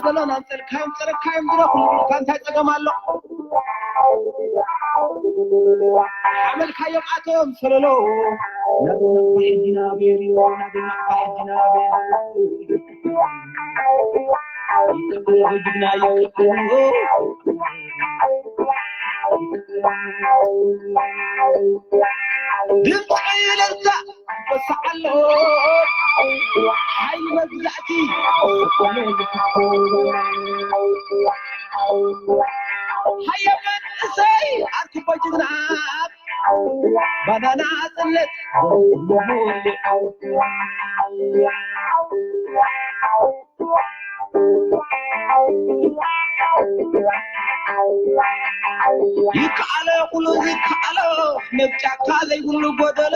ሰሎን ኣንጸልካዮም ጸረካዮም ድረኹ እንታይ ጸገም ኣሎ? ሓመልካዮም ኣቶም ሰለሎ ናብ ሕጂ ናበይ ናብ ሕጂ ናበይ ድምፂ እልልታ ይወስዕ ኣሎ ሓይሊ መግዛእቲ ሃየ መንእሰይ ኣርክቦ ጅግና ባናና ጽነት ይከኣሎ ኩሉ ዝከኣሎ ነብ ጫካ ዘይብሉ ጎደሎ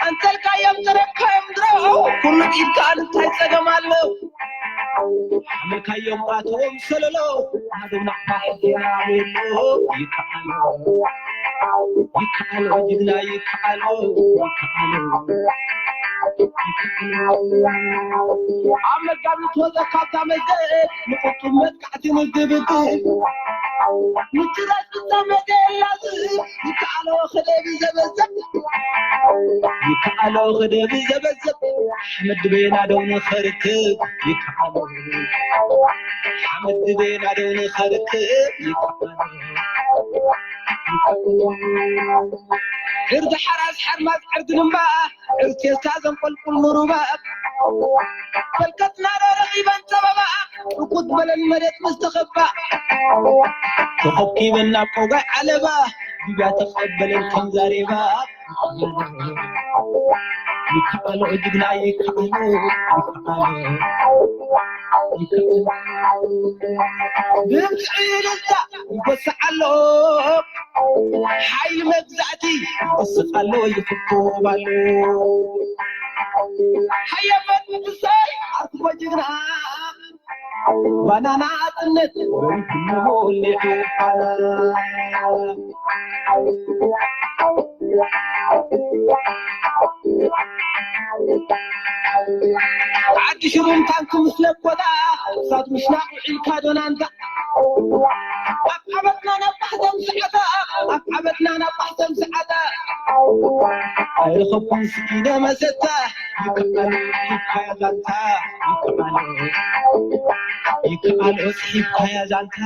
ኣንተልካዮም ተረካዮም ድሮ ኩሉ ኢድካ እንታይ ጸገም ኣሎ ሓመልካዮም ኣትዎም ሰለሎ ናብና ይከኣሎ ይከኣሎ ጅግና ይከኣሎ ይከኣሎ ኣብ መጋቢት ወፀ ካብታ መዘ ንቁጡብ መጥቃዕቲ ንግብግብ ምትራስ ብታ መዘ ላዝ ይከኣሎ ክደብ ዘበዘብ ይከኣሎ ክደብ ዘበዘብ ኣሕመድ ቤና ደው ንኸርክብ ይከኣሎ ሓመድ ቤና ደው ንኸርክብ ይከኣሎ ዕርዲ ሓራስ ሓርማዝ ዕርዲ ድማ ዕርቴስታ ዘንቆልቁል ንሩባ በልከትና ዶ ረኺበን ጸበባ ርኩት በለን መሬት ምስ ተኸባ ተኸብኪበን ናብ ቆጋይ ዓለባ ቢብያ ተቐበለን ከም ዛሬባ ይከኣሎ ጅግና ይከኣሎ ይከኣሎ ይከኣሎ ድምፂ እልልታ ይጎስዕ ኣሎ ሓይሊ መግዛእቲ ይጎስቕ ኣሎ ይፍኮብ ኣሎ ሃየ መንእሰይ ኣርክቦ ጅግና ባናና ኣጥነት ወሪድሞ ሊዑ ዓዲ ሽሩም ታንክ ምስ ለኮታ እሳት ምሽናቕ ውዒልካ ዶናንታ ኣብ ዓበትና ናብ ባሕተም ሰዓታ ኣብ ዓበትና ናብ ባሕተም ሰዓታ ኣይረኸብኩን ስኢነ መሰታ ይከኣሎ ይከኣሎ ዛንታ ይከኣሎ ይከኣሎ ስሒብካያ ዛንታ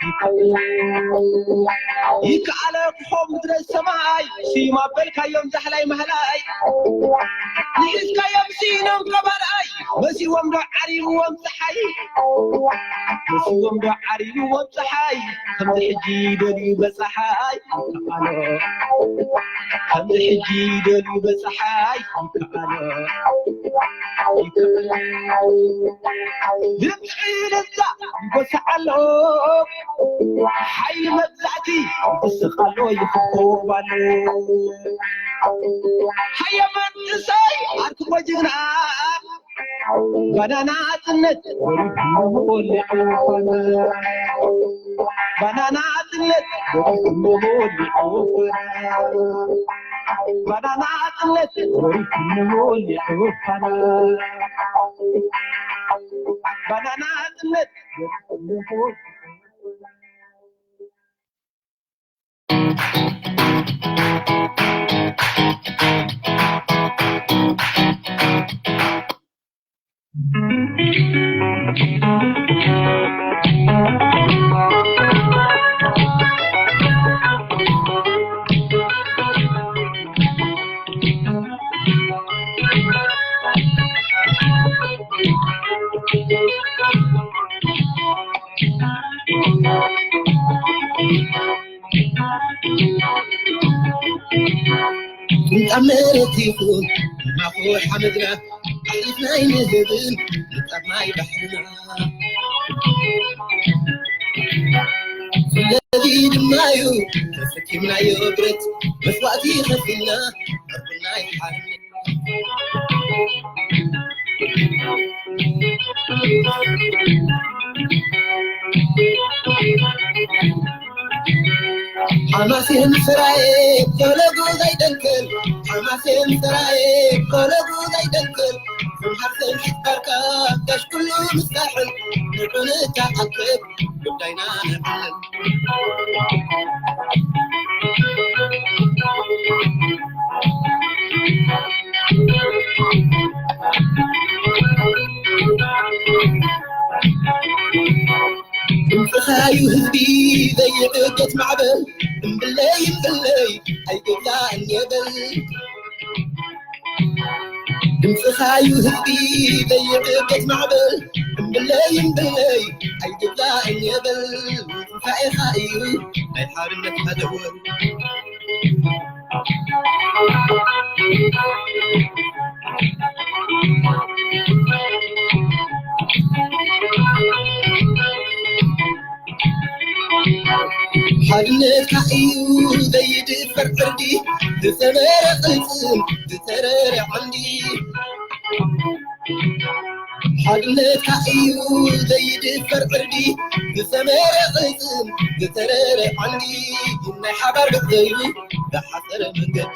ይከኣሎ ይከኣሎ ክኾ ምድረ ሰማይ ስዩም ኣበልካዮም ዛሕላይ ማህላይ ንሒዝካዮም ስኢኖም ከባርኣይ መሲዎም ዶ ዓሪብዎም ፀሓይ መሲዎም ዶ ዓሪብዎም ፀሓይ ከምዚ ሕጂ ደልዩ በፀሓይ ይከኣሎ ከምዚ ሕጂ ደልዩ በፀሓይ ይከኣሎ ይከኣሎ ድምፂ እልልታ ይጎስዕ ኣሎ ሓይሊ መግዛእቲ ይስቕ ኣሎ ይፍኮብ ኣሎ ሃየ መንእሰይ ኣርክቦ ጅግና ባናና ኣጥነት ወሪድሞ ሊዑ ፋና ባናና ኣጥነት ወሪድሞ ሊዑ ፋና ባናና ኣጥነት ወሪድሞ ሊዑ ፋና ባናና ኣጥነት ወሪድሞ ምንጣብ መሬት ይኹን ማኹ ሓመድና ኣሕሊፍና ኣይንህብን ምንጣብ ማይ ባሕርና ስለዚ ድማ እዩ ተሰኪምናዮ ብረት መስዋእቲ ከፊልና ዕርቁና ይሓርና ሓማሴን ስራዬ ፈለጉ ዘይደንክል ሓማሴን ስራዬ ፈለጉ ዘይደንክል መሓር ሰንሒት ባርካ ጋሽ ኩሉ ምሳሕል ንዑ ንተኣከብ ጉዳይና ነዕልል። ድምፅኻዩ ህዝቢ ዘይዕገት ማዕበል እምብለይ እምብለይ ኣይግባእን የበል። ድምፅኻዩ ህዝቢ ዘይዕገት ማዕበል እምብለይ እምብለይ ኣይግባእን የበል። ትንሳኤኻ እዩ ናይ ሓርነት መደወል። ሓድነትካ እዩ ዘይድፈር ዕርዲ፣ ዝሰመረ ቅልጽም፣ ዝተረረ ዓንዲ። ሓድነትካ እዩ ዘይድፈር ዕርዲ፣ ዝሰመረ ቅልጽም፣ ዝተረረ ዓንዲ። ናይ ሓባር ጉዕዞ እዩ ዝሓጸረ መንገዲ።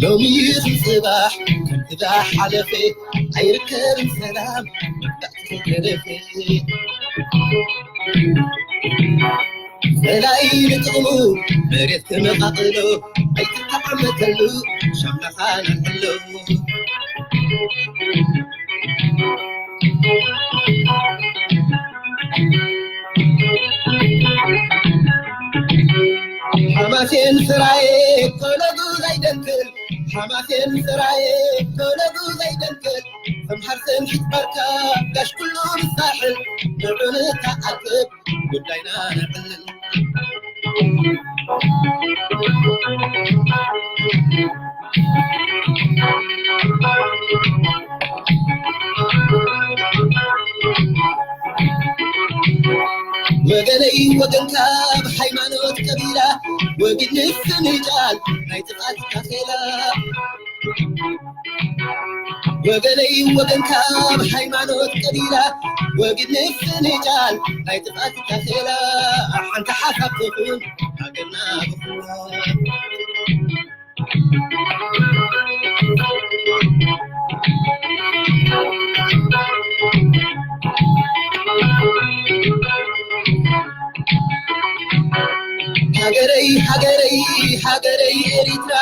ሎሚ ይኹን ጽባሕ ከምቲ ዝሓለፈ ኣይርከብን ሰላም መግዛእቲ ተረፈ። ጸላኢ ንጥቕሙ መሬት ክመቓቕሎ ኣይትተዓመተሉ ሻምናኻ ነልዕሎ። ሓማሴን ስራዬ ኮለጉ ዘይደንክል፣ ሓማሴን ስራዬ ኮለጉ ዘይደንክል፣ ሰምሓር ሰምሒት ባርካ ጋሽ ኩሉ ምሳሕል፣ ንዑ ንተኣከብ ጉዳይና ነዕልል። ወገነይ ወገንካ ብሃይማኖት ቀቢላ ወጊድ ንፍንጫል ናይ ጥፍኣት ታኼላ። ወገነይ ወገንካ ብሃይማኖት ቀቢላ ወጊድ ንፍንጫል ናይ ጥፍኣት ታኼላ። ሓንቲ ሓሳብ ትኹን ሃገርና ብኹና። ሃገረይ ሃገረይ ሃገረይ ኤሪትራ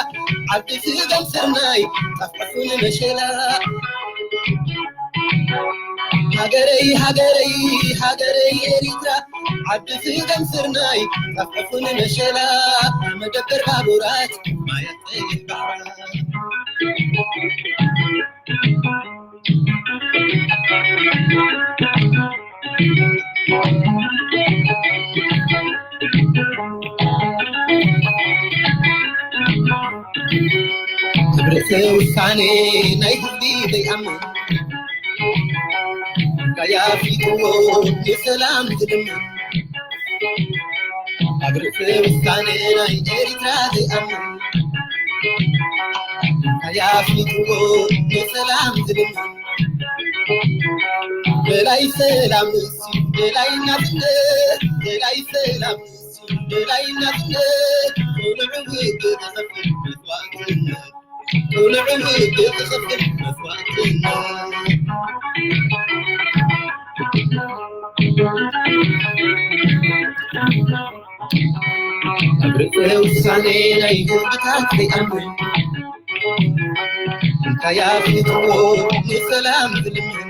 ዓዲ ስገም ስርናይ ጣፍዕፉን መሸላ። ሃገረይ ሃገረይ ሃገረይ ኤሪትራ ዓዲ ስገም ስርናይ ጣፍዕፉን መሸላ። መደበር ባቡራት ማያት ቀይሕ ባሕራ። ክብርቲ ውሳኔ ናይ ህዝቢ ዘይኣምን እንታይ ኣፍሊጥዎ ንሰላም ዝልምን ኣብ ርእሲ ውሳነ ናይ ኤሪትራ ዘይኣምን እንታይ ኣፍሊጥዎ ንሰላም ዝልምን ደላይ ሰላም ንሱ ደላይ ናጽነት ደላይ ሰላም ንሱ ደላይ ናጽነት ቁኑዕ ውግእ ዝኸፍል መስዋእትነት ቁኑዕ ውግእ ዝኸፍል መስዋእትነት ኣብ ርእሲ ውሳኔ ናይ ህዝብታት ዘይኣምን እንታይ ኣፍሊጥዎ ንሰላም ዝልምን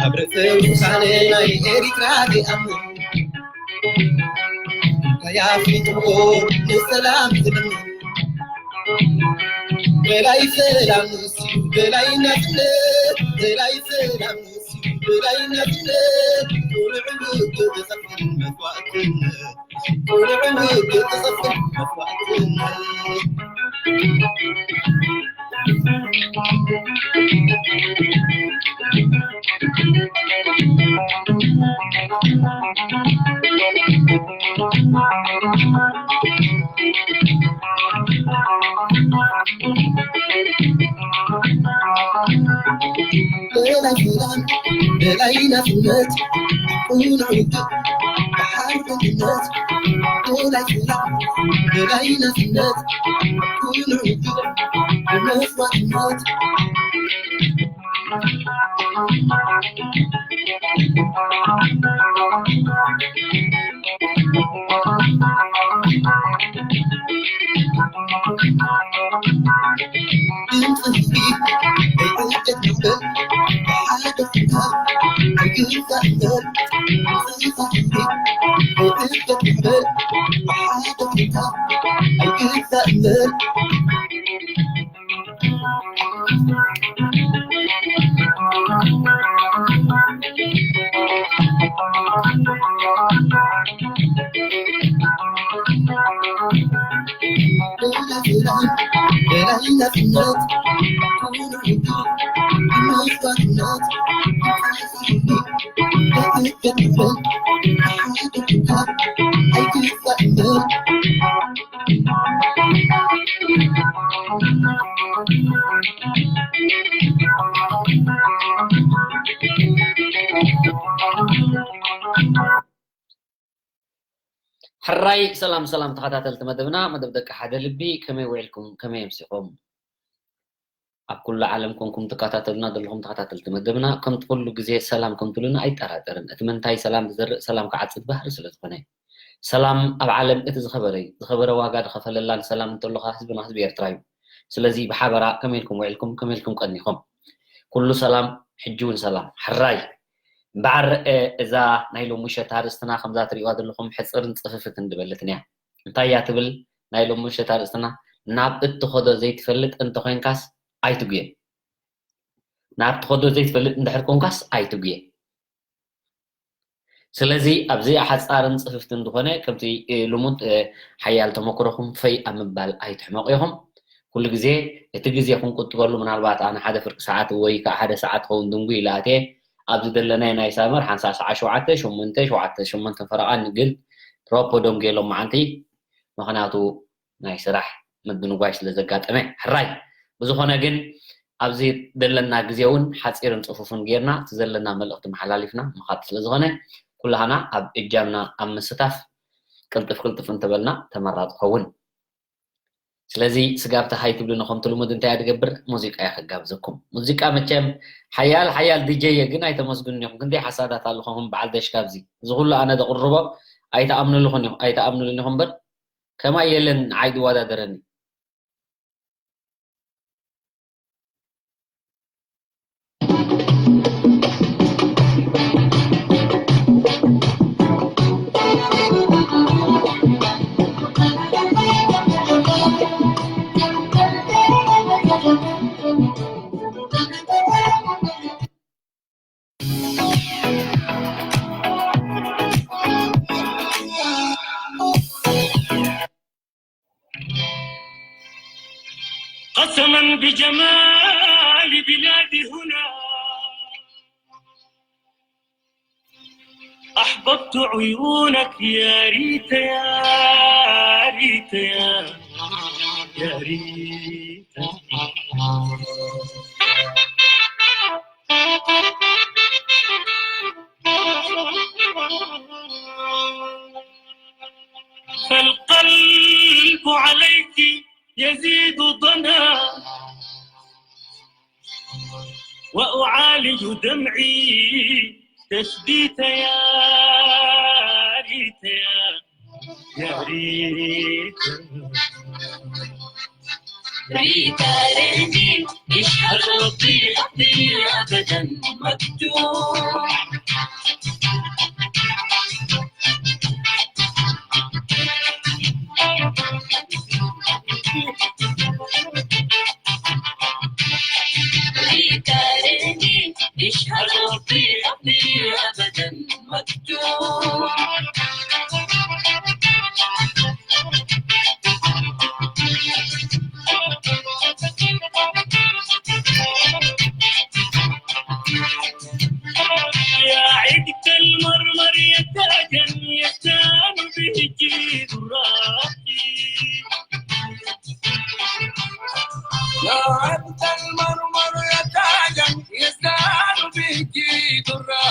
ኣብ ርእሲ ውሳኔ ናይ ኤሪትራ ዘይኣምን እንታይ ኣፍሊጥዎ ንሰላም ዝልምን ደላይ ሰላም ንሱ ደላይ ናጽነት ደላይ ሰላም ንሱ ደላይ ናጽነት ቁኑዕ ውግእ ዝኸፍል መስዋእትነት ቁኑዕ ውግእ ዝኸፍል መስዋእትነት ደላይ ናጽነት፣ ቅኑዕ ውድብ፣ ሓርነትነት፣ ደላይ ሰላም፣ ደላይ ናጽነት፣ ቅኑዕ ውድብ፣ መስዋእትነት። ሕራይ ሰላም ሰላም ተኸታተልቲ መደብና፣ መደብ ደቂ ሓደ ልቢ፣ ከመይ ውዒልኩም? ከመይ ኣምሲኹም? ኣብ ኩሉ ዓለም ኮንኩም ትከታተሉና ዘለኹም ተኸታተልቲ መደብና፣ ከምቲ ኩሉ ግዜ ሰላም ከም ትብሉና ኣይጠራጠርን። እቲ ምንታይ ሰላም ዝዘርእ ሰላም ክዓጽድ ባህሪ ስለ ዝኾነ። ሰላም ኣብ ዓለም እቲ ዝኸበረ እዩ። ዝኸበረ ዋጋ ዝኸፈለላን ሰላም እንተሎ ኸኣ ህዝብና ህዝቢ ኤርትራ እዩ። ስለዚ ብሓበራ ከመይ ኢልኩም ውዒልኩም? ከመይ ኢልኩም ቀኒኹም? ኩሉ ሰላም፣ ሕጂ እውን ሰላም። ሕራይ። እምበኣር፣ እ፣ እዛ ናይ ሎሚ ምሸት ኣርእስትና ከምዛ ትርእይዋ ዘለኹም ሕጽርን ጽፍፍትን ዝበለትን እያ። እንታይ እያ ትብል ናይ ሎሚ ምሸት ኣርእስትና? ናብ እትኸዶ ዘይትፈልጥ እንተኾይንካስ ኣይትጉየ። ናብ ትኸዶ ዘይትፈልጥ እንድሕር ኮንካስ ኣይትጉየ። ስለዚ ኣብዚ ሓጻርን ጽፍፍትን ዝኾነ ከምቲ፣ እ፣ ልሙድ፣ እ፣ ሓያል ተመክሮኹም ፈይ ኣብ ምባል ኣይትሕመቑ ኢኹም። ኩሉ ግዜ እቲ ግዜ ክንቁጥበሉ ምናልባት ኣነ ሓደ ፍርቂ ሰዓት ወይ ከዓ ሓደ ሰዓት ክኸውን ድንጉ ኢለ ኣትየ ኣብዚ ዘለናዮ ናይ ሳመር ሓንሳእ ሰዓት ሸውዓተ፣ ሸሞንተ፣ ሸውዓተ፣ ሸሞንተ ፈረቓ ንግል ፕሮፖ ደንጉየ ሎም መዓልቲ ምኽንያቱ ናይ ስራሕ ምድንጓይ ስለ ዘጋጠመ። ሕራይ። ብዝኾነ ግን ኣብዚ ዘለና ግዜ እውን ሓጺርን ጽፉፍን ጌርና እቲ ዘለና መልእኽቲ መሓላሊፍና ምኻድ ስለ ዝኾነ ኩላህና ኣብ እጃምና ኣብ ምስታፍ ቅልጥፍ ቅልጥፍ እንተበልና ተመራጺ ኸውን። ስለዚ ስጋብ ተሃይ ትብሉኒ ከምቲ ልሙድ እንታይ እያ ትገብር? ሙዚቃ እያ ከጋብዘኩም። ሙዚቃ መቸም ሓያል ሓያል ዲጀይ እየ ግን ኣይተመስግኑን ኢኹም። ክንደይ ሓሳዳት ኣለኹም በዓል ደሽካ ኣብዚ። እዚ ኩሉ ኣነ ዘቕርቦ ኣይትኣምኑልኹን ኢኹም፣ ኣይትኣምኑልን ኢኹም እምበር ከማይ የለን ንዓይ ዝወዳደረኒ። قسما بجمال بلادي هنا أحببت عيونك يا ريتا، يا ريتا، يا، يا ريتا. فالقلب عليك يزيد ضنا وأعالج دمعي تشديت يا ريت يا، يا ريت. ريتا ريتي، مش هترضي أبدي أبدا مكتوب. ريتا ريتي، مش هترضي أبدي أبدا مكتوب. يا عقد المرمر يا تاجا يستان به جيد الراقي. يا عقد المرمر يا تاجا يستان به جيد الراقي.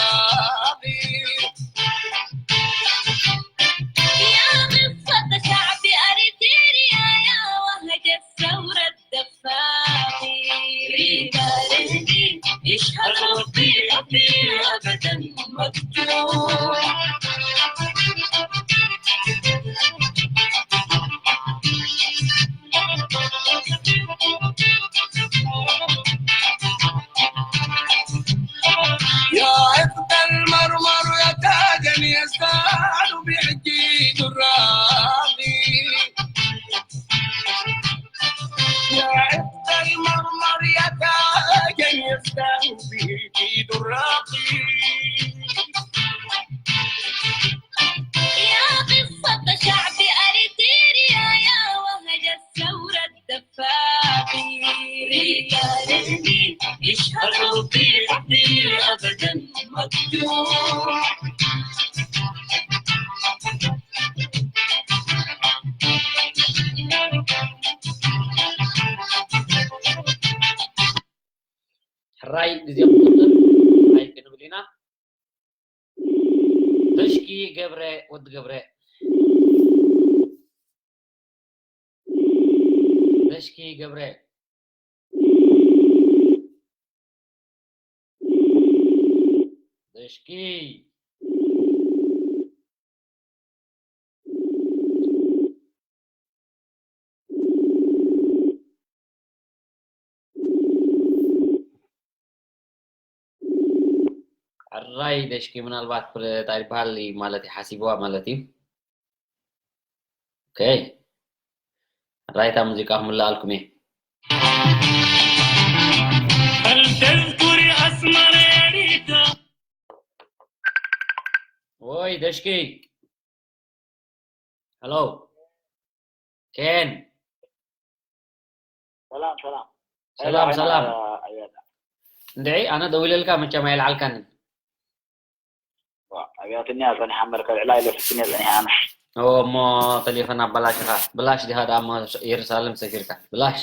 ራይ ግዜ ክቁጥር ራይ ክንብል ኢና። ደሽኪ ገብረ፣ ወዲ ገብረ። ደሽኪ ገብረ። ደሽኪ። ሕራይ ደሽኪ ምናልባት ፕረ-፣ እንታይ ይበሃል ማለት እዩ፣ ሓሲብዋ ማለት እዩ። ኦኬ። ሕራይ እታ ሙዚቃ ክምልኣልኩም እየ። هل تذكري أسمر يا ريتا؟ ወይ ደሽኪ። ሄሎ። ኬን። ሰላም ሰላም። ሰላም ሰላም። እንድዒ ኣነ ደዊለልካ መቸም ኣይልዓልካንን። ኣብያትኒ ጸኒሓ መርከብ ዕላ ኢለ ፍትኒ ጸኒሓ ኣነ። ኦ እሞ ቴሌፎን ኣበላሽኻ። ብላሽ ዲኻ ደኣ እሞ ኢየሩሳሌም ሰፊርካ። ብላሽ።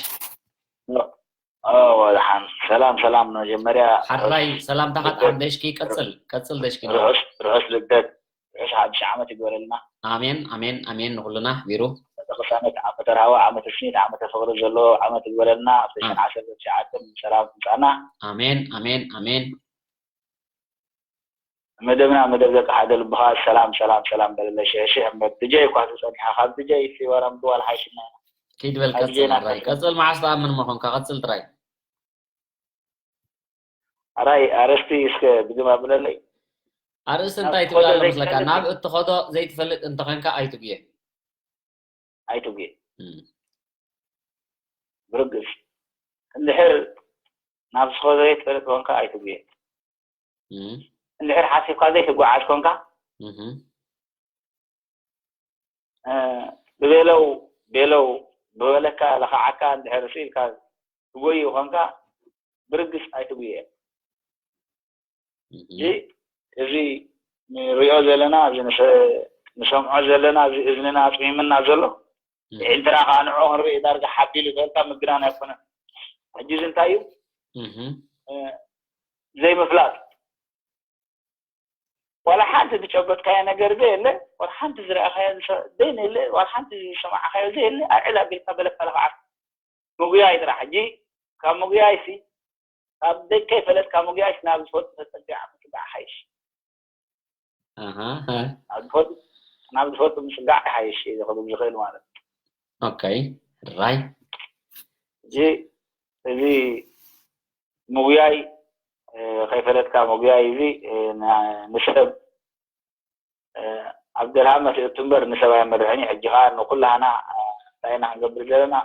ኦ ወድሓን። ሰላም ሰላም። መጀመርያ ሓራይ ሰላምታኻ ጥዓም ደሽኪ። ቀጽል ቀጽል ደሽኪ። ርሑስ ርሑስ ልደት፣ ርሑስ ሓድሽ ዓመት ይግበረልና። ኣሜን ኣሜን ኣሜን ንኹልና ቢሩ። ቅሳነት ዓመተ ራህዋ፣ ዓመተ ስኒት፣ ዓመተ ፍቕሪ ዘለዎ ዓመት ይግበረልና። ኣብ ተሽዓን ዓሰርተ ትሽዓተን ሰላም ትምጻና። ኣሜን ኣሜን ኣሜን። መደብና መደብ ደቂ ሓደ ልብኻ ሰላም ሰላም ሰላም በለለ ሽሕ ሽሕ እምበር ድጀይ እኳ ተጸኒሓ ካብ ድጀይ ሲ ዋላ ምድዋል ሓይሽና ኢና። ኪድ በል ቀጽል። ኣራይ ቀጽል። መዓስ ተኣምን መኾንካ? ቀጽል ጥራይ። ኣራይ ኣረስቲ እስከ ብግም ኣብለለይ። ኣርእስቲ እንታይ ትብል ኣሎ መስለካ? ናብ እትኸዶ ዘይትፈልጥ እንተኾንካ ኣይትጉየ። ኣይትጉየ። ብርግጽ እንድሕር ናብ ትኸዶ ዘይትፈልጥ ኮንካ ኣይትጉየ። እንድሕር ሓሲብካ ዘይትጓዓዝ ኮንካ ብቤለው ቤለው ብበለካ ለኸዓካ እንድሕር ስኢልካ ትጎዩ ኮንካ ብርግጽ ኣይትጉየ። እዚ ንሪኦ ዘለና፣ እዚ ንሰምዖ ዘለና፣ እዚ እዝንና ኣጽሚምና ዘሎ፣ ኣዒንትና ከዓ ንዑ ክንርኢ ዳርጋ ሓቢሉ ዝበልካ ምግናን ኣይኮነን። ሕጂ እዚ እንታይ እዩ? ዘይምፍላጥ። ዋላ ሓንቲ ዝጨበጥካዮ ነገር ዘየለ፣ ዋላ ሓንቲ ዝረኣኻዮ ዘየለ፣ ዋላ ሓንቲ ዝሰማዕኻዮ ዘየለ፣ ኣልዕል ኣቢልካ በለካ ለኽዓካ። ምጉያይ ጥራሕ። ሕጂ ካብ ምጉያይሲ፣ ካብ ደይ ከይፈለጥካ ምጉያይሲ ናብ ዝፈልጡ ተጸጊዓ ምስጋዕ ሓይሽ። ናብ ዝፈልጡ ምስጋዕ ሓይሽ ኢሉ ክብል ዝኽእል ማለት እዩ። ኦኬ። ራይ። እዚ እዚ ምጉያይ ከይፈለጥካ ምጉያይ እዚ ንሰብ ኣብ ደልሃመ ትእቱ እምበር ንሰብ ኣየመርሕን እዩ። ሕጂ ከዓ ንኩላህና እንታይ ኢና ክንገብር ዘለና?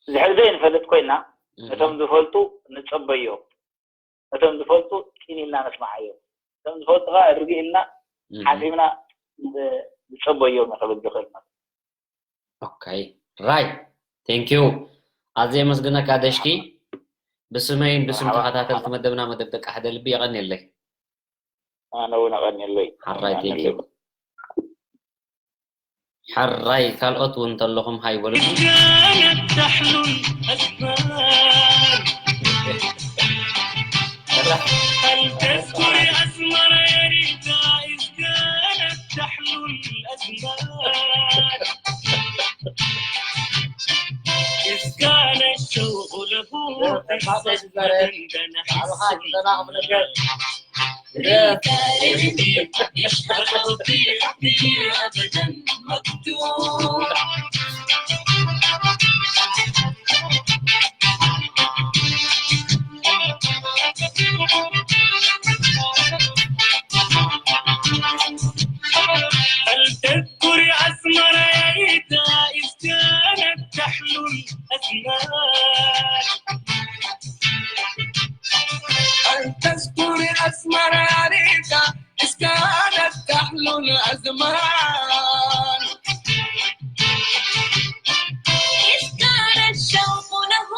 ዝሕር ዘይንፈልጥ ኮይና እቶም ዝፈልጡ ንጸበዮም፣ እቶም ዝፈልጡ ፂን ኢልና ነስምዓዮም፣ እቶም ዝፈልጡ ከዓ እርግ ኢልና ሓሲብና ንጸበዮም ክብል ዝኽእል ማለት። ኦኬ ራይ ቴንክ ዩ። ኣዝየ የመስግነካ ደሽኪ። ብስመይን ብስም ተኸታተልቲ መደብና መደብ ደቂ ሓደ ልቢ የቐንየለይ። ኣነ እውን ኣቐንየለይ። ሓራይ ቴንክ ዩ። ሓራይ ካልኦት እውን እንተለኹም ሃይ በሉኒ። هل تذكر أسمر يا ريتا إذ كانت تحلو الأزمان إذ كان الشوق له قصة دندن حس هل تذكر أسمر يا ريتا إذ كانت تحلو الأزمان هل تذكر أسمر يا ريتا إذ كانت تحلو الأزمان إذ كان الشوق له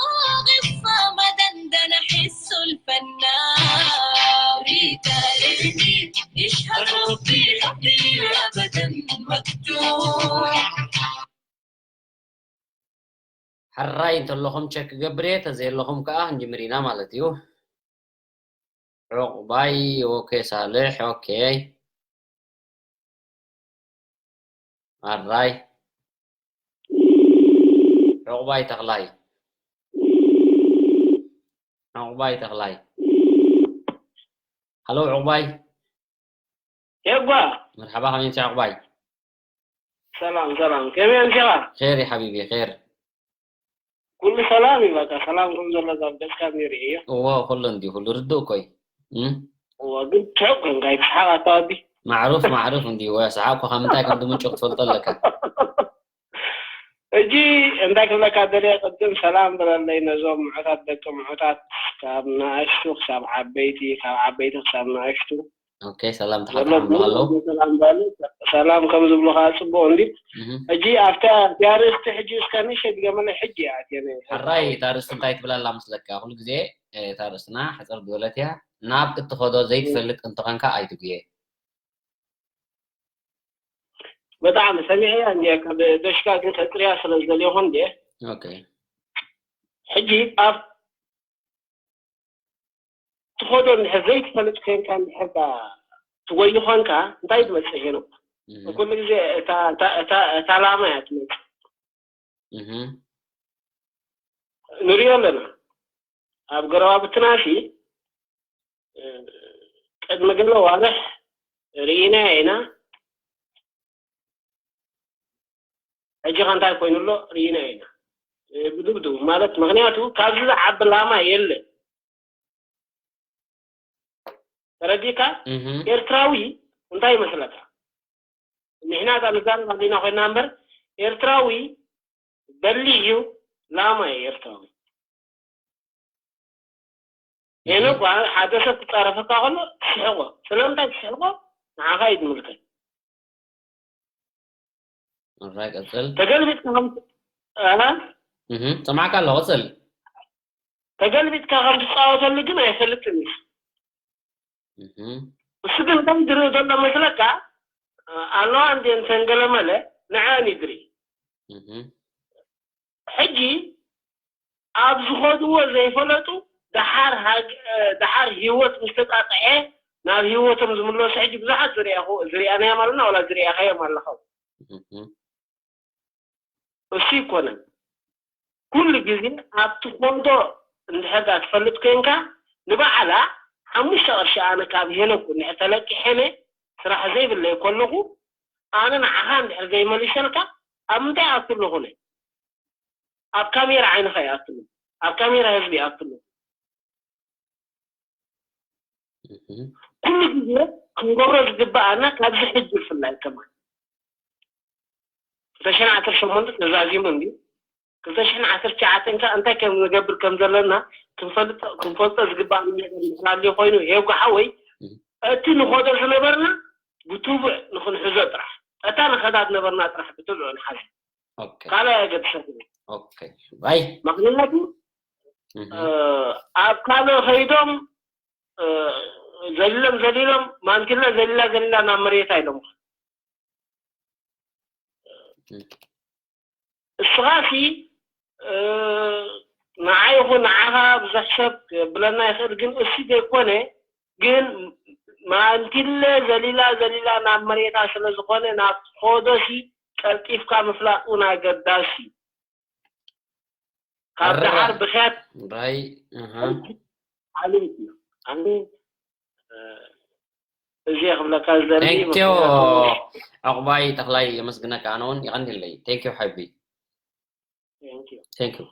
غصة مدندن حس الفنان ريتا ليلي يشهد ربي حبي أبدا مكتوب ሕራይ እንተለኹም ቸክ ክገብር እየ፣ ተዘየለኹም ከዓ ክንጅምር ኢና ማለት እዩ። ዑቕባይ፣ ኦኬ፣ ሳልሕ፣ ኦኬ። ኣራይ። ዑቕባይ ተኽላይ። ዑቕባይ ተኽላይ። ሃሎ ዑቕባይ። የጓ። መርሓባ፣ ከመይ ኣምሲኻ ዑቕባይ? ሰላም፣ ሰላም። ከመይ ኣምሲኻ? ኼር እዩ ሓቢቢ፣ ኼር። ኩሉ ሰላም እዩ፣ በቃ ሰላም ከም ዘሎ ኣብ ገጽካ እኒኦ ርእየዮ። እዎ፣ ኩሉ እንዲዩ፣ ኩሉ ርዱእ እኮ እዩ። እም? እዎ፣ ግን ትሑቕ ኮንካ፣ ኣይትስሓቕ ኣታ ወዲ። ማዕሩፍ፣ ማዕሩፍ እንዲዩ፣ ወ-፣ ሰሓቕ እኮ ካብ ምንታይ ከም ድምንጩ ክትፈልጦ ኣለካ። ሕጂ እንታይ ክብለካ ደልየ፣ ቅድም ሰላም በለለይ ነዞም ምዑታት ደቂ ምዑታት፣ ካብ ንኣሽቱ ክሳብ ዓበይቲ፣ ካብ ዓበይቲ ክሳብ ንኣሽቱ። ኦኬ፣ ሰላም ዘሎ ተሓታሕምሉ ኣለዉ። ሰላም በሉ። ሰላም ከም ዝብሉ ከዓ ጽቡቕ እንዲ። እህ። ሕጂ ኣብታ፣ ኣብታ ኣርእስቲ ሕጂ እስከ ንእሽተይ ድገመለይ፣ ሕጂ እያ ኣትየ ነይ-፣ ሕራይ፣ እታ ኣርእስቲ እንታይ ትብላ ኣላ መስለካ? ኩሉ ግዜ፣ እ፣ እታ ኣርእስትና ሕጽር ዝበለት እያ። ናብ እትኸዶ ዘይትፈልጥ እንተኾንካ ኣይትጉየ። ብጣዕሚ ሰሚዐያ እንድየ፣ ካብ ደሽካ ግን ከጽርያ ስለ ዝደልየኹ እንድየ። ኦኬ። ሕጂ ኣብ ትኸዶ እንድሕር ዘይትፈልጥ ኮይንካ እንድሕር ዳ ትጎይ ኾንካ እንታይ ትመጽእ ሄኖክ? እህ። ኩሉ ግዜ እታ፣ እታ፣ እታ፣ እታ ላማ እያ ትመጽእ። እህ። ንሪኦ ኣለና። ኣብ ጎረባብትና ሲ፣ እ፣ ቅድሚ ገለ ዋርሕ ርኢናዮ ኢና። ሕጂ ኸ እንታይ ኮይኑ ኣሎ? ርኢናዮ ኢና። እ፣ ብድብድቡ ማለት፣ ምኽንያቱ ካብዚ ዝዓቢ ላማ የለን። ተረዲእካ? እህ። ኤርትራዊ እንታይ ይመስለካ? ንሕና እዛ ንዛረብ ኣለና ኮይና እምበር፣ ኤርትራዊ በሊሕ እዩ፣ ላማ እዩ ኤርትራዊ። እህ። ሄኖክ፣ ሓደ ሰብ ክጻረፈካ ከሎ ትስሕቆ። ስለምንታይ ትስሕቆ? ንዓኻ እዩ ዝምልከት። ኣራይ፣ ቀጽል። ተገልቢጥካ ከም፣ ኣሃ። እህ፣ ሰማዕካ ኣለኹ፣ ቀጽል። ተገልቢጥካ ከም ትጻወተሉ ግን ኣይፈልጥን እዩ። እህ። እሱ ግን እንታይ ዝርኢ ዘሎ መስለካ? ኣለዋ እንዴ እንተን ገለመለ ንዐን ይድሪ። እህ። ሕጂ ኣብ ዝኸድዎ ዘይፈለጡ፣ ደሓር ሃግ-፣ እ፣ ደሓር ህይወት ምስ ተጣጥዐ ናብ ህይወቶም ዝምለሱ ሕጂ ብዙሓት ዝርኣኹ-፣ ዝርኣናዮም ኣለና፣ ዋላ ዝርኣኻዮም ኣለኻ። እህ። እሱ ይኮነን። ኩሉ ግዜ ኣብ ትኸዶ እንድሕር ደኣ ትፈልጥ ኮይንካ፣ ንባዕላ ሓሙሽተ ቅርሺ ኣነ ካብ ሄኖክ እንድሕር ተለቂሐ እነ ስራሕ ዘይብለይ ከለኹ፣ ኣነ ንዓኻ እንድሕር ዘይመሊሰልካ፣ ኣብ ምንታይ ኣቱ ኣለኹ እነ? ኣብ ካሜራ ዓይንኻ ይኣቱ ኣለኹ። ኣብ ካሜራ ህዝቢ ይኣቱ ኣለኹ። እህ። ኩሉ ግዜ ክንገብሮ ዝግብኣና፣ ካብዚ ሕጂ ብፍላይ ከማን ክልተ ሽሕን ዓሰርተ ሸሞንተን ተዛዚሙ እንድዩ። ክልተ ሽሕን ዓሰርተ ትሽዓተን ከ እንታይ ከም ንገብር ከም ዘለና ክንፈልጦ፣ ክንፈልጦ ዝግብኣና ነገር እንተሃልዩ ኮይኑ፣ ሄጎ ሓወይ፣ እህ። እቲ ንኸዶ ዝነበርና ብትቡዕ ንኽንሕዞ ጥራሕ፣ እታ ንኸዳ ዝነበርና ጥራሕ ብትቡዕ ንሓዞ። ኦኬ። ካልእ ኣየገድሰን። ኦኬ። ባይ። ምኽንያቱ፣ እህ። እ፣ ኣብ ካልእ ኸይዶም፣ እ፣ ዘሊሎም ዘሊሎም፣ ማንቲለ ዘሊላ ዘሊላ ናብ መሬታ ኢሎም። እህ። እስኻሲ፣ እ፣ ንዓይ ይኹን ንዓኻ ብዙሕ ሰብ ክብለና ይኽእል፣ ግን እሱ ዘይኮነ፣ ግን ማንቲለ ዘሊላ ዘሊላ ናብ መሬታ ስለ ዝኾነ፣ ናብ ኸዶሲ ቀልጢፍካ ምፍላጥ እውን ኣገዳሲ። ካብ ኣረ-፣ ደሓር ብኽያት ራይ፣ ኣሃ። ዓሌት እዩ። ኣነ፣ እ፣ እዚ እየ ክብለካ ዝደሊ፣ ቴንክ ዩ። ምኽንያቱ ዕቑባይ ተኽላይ የመስግነካ፣ ኣነ እውን የቐንየለይ። ቴንክ ዩ ሓቢ። ቴንክ ዩ። ቴንክ ዩ።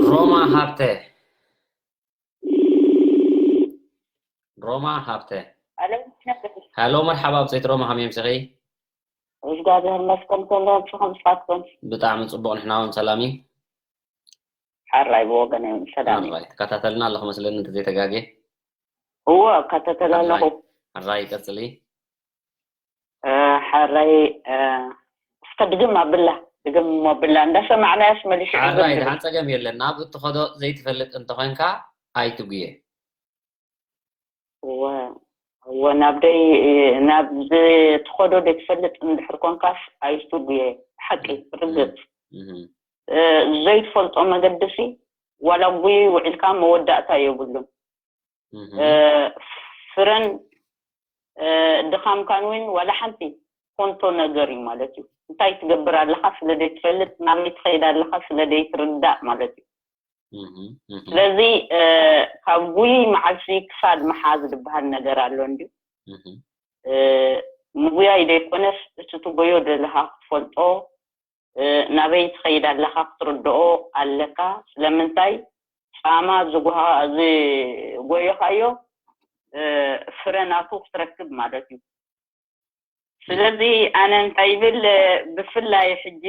ሮማ ሃብተ። ሮማ ሃብተ። ኣሎ፣ ነቅሕ። ሃሎ፣ መርሓባ ብፀይቲ ሮማ፣ ከመይ ኣምሲኺ? እግዚኣብሔር ይመስገን፣ ሰላም ንስኹም፣ ንስኻትኩም? ብጣዕሚ ፅቡቕ፣ ንሕና እውን ሰላም እዩ። ሓራይ ብወገነይ እውን ሰላም እዩ። ሓራይ፣ ትከታተልና ኣለኹ መስለኒ፣ እንተዘይተጋግየ። እወ፣ እከታተል ኣለኹ። ሓራይ፣ ሓራይ፣ ቀፅሊ። እ፣ ሓራይ፣ እ፣ እስከ ድግም ኣብላ፣ ድግም ኣብላ። እንዳሰማዕናያስ መሊሹ ሓራይ፣ ዕግም ድብል። ደሓን ጸገም የለን። ናብ እትኸዶ ዘይትፈልጥ እንተኾንካ ኣይትጉየ። እወ እወ ናብ ደይ ናብ ዝትኸዶ ደይትፈልጥ እንድሕር ኮንካስ ኣይትጉየ። ሓቂ ርግጽ። ዘይትፈልጦ መገዲ ሲ ዋላ ጉይ ውዒልካ መወዳእታ የብሉን። ፍረን ድኻምካን እውን ዋላ ሓንቲ ኮንቶ ነገር እዩ ማለት እዩ። እንታይ ትገብር ኣለኻ ስለ ዘይትፈልጥ፣ ናበይ ትኸይድ ኣለኻ ስለ ዘይትርዳእ ማለት እዩ። ስለዚ ካብ ጉይ መዓልሲ ክሳድ መሓዝ ዝበሃል ነገር ኣሎ እንድዩ። ምጉያይ ዘይኮነስ እቲ ትጎዮ ዘለኻ ክትፈልጦ፣ ናበይ ትኸይድ ኣለኻ ክትርድኦ ኣለካ። ስለምንታይ ጻማ ዝጎሃ- ዝጎየኻዮ ፍረ ናቱ ክትረክብ ማለት እዩ። ስለዚ ኣነ እንታይ ይብል፣ ብፍላይ ሕጂ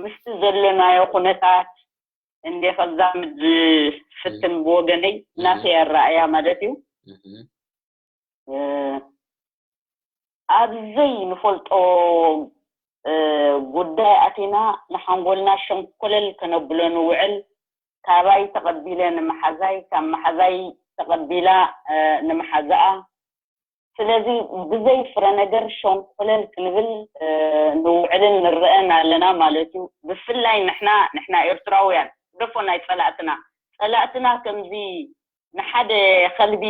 ምስቲ ዘለናዮ ኩነታት እንደ ከዛምድ ዝፍትን ብወገነይ ናተይ ኣረኣእያ ማለት እዩ። ኣብ ዘይንፈልጦ ጉዳይ ኣቲና ንሓንጎልና ሸንኮለል ከነብሎ ንውዕል። ካባይ ተቐቢለ ንመሓዛይ፣ ካብ መሓዛይ ተቐቢላ ንመሓዛኣ። ስለዚ ብዘይ ፍረ ነገር ሸንኮለል ክንብል ንውዕልን ንረአን ኣለና ማለት እዩ። ብፍላይ ንሕና ንሕና ኤርትራውያን ደፎ ናይ ጸላእትና ጸላእትና ከምዚ ንሓደ ከልቢ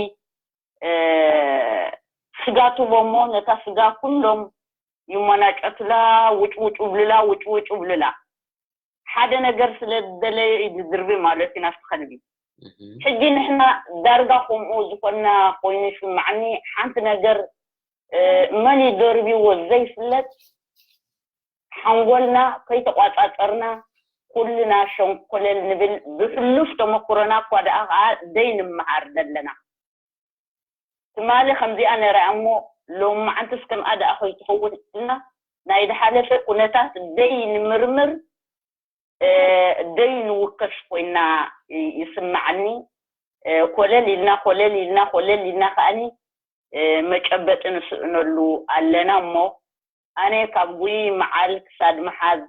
ስጋ ትቦሞ ነታ ስጋ ኩሎም ይመናጨቱላ፣ ውጭውጭ ብሉላ፣ ውጭውጭ ብሉላ። ሓደ ነገር ስለ ዝደለየ እዩ ዝድርቢ ማለት እዩ ናብቲ ከልቢ። ሕጂ ንሕና ዳርጋ ከምኡ ዝኾንና ኮይኑ ይስምዓኒ። ሓንቲ ነገር መን እዩ ደርብዎ ዘይፍለጥ ሓንጎልና ከይተቋጻጸርና ኩልና ሸንኮለል ንብል። ብሕሉፍ ተመኩሮና እኳ ደኣ ከኣ ደይ ንምሃር ዘለና። ትማሊ ከምዚኣ ነይራ እሞ ሎሚ መዓንትስ ከምኣ ደኣ ከይትኸውን ኢልና ናይ ዝሓለፈ ኩነታት ደይ ንምርምር ደይ ንውከስ ኮይና ይስምዓኒ። ኮለል ኢልና ኮለል ኢልና ኮለል ኢልና ከኣኒ መጨበጢ ንስእነሉ ኣለና እሞ ኣነ ካብ ጉይ መዓል ክሳድ መሓዝ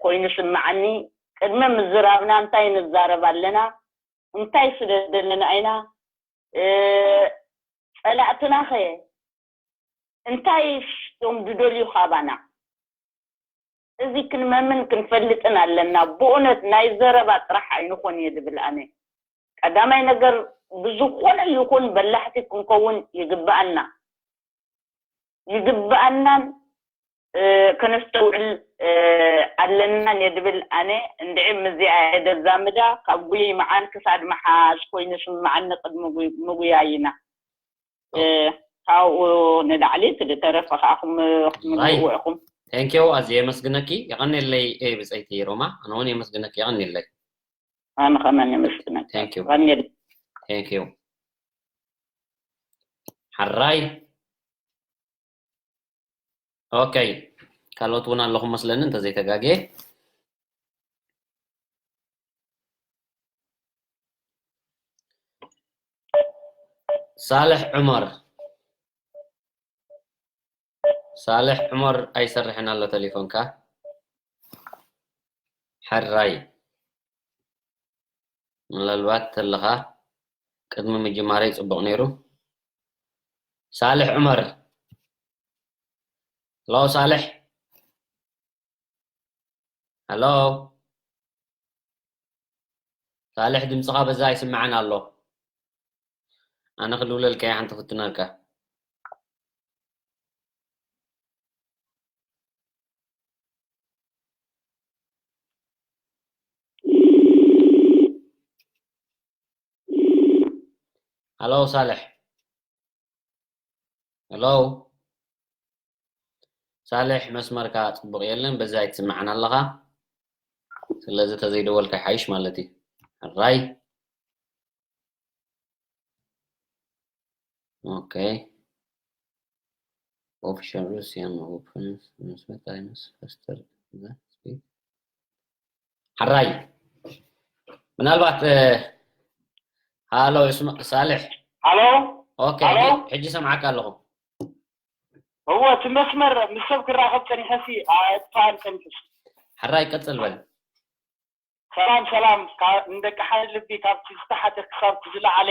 ኮይኑ ስምዓኒ። ቅድሚ ምዝራብና እንታይ ንዛረብ ኣለና? እንታይ ስለ ዘለና ኢና? ጸላእትና ኸ እንታይ እዮም ዝደልዩ ካባና? እዚ ክንመምን ክንፈልጥን ኣለና። ብእውነት ናይ ዘረባ ጥራሕ ኣይንኾን እየ ዝብል ኣነ። ቀዳማይ ነገር ብዝኾነ ይኹን በላሕቲ ክንከውን ይግብኣና። ይግብኣናን ከነስተውዕል ኣለናን እየ ዝብል ኣነ። እንድዒ ምዚኣ እየ ዘዛምዳ። ካብ ጉይ መዓል ክሳድ መሓዝ ኮይኑ ስምዓኒ ቅድሚ ምጉያይና። ካብኡ ንላዕሊ እቲ ዝተረፈ ከዓ ክትምልእዎ ኢኹም። Thank you። ኣዝየ የመስግነኪ። የቐንየለይ ብፀይቲ ሮማ። ኣነ እውን የመስግነኪ። የቐንየለይ። ኣነ ከመን የመስግነካ። Thank you። Thank you። ሓራይ። ኦኬ፣ ካልኦት እውን ኣለኹም መስለኒ እንተዘይተጋግየ። ሳልሕ ዑመር። ሳልሕ ዑመር ኣይሰርሕን ኣሎ ተሌፎንካ። ሕራይ። ምናልባት ተለኻ ቅድሚ ምጅማረይ ጽቡቕ ነይሩ። ሳልሕ ዑመር። ሄሎ ሳልሕ። ሄሎ ሳልሕ፣ ድምፅኻ በዛ ይስምዓን ኣሎ። ኣነ ክድውለልካ እየ ሓንቲ ክፍትነልካ። ሃሎ ሳልሕ። ሃሎ ሳልሕ፣ መስመርካ ጽቡቕ የለን፣ በዚ ኣይትስምዓን ኣለኻ። ስለዚ ተዘይደወልካ ይሓይሽ ማለት እዩ። ሕራይ። ኦኬ። Official Russian opens መስመር times faster than speed። ሕራይ። ምናልባት ሃሎ ሳልሕ። ሃሎ። ኦኬ። ሕጂ ሰምዓካ ኣለኹ። እወ፣ እቲ መስመር ምስ ሰብ ክራኸብ ጸኒሐሲ ኣይጥፋእን ጸኒሑስ። ሕራይ ቀጽል በል። ሰላም ሰላም፣ ንደቂ ሓደ ልቢ ካብቲ ዝተሓተ ክሳብ ዝለዓለ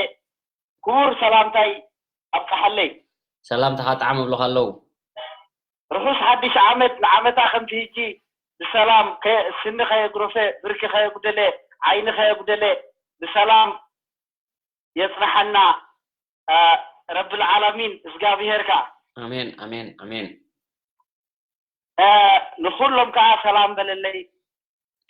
ክቡር ሰላምታይ ኣብቅሓለይ። ሰላምታኻ ጣዕም እብሉኻ ኣለዉ። ርሑስ ሓድሽ ዓመት፣ ንዓመታ ከምቲ ህጂ ብሰላም ከ- ስኒ ከየጉረፈ፣ ብርኪ ከየጉደለ፣ ዓይኒ ከየጉደለ ብሰላም የጽንሓና። ረብል ዓላሚን እዝጋብሄር ከኣ ኣሜን ኣሜን ኣሜን። ንኩሎም ከኣ ሰላም በለለይ፣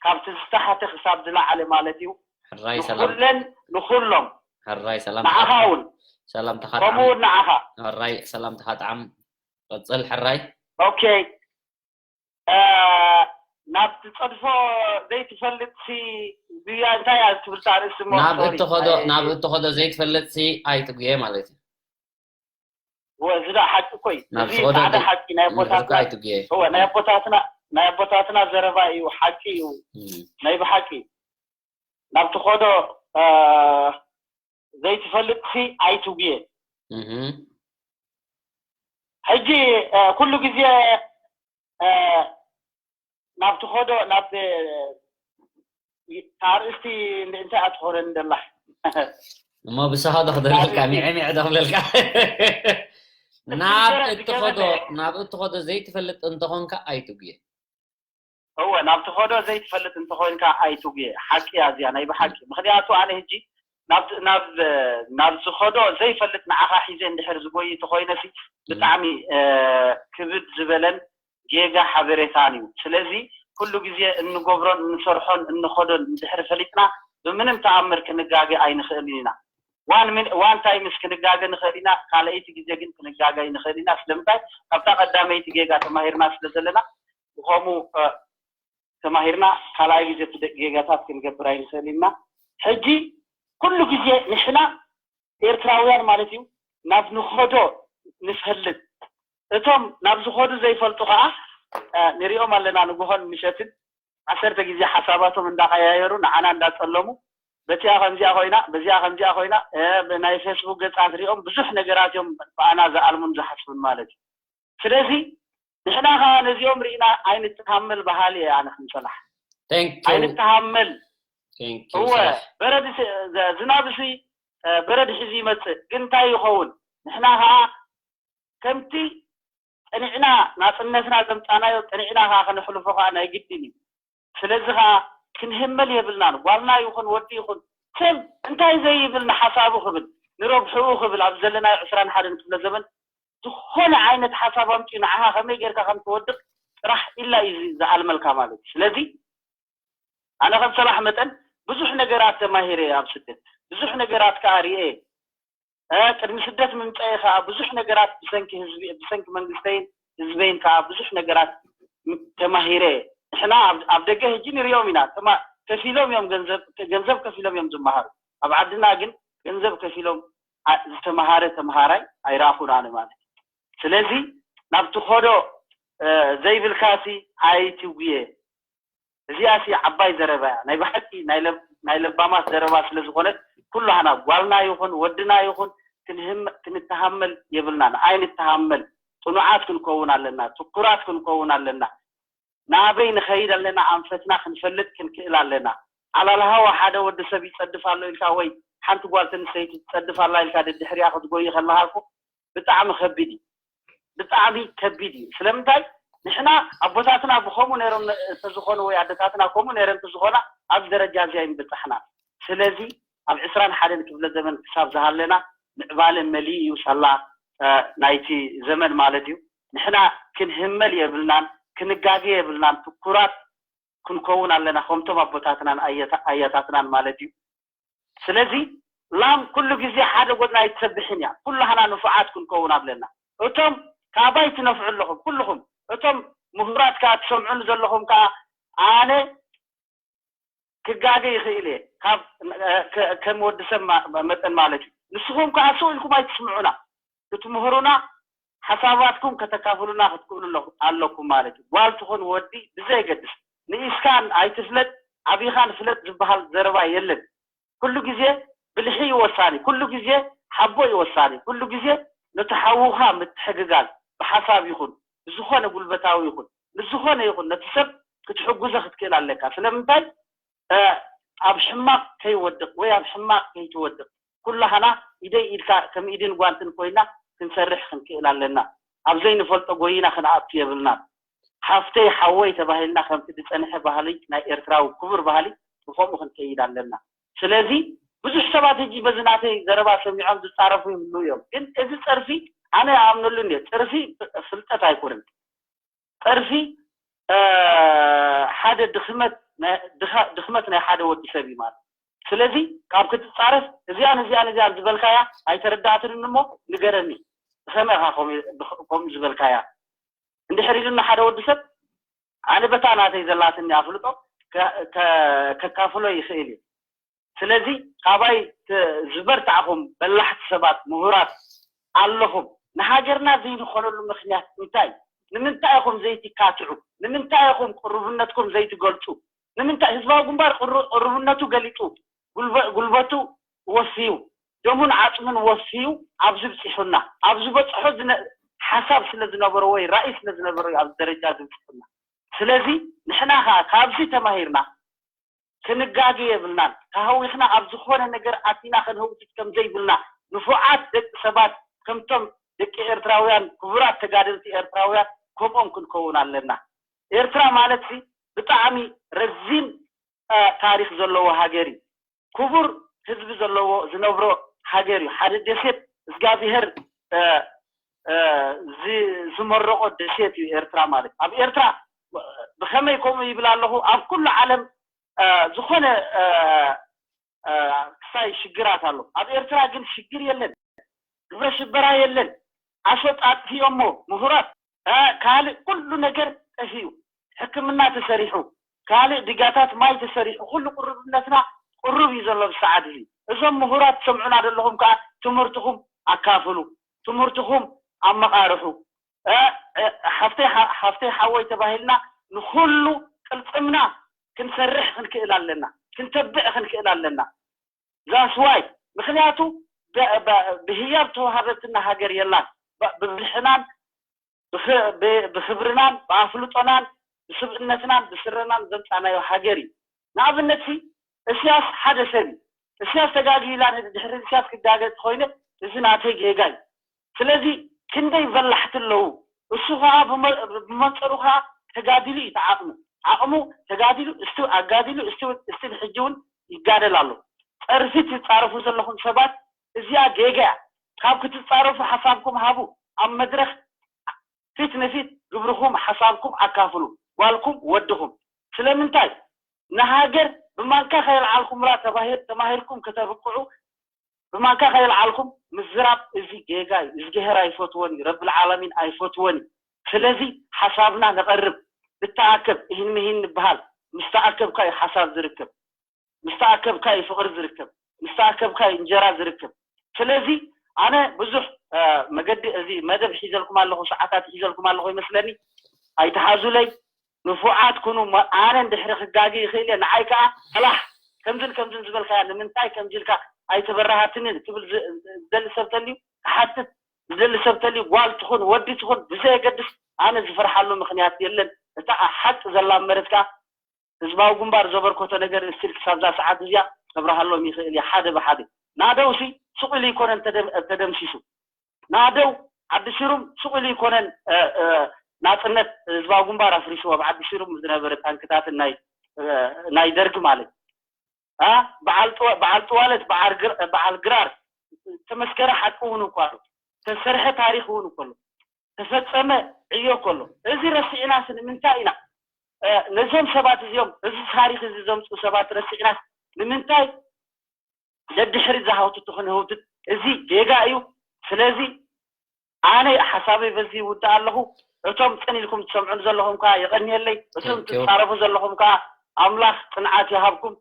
ካብ ትዝታ ሓተ ክሳብ ዝለዓለ ማለት እዩ። ሕራይ ሰላም ንኩለን ንኩሎም ሕራይ ሰላም ንዓኻ እውን ሰላምታኻ ከምኡ እውን ንዓኻ። ሕራይ ሰላምታኻ ጣዕም ቀጽል ሕራይ። ኦኬ፣ ናብ ትጸድፎ ዘይትፈልጥ ሲ ጉያ እንታይ እያ ትብል? ታርእሲ ናብ እትኸዶ ናብ እትኸዶ ዘይትፈልጥ ሲ ኣይትጉየ ማለት እዩ። እዚ ዳ ሓቂ እኮ እዩ። እዚ ሓደ ሓቂ ናይ ኣቦታትና ኣይትጉየ። እወ ናይ ኣቦታትና ናይ ኣቦታትና ዘረባ እዩ፣ ሓቂ እዩ። ናይ ብሓቂ ናብ ትኸዶ ዘይትፈልጥ ሲ ኣይትጉየ። ሕጂ ኩሉ ግዜ ናብ ትኸዶ ናብ ኣርእስቲ እንታይ ኣትኾረን ደላ እሞ ብሳኻ ዶ ክደልካ ሚዕሚዕ ዶ ክብለልካ ናብ እትኸዶ ናብ እትኸዶ ዘይትፈልጥ እንተኾንካ ኣይትጉየ። እወ ናብ ትኸዶ ዘይትፈልጥ እንተኾይንካ ኣይትጉየ። ሓቂ እያ እዚኣ ናይ ብሓቂ። ምክንያቱ ኣነ ሕጂ ናብ ዝኸዶ ዘይፈልጥ ንዓኻ ሒዘ እንድሕር ዝጎይ ተኾይነሲ ብጣዕሚ ክብድ ዝበለን ጌጋ ሓበሬታን እዩ። ስለዚ ኩሉ ግዜ እንገብሮን እንሰርሖን እንኸዶን እንድሕር ፈሊጥና ብምንም ተኣምር ክንጋገ ኣይንኽእልን ኢና። ዋን ታይምስ ክንጋገ ንኽእል ኢና፣ ካልኣይቲ ግዜ ግን ክንጋገ ኣይንኽእል ኢና። ስለምንታይ? ካብታ ቀዳመይቲ ጌጋ ተማሂርና ስለ ዘለና ብኸምኡ ተማሂርና ካልኣይ ግዜ ጌጋታት ክንገብር ኣይንኽእል ኢና። ሕጂ ኩሉ ግዜ ንሕና ኤርትራውያን ማለት እዩ ናብ ንኸዶ ንፈልጥ። እቶም ናብ ዝኸዱ ዘይፈልጡ ከዓ ንሪኦም ኣለና። ንግሆን ምሸትን ዓሰርተ ግዜ ሓሳባቶም እንዳቀያየሩ ንዓና እንዳጸለሙ በቲኣ ከምዚኣ ኮይና በዚኣ ከምዚኣ ኮይና ናይ ፌስቡክ ገጻት ሪኦም ብዙሕ ነገራት እዮም ብኣና ዝኣልሙን ዝሓስቡን ማለት እዩ። ስለዚ ንሕና ከዓ ነዚኦም ርኢና ኣይንተሃመል በሃሊ እየ ኣነ። ክንሰላሕ ኣይንተሃመል። እወ በረድ ዝናብ ሲ በረድ ሒዙ ይመፅእ ግን እንታይ ይኸውን? ንሕና ከዓ ከምቲ ፀኒዕና ናፅነትና ዘምፃናዮ ፀኒዕና ከዓ ከነሕልፎ ከዓ ናይ ግድን እዩ። ስለዚ ከዓ ክንህመል የብልናን። ጓልና ይኹን ወዲ ይኹን ሰብ እንታይ ዘይብል ንሓሳቡ ክብል ንረብሕኡ ክብል ኣብ ዘለናዮ ዕስራን ሓደን ክፍለ ዘመን ዝኾነ ዓይነት ሓሳብ ኣምፅኡ ንዓኻ ከመይ ጌርካ ከም ትወድቕ ጥራሕ ኢላ እዩ ዝኣልመልካ ማለት እዩ። ስለዚ ኣነ ከም ሰላሕ መጠን ብዙሕ ነገራት ተማሂረ እየ ኣብ ስደት ብዙሕ ነገራት ከዓ ርኤ። ቅድሚ ስደት ምምፀኤ ከዓ ብዙሕ ነገራት ብሰንኪ ህዝቢ ብሰንኪ መንግስተይን ህዝበይን ከዓ ብዙሕ ነገራት ተማሂረ እየ። ንሕና ኣብ ደገ ህጂ ንሪኦም ኢና። ከፊሎም እዮም ገንዘብ ከፊሎም እዮም ዝመሃሩ። ኣብ ዓድና ግን ገንዘብ ከፊሎም ዝተምሃረ ተምሃራይ ኣይረኣኹን ኣነ ማለት እዩ። ስለዚ ናብቲ ኸዶ ዘይብልካሲ ኣይትጉየ። እዚኣሲ ዓባይ ዘረባ እያ ናይ ብሓቂ ናይ ለባማት ዘረባ ስለዝኾነት ኩላህና ጓልና ይኹን ወድና ይኹን ክንተሃመል የብልናን። ኣይንተሃመል። ፅኑዓት ክንከውን ኣለና። ትኩራት ክንከውን ኣለና። ናበይ ንኸይድ ኣለና ኣንፈትና ክንፈልጥ ክንክእል ኣለና። ኣላልሃዋ ሓደ ወዲ ሰብ ይፀድፍ ኣሎ ኢልካ ወይ ሓንቲ ጓል ተንስተይቲ ትፀድፍ ኣላ ኢልካ ደድሕሪኣ ክትጎይ ከለካ እኮ ብጣዕሚ ከቢድ እዩ። ብጣዕሚ ከቢድ እዩ። ስለምንታይ ንሕና ኣቦታትና ብከምኡ ነይሮም እንተዝኾኑ ወይ ኣደታትና ከምኡ ነይረን እንተዝኾና ኣብዚ ደረጃ እዚ ኣይምበፃሕና። ስለዚ ኣብ ዕስራን ሓደን ክፍለ ዘመን ክሳብ ዝሃለና ምዕባለ መሊእ እዩ ሳላ ናይቲ ዘመን ማለት እዩ። ንሕና ክንህመል የብልናን፣ ክንጋገ የብልናን። ትኩራት ክንከውን ኣለና ከምቶም ኣቦታትናን ኣያታትናን ማለት እዩ። ስለዚ ላም ኩሉ ግዜ ሓደ ጎድና ኣይትሰብሕን እያ። ኩላህና ንፉዓት ክንከውን ኣለና። እቶም ካባይ ትነፍዑ ኣለኹም ኩልኹም እቶም ምሁራት ከዓ ትሰምዑን ዘለኹም ከዓ ኣነ ክጋገ ይኽእል እየ ካብ ከም ወዲ ሰብ መጠን ማለት እዩ። ንስኹም ከዓ ስቕ ኢልኩም ኣይትስምዑና ክትምህሩና ሓሳባትኩም ከተካፍሉና ክትክእሉ ኣለኩም ማለት እዩ። ጓል ትኹን ወዲ ብዘየገድስ ንኢስካን ኣይትፍለጥ ዓቢኻን ፍለጥ ዝበሃል ዘረባ የለን። ኩሉ ግዜ ብልሒ እዩ ወሳኒ። ኩሉ ግዜ ሓቦ እዩ ወሳኒ። ኩሉ ግዜ ነቲ ሓውኻ ምትሕግጋዝ ብሓሳብ ይኹን ብዝኾነ ጉልበታዊ ይኹን ብዝኾነ ይኹን ነቲ ሰብ ክትሕጉዘ ክትክእል ኣለካ። ስለምንታይ ኣብ ሕማቕ ከይወድቕ ወይ ኣብ ሕማቕ ከይትወድቕ ኩላህና ኢደይ ኢድካ ከም ኢድን ጓንትን ኮይና ክንሰርሕ ክንክእል ኣለና። ኣብ ዘይንፈልጦ ጎይና ክንኣቱ የብልናን። ሓፍተይ ሓወይ ተባሂልና ከምቲ ዝጸንሐ ባህሊ ናይ ኤርትራዊ ክቡር ባህሊ ብኸምኡ ክንከይድ ኣለና። ስለዚ ብዙሕ ሰባት ሕጂ በዚ ናተይ ዘረባ ሰሚዖም ዝጻረፉ ይህልዉ እዮም። ግን እዚ ጸርፊ ኣነ ኣይኣምነሉን እየ። ጸርፊ ፍልጠት ኣይኮነን። ጸርፊ ሓደ ድኽመት ድኽመት ናይ ሓደ ወዲ ሰብ እዩ ማለት። ስለዚ ካብ ክትጻረፍ እዚኣን እዚኣን እዚኣን ዝበልካያ ኣይተረዳእትንን እሞ ንገረኒ። ብኸመይ ኢኻ ከምኡ ዝበልካያ? እንድሕር ኢሉና ሓደ ወዲ ሰብ ኣነ በታ ናተይ ዘላትኒ ኣፍልጦ ከካፍሎ ይኽእል እዩ። ስለዚ ካባይ ዝበርታዕኹም በላሕቲ ሰባት ምሁራት ኣለኹም። ንሃገርና ዘይንኾነሉ ምኽንያት እንታይ? ንምንታይ ኢኹም ዘይትካትዑ? ንምንታይ ኢኹም ቅሩብነትኩም ዘይትገልጹ? ንምንታይ ህዝባዊ ግንባር ቅሩብነቱ ገሊጹ፣ ጉልበቱ ወፍዩ፣ ደሙን ዓጽሙን ወፍዩ ኣብዚ ብጺሑና? ኣብ ዝበጽሖ ሓሳብ ስለ ዝነበሮ ወይ ራእይ ስለ ዝነበሮ እዩ ኣብዚ ደረጃ እዚ ብጺሑና። ስለዚ ንሕና ኸኣ ካብዚ ተማሂርና ክንጋገ የብልናን። ተሃዊኽና ኣብ ዝኾነ ነገር ኣቲና ክንህውትት ከም ዘይብልና ንፉዓት ደቂ ሰባት ከምቶም ደቂ ኤርትራውያን ክቡራት ተጋደልቲ ኤርትራውያን ከምኦም ክንከውን ኣለና። ኤርትራ ማለት ሲ ብጣዕሚ ረዚን ታሪኽ ዘለዎ ሃገር እዩ። ክቡር ህዝቢ ዘለዎ ዝነብሮ ሃገር እዩ። ሓደ ደሴት እግዚኣብሄር ዝመረቆ ደሴት እዩ ኤርትራ ማለት። ኣብ ኤርትራ ብኸመይ ከምኡ ይብል ኣለኹ? ኣብ ኩሉ ዓለም ዝኾነ ክሳይ ሽግራት ኣሎ። ኣብ ኤርትራ ግን ሽግር የለን፣ ግብረ ሽበራ የለን። ኣሸጣጥፊኦሞ ምሁራት ካልእ ኩሉ ነገር ጠፊኡ፣ ሕክምና ተሰሪሑ፣ ካልእ ድጋታት ማይ ተሰሪሑ፣ ኩሉ ቅሩብነትና ቅሩብ እዩ ዘሎ ብሰዓት እዚ። እዞም ምሁራት ትሰምዑና ዘለኹም ከዓ ትምህርትኹም ኣካፍሉ፣ ትምህርትኹም ኣመቓርሑ። ሓፍተይ ሓወይ ተባሂልና ንኹሉ ቅልፅምና ክንሰርሕ ክንክእል ኣለና፣ ክንተብዕ ክንክእል ኣለና። ዛስዋይ ምክንያቱ ብህያብ ተዋሃበትና ሃገር የላን። ብብልሕናን ብኽብርናን ብኣፍልጦናን ብስብእነትናን ብስረናን ዘምፃናዮ ሃገር እዩ። ንኣብነት ሲ እስያስ ሓደ ሰብ እዩ። እስያስ ተጋጊላ ድሕሪ እስያስ ክጋገ ተኮይነ እዚ ናተይ ጌጋ እዩ። ስለዚ ክንደይ በላሕቲ ኣለዉ። እሱ ከዓ ብመንፅሩ ከዓ ተጋዲሉ እዩ ተዓቕሙ። ዓቕሙ ተጋዲሉ እስቲ ኣጋዲሉ እስቲ ሕጂ እውን ይጋደል ኣሎ። ጸርፊ ትጻረፉ ዘለኹም ሰባት እዚኣ ጌጋ እያ። ካብ ክትጻረፉ ሓሳብኩም ሃቡ። ኣብ መድረኽ ፊት ንፊት ግብርኹም ሓሳብኩም ኣካፍሉ። ጓልኩም ወድኹም ስለምንታይ ንሃገር ብማንካ ከየልዓልኩምላ ተማሂርኩም ከተብቅዑ ብማንካ ከየልዓልኩም ምዝራብ እዚ ጌጋ እዩ። እዝግሄር ኣይፈትዎን እዩ። ረብል ዓለሚን ኣይፈትዎን እዩ። ስለዚ ሓሳብና ነቐርብ፣ ንተኣከብ፣ ኢሂን ምሂን ንበሃል። ምስ ተኣከብካ እዩ ሓሳብ ዝርከብ። ምስ ተኣከብካ እዩ ፍቕሪ ዝርከብ። ምስ ተኣከብካ እዩ እንጀራ ዝርከብ። ስለዚ ኣነ ብዙሕ መገዲ እዚ መደብ ሒዘልኩም ኣለኹ፣ ሰዓታት ሒዘልኩም ኣለኹ ይመስለኒ። ኣይትሓዙለይ። ንፉዓት ኩኑ። ኣነ እንድሕሪ ክጋገ ይኽእል እየ። ንዓይ ከዓ ኣላሕ ከምዝን ከምዝን ዝበልካያ ንምንታይ ከምዚ ኢልካ ኣይተበራሃትንን ክብል ዝደሊ ሰብ ተልዩ ክሓትት ዝደሊ ሰብ ተልዩ ጓል ትኹን ወዲ ትኹን ብዘየገድስ ኣነ ዝፈርሓሉ ምኽንያት የለን። እታ ሓቂ ዘላ መረት ከዓ ህዝባዊ ግንባር ዘበርከቶ ነገር እስቲል ክሳብ እዛ ሰዓት እዚኣ ከብርሃሎም ይኽእል እየ ሓደ ብሓደ። ናደው ሲ ሱቕ ኢሉ ይኮነን ተደምሲሱ። ናደው ዓዲ ሽሩም ሱቕ ኢሉ ይኮነን ናፅነት ህዝባዊ ግንባር ኣፍሪስዎ ኣብ ዓዲ ሽሩም ዝነበረ ታንክታትን ናይ ደርጊ ማለት በዓል ጥዋለት በዓል ግራር ተመስከረ ሓቂ እውን እኳ ኣሎ ተሰርሐ ታሪክ እውን እኮ ኣሎ ተፈፀመ ዕዮ እኮ ኣሎ። እዚ ረሲዕናስ ንምንታይ ኢና ነዞም ሰባት እዚኦም እዚ ታሪክ እዚ ዘምፅኡ ሰባት ረሲዕናስ ንምንታይ ደድሕሪት ዝሃውትቱ ክንህውትት እዚ ጌጋ እዩ። ስለዚ ኣነ ሓሳበይ በዚ ይውድእ ኣለኹ። እቶም ፅን ኢልኩም ትሰምዑን ዘለኹም ከዓ የቐንየለይ። እቶም ትፃረፉ ዘለኹም ከዓ ኣምላኽ ፅንዓት ይሃብኩም፣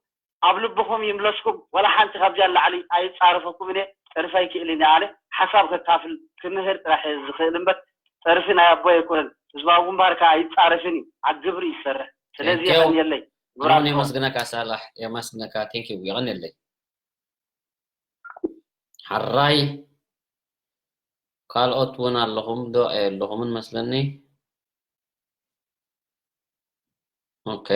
ኣብ ልብኹም ይምለስኩም። ወላ ሓንቲ ካብዚኣ ንላዕሊ ኣይፃረፈኩምን እየ። ፀርፊ ኣይክእልን እየ። ኣነ ሓሳብ ከካፍል ክምህር ጥራሕ እየ ዝኽእል እምበር ፀርፊ ናይ ኣቦይ ኣይኮነን። ህዝባዊ ግንባር ከዓ ኣይፃረፍን እዩ፣ ኣብ ግብሪ ይሰርሕ። ስለዚ የቐንየለይ። ብጣዕሚ የመስግነካ ሳላሕ፣ የመስግነካ። ቴንኪው፣ የቐንየለይ። ሓራይ ካልኦት እውን ኣለኹም ዶ ኣየለኹምን መስለኒ። ኦኬ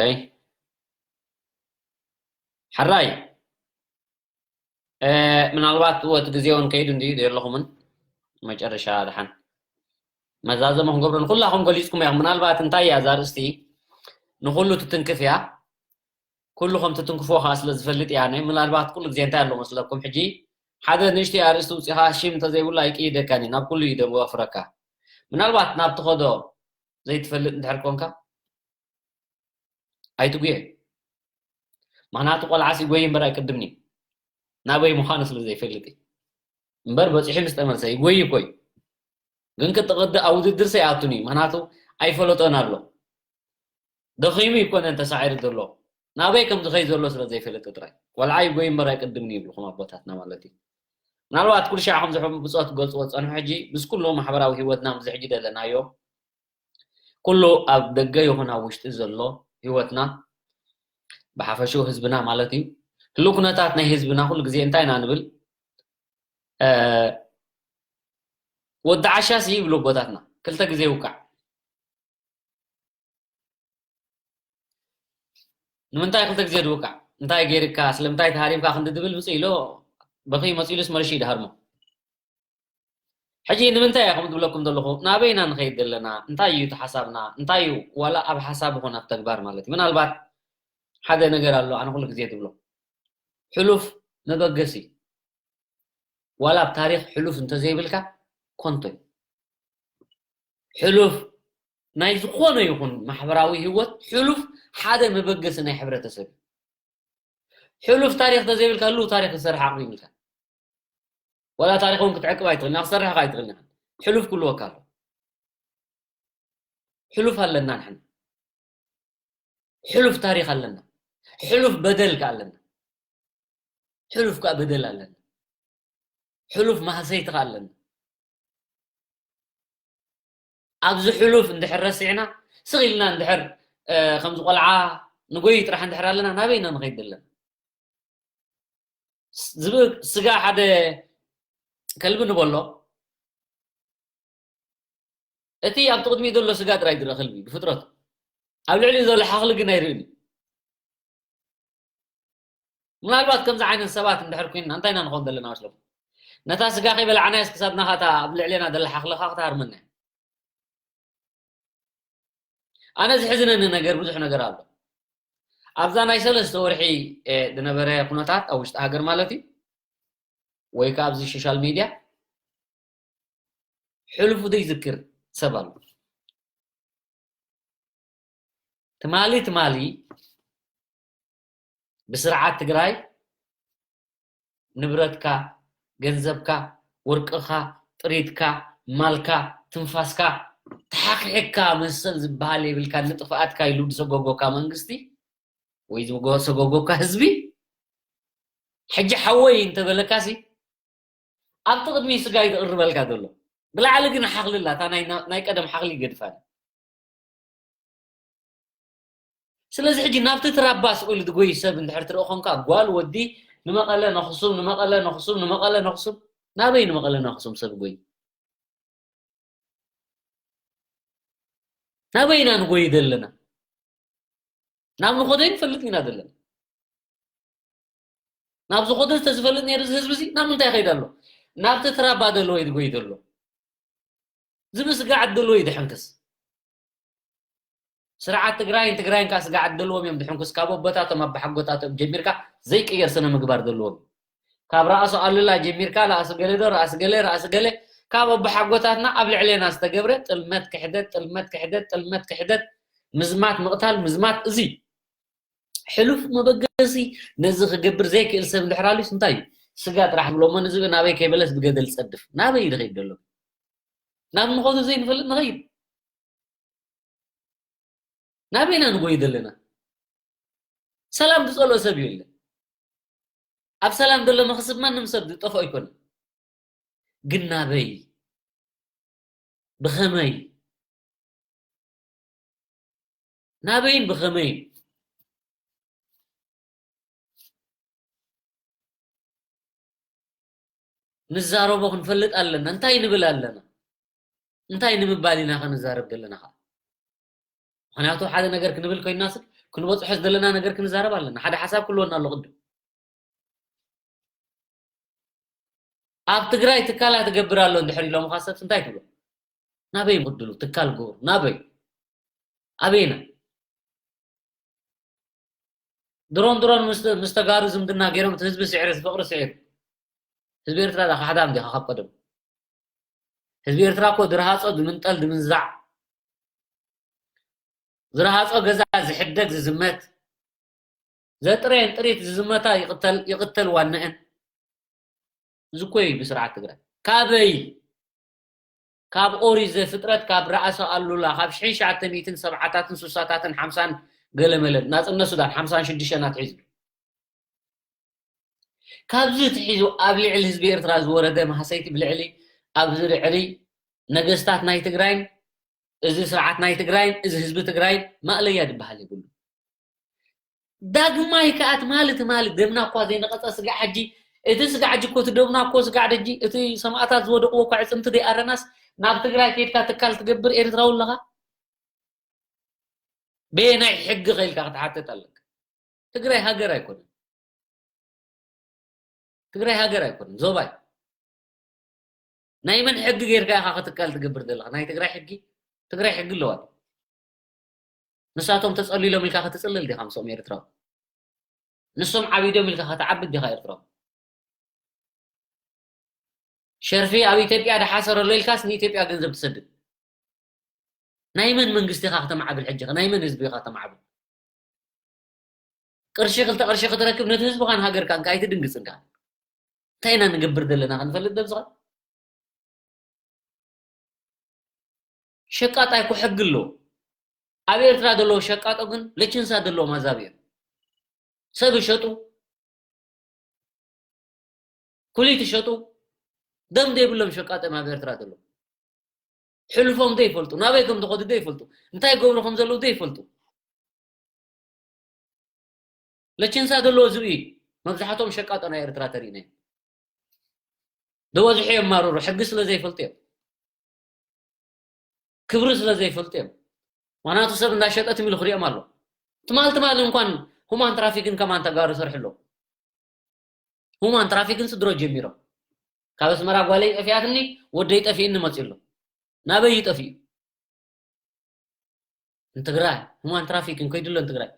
ሓራይ ምናልባት እወ እቲ ግዜ እውን ከይዱ እንዲ ዘለኹምን መጨረሻ ድሓን መዛዘመ ክንገብረሉ ኩላኹም ገሊፅኩም ኢኹም። ምናልባት እንታይ እያ እዛ ርእስቲ ንኩሉ ትትንክፍ እያ። ኩሉ ከም ትትንክፎ ከዓ ስለ ዝፈልጥ እያ። ናይ ምናልባት ኩሉ ግዜ እንታይ ኣሎ መስለኩም? ሕጂ ሓደ ንእሽተይ ኣርእስቲ ውፂኻ ሽም እንተዘይብሉ ኣይቅይደካን እዩ። ናብ ኩሉ እዩ ደወፍረካ። ምናልባት ናብ ትኸዶ ዘይትፈልጥ እንድሕር ኮንካ ኣይትጉየ። ምኽንያቱ ቆልዓስ ይጎይ እምበር ኣይቅድምን እዩ። ናበይ ምዃኑ ስለ ዘይፈልጥ እዩ። እምበር በፂሑ ምስ ተመልሰ ይጎይ እኮ እዩ። ግን ክትቕድእ ኣብ ውድድር ሰይኣቱን እዩ። ምኽንያቱ ኣይፈለጦን ኣሎ። ደኺሙ ይኮነን ተሳዒሩ ዘሎ። ናበይ ከም ዝኸይ ዘሎ ስለ ዘይፈልጥ ጥራይ። ቆልዓ ይጎይ እምበር ኣይቅድምን እዩ ይብልኹም ኣቦታትና ማለት እዩ። ምናልባት ኩሉ ሻዕ ከም ዝሕም ብፆት ገልፅዎ ዝፀንሑ ሕጂ ምስ ኩሉ ማሕበራዊ ህይወትና ምስ ሕጂ ዘለናዮ ኩሉ ኣብ ደገ ይኹን ኣብ ውሽጢ ዘሎ ህይወትና ብሓፈሽኡ ህዝብና ማለት እዩ። ህሉው ኩነታት ናይ ህዝብና ኩሉ ግዜ እንታይ ኢና ንብል? እ፣ ወዲ ዓሻ ሲ ይብሉ ኣቦታትና፣ ክልተ ግዜ ይውቃዕ። ንምንታይ ክልተ ግዜ ድውቃዕ? እንታይ ገይርካ? ስለምንታይ ተሃሪምካ? ክንዲ ድብል ምጽእ ኢሎ በኺ መጺሉስ መርሺ ይድሃርሞ። ሕጂ ንምንታይ እየ ከምኡ ዝብለኩም ዘለኹ? ናበይ ኢና ንኸይድ ዘለና? እንታይ እዩ እቲ ሓሳብና? እንታይ እዩ ዋላ ኣብ ሓሳብ ይኹን ኣብ ተግባር ማለት እዩ? ምናልባት ሓደ ነገር ኣሎ፣ ኣነ ኩሉ ግዜ ዝብሎ። ሕሉፍ መበገሲ። ዋላ ኣብ ታሪኽ ሕሉፍ እንተዘይብልካ ኮንቶ እዩ። ሕሉፍ ናይ ዝኾነ ይኹን ማሕበራዊ ህይወት ሕሉፍ ሓደ መበገሲ ናይ ሕብረተሰብ እዩ። ሕሉፍ ታሪኽ እንተዘይብልካ ህሉው ታሪኽ ዝሰርሕ ዓቕሚ ይብልካ። ዋላ ታሪኽ እውን ክትዕቅብ ኣይትኽእልን፣ ክትሰርሕ ከኣ ኣይትኽእልን ኢኻ። ሕሉፍ ክህልወካ ኣሎ። ሕሉፍ ኣለና ንሕና። ሕሉፍ ታሪኽ ኣለና። ሕሉፍ በደል ከኣ ኣለና። ሕሉፍ ከኣ በደል ኣለና። ሕሉፍ ማህሰይቲ ከኣ ኣለና። ኣብዚ ሕሉፍ እንድሕር ረሲዕና፣ ስቕ ኢልና እንድሕር፣ እ፣ ከምዚ ቆልዓ ንጎይ ጥራሕ እንድሕር ኣለና፣ ናበይ ኢና ንኸይድ ዘለና? ስ-፣ ዝብ-፣ ስጋ ሓደ ከልቢ ንበሎ፣ እቲ ኣብቲ ቅድሚኡ ዘሎ ስጋ ጥራይ ዝረአ ከልቢ ብፍጥረቱ። ኣብ ልዕሊኡ ዘሎ ሓኽሊ ግን ኣይርእን እዩ። ምናልባት ከምዚ ዓይነት ሰባት እንድሕር ኮይንና እንታይ ኢና ንኸውን ዘለና መስለኩም? ነታ ስጋ ከይበላዕናዮስ ክሳብ ናኻ እታ ኣብ ልዕሌና ዘላ ሓኽሊ ኸኣ ክትሃርመና እያ። ኣነ ዝሕዝነኒ ነገር ብዙሕ ነገር ኣሎ። ኣብዛ ናይ ሰለስተ ወርሒ፣ እ፣ ዝነበረ ኩነታት ኣብ ውሽጢ ሃገር ማለት እዩ፣ ወይ ከኣ ኣብዚ ሶሻል ሚድያ ሕሉፉ ዘይዝክር ሰብ ኣሎ። ትማሊ ትማሊ ብስርዓት ትግራይ ንብረትካ፣ ገንዘብካ፣ ወርቅኻ፣ ጥሪትካ፣ ማልካ፣ ትንፋስካ ተሓኺሕካ መሰል ዝበሃል የብልካ፣ ንጥፍኣትካ ኢሉ ዝሰጎጎካ መንግስቲ ወይ ዝጎ-፣ ዝሰጎጎካ ህዝቢ፣ ሕጂ ሓወይ እንተበለካሲ፣ ኣብቲ ቅድሚ ስጋ እዩ ዝቕርበልካ ዘሎ። ብላዕሊ ግን ሓኽሊ ኣላ፣ እታ ናይ፣ ናይ ቀደም ሓኽሊ ይገድፋ ኣላ። ስለዚ ሕጂ ናብቲ ትራባ ስቕ ኢሉ ዝጎይ ሰብ እንድሕር ትርኢ ኾንካ፣ ጓል ወዲ ንመቐለ ነኽሱም፣ ንመቐለ ነኽሱም፣ ንመቐለ ነኽሱም፣ ናበይ ንመቐለ ነኽሱም ሰብ ጎይ? ናበይ ኢና ንጎይ ዘለና? ናብ ንኸዶ ኣይንፈልጥን ኢና ዘለና። ናብ ዝኸዶ እንተዝፈልጥ ነይሩ እዚ ህዝቢ እዚ ናብ ምንታይ ይኸይድ ኣሎ? ናብቲ ትራባ ደለዎ እዩ ዝጎይ ዘሎ። እዚ ብስግኣት ደለዎ እዩ ዝሕንክስ። ስርዓት ትግራይን ትግራይን ከኣ ስግኣት ደለዎም እዮም ዝሕንክስ። ካብ ኣቦታቶም ኣባሓጎታቶም ጀሚርካ ዘይቅየር ስነ ምግባር ዘለዎም። ካብ ራእሲ ኣሉላ ጀሚርካ ራእሲ ገለ ዶ ራእሲ ገለ ራእሲ ገለ ካብ ኣቦሓጎታትና ኣብ ልዕሌና ዝተገብረ ጥልመት ክሕደት ጥልመት ክሕደት ጥልመት ክሕደት ምዝማት ምቕታል ምዝማት እዚ ሕሉፍ መበገሲ ነዚ ክገብር ዘይክእል ሰብ እንድሕር ኣልዩስ እንታይ እዩ? ስጋ ጥራሕ ብሎ እሞ ንዝብኢ ናበይ ከይበለስ ብገደል ጸድፍ። ናበይ እዩ ዝኸይድ ዘሎ? ናብ ንኸዶ ዘይንፈልጥ ንኸይድ። ናበይ ኢና ንጎይ ዘለና? ሰላም ዝጸልኦ ሰብ የለን። ኣብ ሰላም ዘሎ መኽስብ ማንም ሰብ ዝጠፍኦ ኣይኮነን። ግን ናበይ? ብኸመይ? ናበይን ብኸመይን? ንዛረቦ ክንፈልጥ ኣለና። እንታይ ንብል ኣለና? እንታይ ንምባል ኢና ክንዛረብ ዘለና ኸዓ? ምኽንያቱ ሓደ ነገር ክንብል ኮይንናስ ክንበጽሖ ዘለና ነገር ክንዛረብ ኣለና። ሓደ ሓሳብ ክህልወና ኣሎ ቅድም። ኣብ ትግራይ ትካላት እገብር ኣሎ እንድሕር ኢሎምኻ ሰብስ እንታይ ትብሎ? ናበይ ክድሉ ትካል ግብሩ ናበይ ኣበይና? ድሮን ድሮን ምስ ተጋሩ ዝምድና ገይሮም እቲ ህዝቢ ስዒሩ እቲ ፍቕሪ ስዒሩ። ህዝቢ ኤርትራ ዳ ካሕዳም ዲኻ ካብ ቀደም? ህዝቢ ኤርትራ እኮ ድርሃጾ ድምንጠል ድምንዛዕ፣ ዝረሃጾ ገዛ ዝሕደግ ዝዝመት፣ ዘጥረየን ጥሪት ዝዝመታ ይቕተል ይቕተል ዋነአን። እዚ እኮ እዩ ብስርዓት ትግራይ። ካበይ? ካብ ኦሪት ዘፍጥረት ካብ ረኣሰ ኣሉላ ካብ ሽሕን ሸዓተ ሚእትን ሰብዓታትን ሱሳታትን ሓምሳን ገለመለን ናጽነት ሱዳን ሓምሳን ሽዱሽተ ናትሒዙ ካብዚ ትሒዙ ኣብ ልዕሊ ህዝቢ ኤርትራ ዝወረደ ማህሰይቲ ብልዕሊ ኣብዚ ልዕሊ ነገስታት ናይ ትግራይን እዚ ስርዓት ናይ ትግራይን እዚ ህዝቢ ትግራይን ማእለያ ዝበሃል የብሉ። ዳግማይ ከኣ ትማሊ ትማሊ ደምና እኳ ዘይነቐጸ ስጋዕ ሕጂ እቲ ስጋዕ ሕጂ እኮ እቲ ደምና እኮ ስጋዕ ደጂ እቲ ሰማእታት ዝወደቕዎ እኳ ዕጽምቲ ደይኣረናስ ናብ ትግራይ ከይድካ ትካል ትገብር ኤርትራዊ ኣለኻ? በየናይ ሕጊ ከይልካ ክትሓተት ኣለካ? ትግራይ ሃገር ኣይኮነን። ትግራይ ሃገር ኣይኮነን፣ ዞባ እዩ። ናይ መን ሕጊ ጌርካ ኢኻ ክትካል ትገብር ዘለኻ? ናይ ትግራይ ሕጊ? ትግራይ ሕጊ ኣለዋ። ንሳቶም ተጸሊሎም ኢልካ ክትጽልል ዲኻ ምስኦም ኤርትራዊ? ንሶም ዓቢዶም ኢልካ ክትዓብድ ዲኻ ኤርትራዊ? ሸርፊ ኣብ ኢትዮጵያ ድሓሰረሎ ኢልካስ ንኢትዮጵያ ገንዘብ ትሰድድ? ናይ መን መንግስቲ ኢኻ ከተማዕብል? ሕጂ ናይ መን ህዝቢ ኢኻ ከተማዕብል? ቅርሺ ክልተ ቅርሺ ክትረክብ ነቲ ህዝብኻን ሃገርካን ከኣ ኣይትድንግጽ እንካ። እንታይ ኢና ንገብር ዘለና ክንፈልጥ ደብዝኻ? ሸቃጣይ እኮ ሕጊ ኣለዎ። ኣብ ኤርትራ ዘለዉ ሸቃጦ ግን ለችንሳ ዘለዎም ኣዛብ እዮም። ሰብ ይሸጡ፣ ኩሊት ይሸጡ፣ ደም ዘይብሎም ሸቃጦ እዮም ኣብ ኤርትራ ዘለዉ። ሕልፎም ዘይፈልጡ፣ ናበይ ከም ዝኸዱ ዘይፈልጡ፣ እንታይ ይገብሩ ከም ዘለዉ ዘይፈልጡ። ለችንሳ ዘለዎ ዝብኢ መብዛሕትኦም ሸቃጦ ናይ ኤርትራ ተሪእና እዮም። ዝበዝሑ የማርሩ፣ ሕጊ ስለ ዘይፈልጡ እዮም። ክብሪ ስለ ዘይፈልጡ እዮም። ዋናቱ ሰብ እንዳሸጠ ትም ኢሉ ክሪኦም ኣሎ። ትማል ትማል እንኳን ሁማን ትራፊክን ከማን ተጋሩ ሰርሑ ኣለዉ። ሁማን ትራፊክን ስድሮ ጀሚሮም። ካብ ኣስመራ ጓለይ ጠፊኣትኒ፣ ወደይ ጠፊእኒ መፂኡ ኣሎ። ናበይ እዩ ጠፊኡ? ንትግራይ ሁማን ትራፊክን ከይድሎ ንትግራይ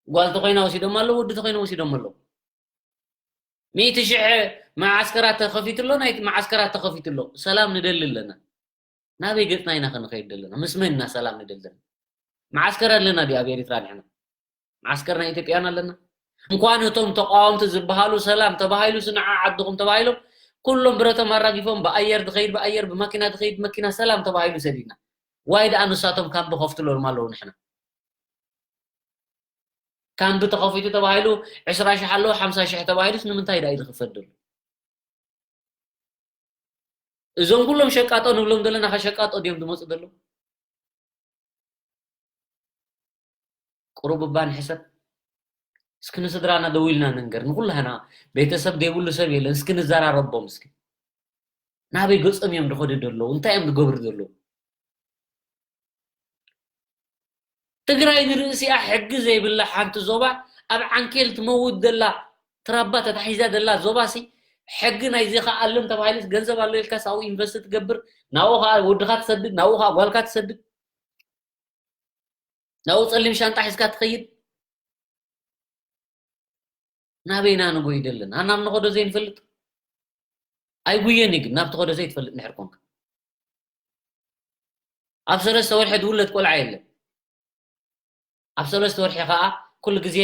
ጓል ተኮይና ወሲዶም ኣለዉ፣ ወዲ ተኮይና ወሲዶም ኣለዉ። ሚእቲ ሽሕ መዓስከራት ተኸፊቱ ኣሎ፣ ናይ መዓስከራት ተኸፊቱ ኣሎ። ሰላም ንደሊ ኣለና። ናበይ ገጽና ኢና ክንኸይድ ዘለና? ምስ መን ኢና ሰላም ንደሊ ዘለና? መዓስከር ኣለና ድዩ ኣብ ኤሪትራ ንሕና? መዓስከር ናይ ኢትዮጵያን ኣለና? እንኳን እቶም ተቃወምቲ ዝበሃሉ ሰላም ተባሂሉስ ንዓ ዓድኹም ተባሂሎም ኩሎም ብረቶም ኣራጊፎም ብኣየር ዝኸይድ ብኣየር ብመኪና ዝኸይድ መኪና ሰላም ተባሂሉ ሰዲድና። ዋይ ደኣ ንሳቶም ካምቢ ከፍትሎም ኣለዉ ንሕና? ካምቢ ተኸፊቱ ተባሂሉ ዕስራ ሽሕ ኣለዎ ሓምሳ ሽሕ ተባሂሉስ ንምንታይ ደኣ እዩ ዝኽፈት ዘሎ? እዞም ኩሎም ሸቃጦ ንብሎም ዘለና ከ ሸቃጦ ድዮም ዝመፁ ዘለዉ? ቁሩብ እባ ንሕሰብ እስኪ። ንስድራና ደው ኢልና ንንገር ንኩላህና። ቤተሰብ ዘይብሉ ሰብ የለን። እስኪ ንዘራረቦም እስኪ። ናበይ ገጾም እዮም ዝኸዱ ዘለዉ? እንታይ እዮም ዝገብሩ ዘለዉ? ትግራይ ንርእሲኣ ሕጊ ዘይብላ ሓንቲ ዞባ ኣብ ዓንኬል ትመውት ዘላ ትራባ ተታሒዛ ዘላ ዞባ ሲ ሕጊ ናይዚ ከኣልም ተባሂሉስ ገንዘብ ኣሎ ኢልካስ ኣብኡ ኢንቨስት ትገብር ናብኡ ከዓ ወድኻ ትሰድድ ናብኡ ከዓ ጓልካ ትሰድድ ናብኡ ጸሊም ሻንጣ ሒዝካ ትኸይድ ናበይና ንጎይ ደለና ኣናብ ንኸዶ ዘይንፈልጥ ኣይጉየን እዩ ግን ናብ ትኸዶ ዘይትፈልጥ እንድሕር ኮንካ ኣብ ሰለስተ ወርሒ ዝውለድ ቆልዓ የለን ኣብ ሰለስተ ወርሒ ከዓ ኩሉ ግዜ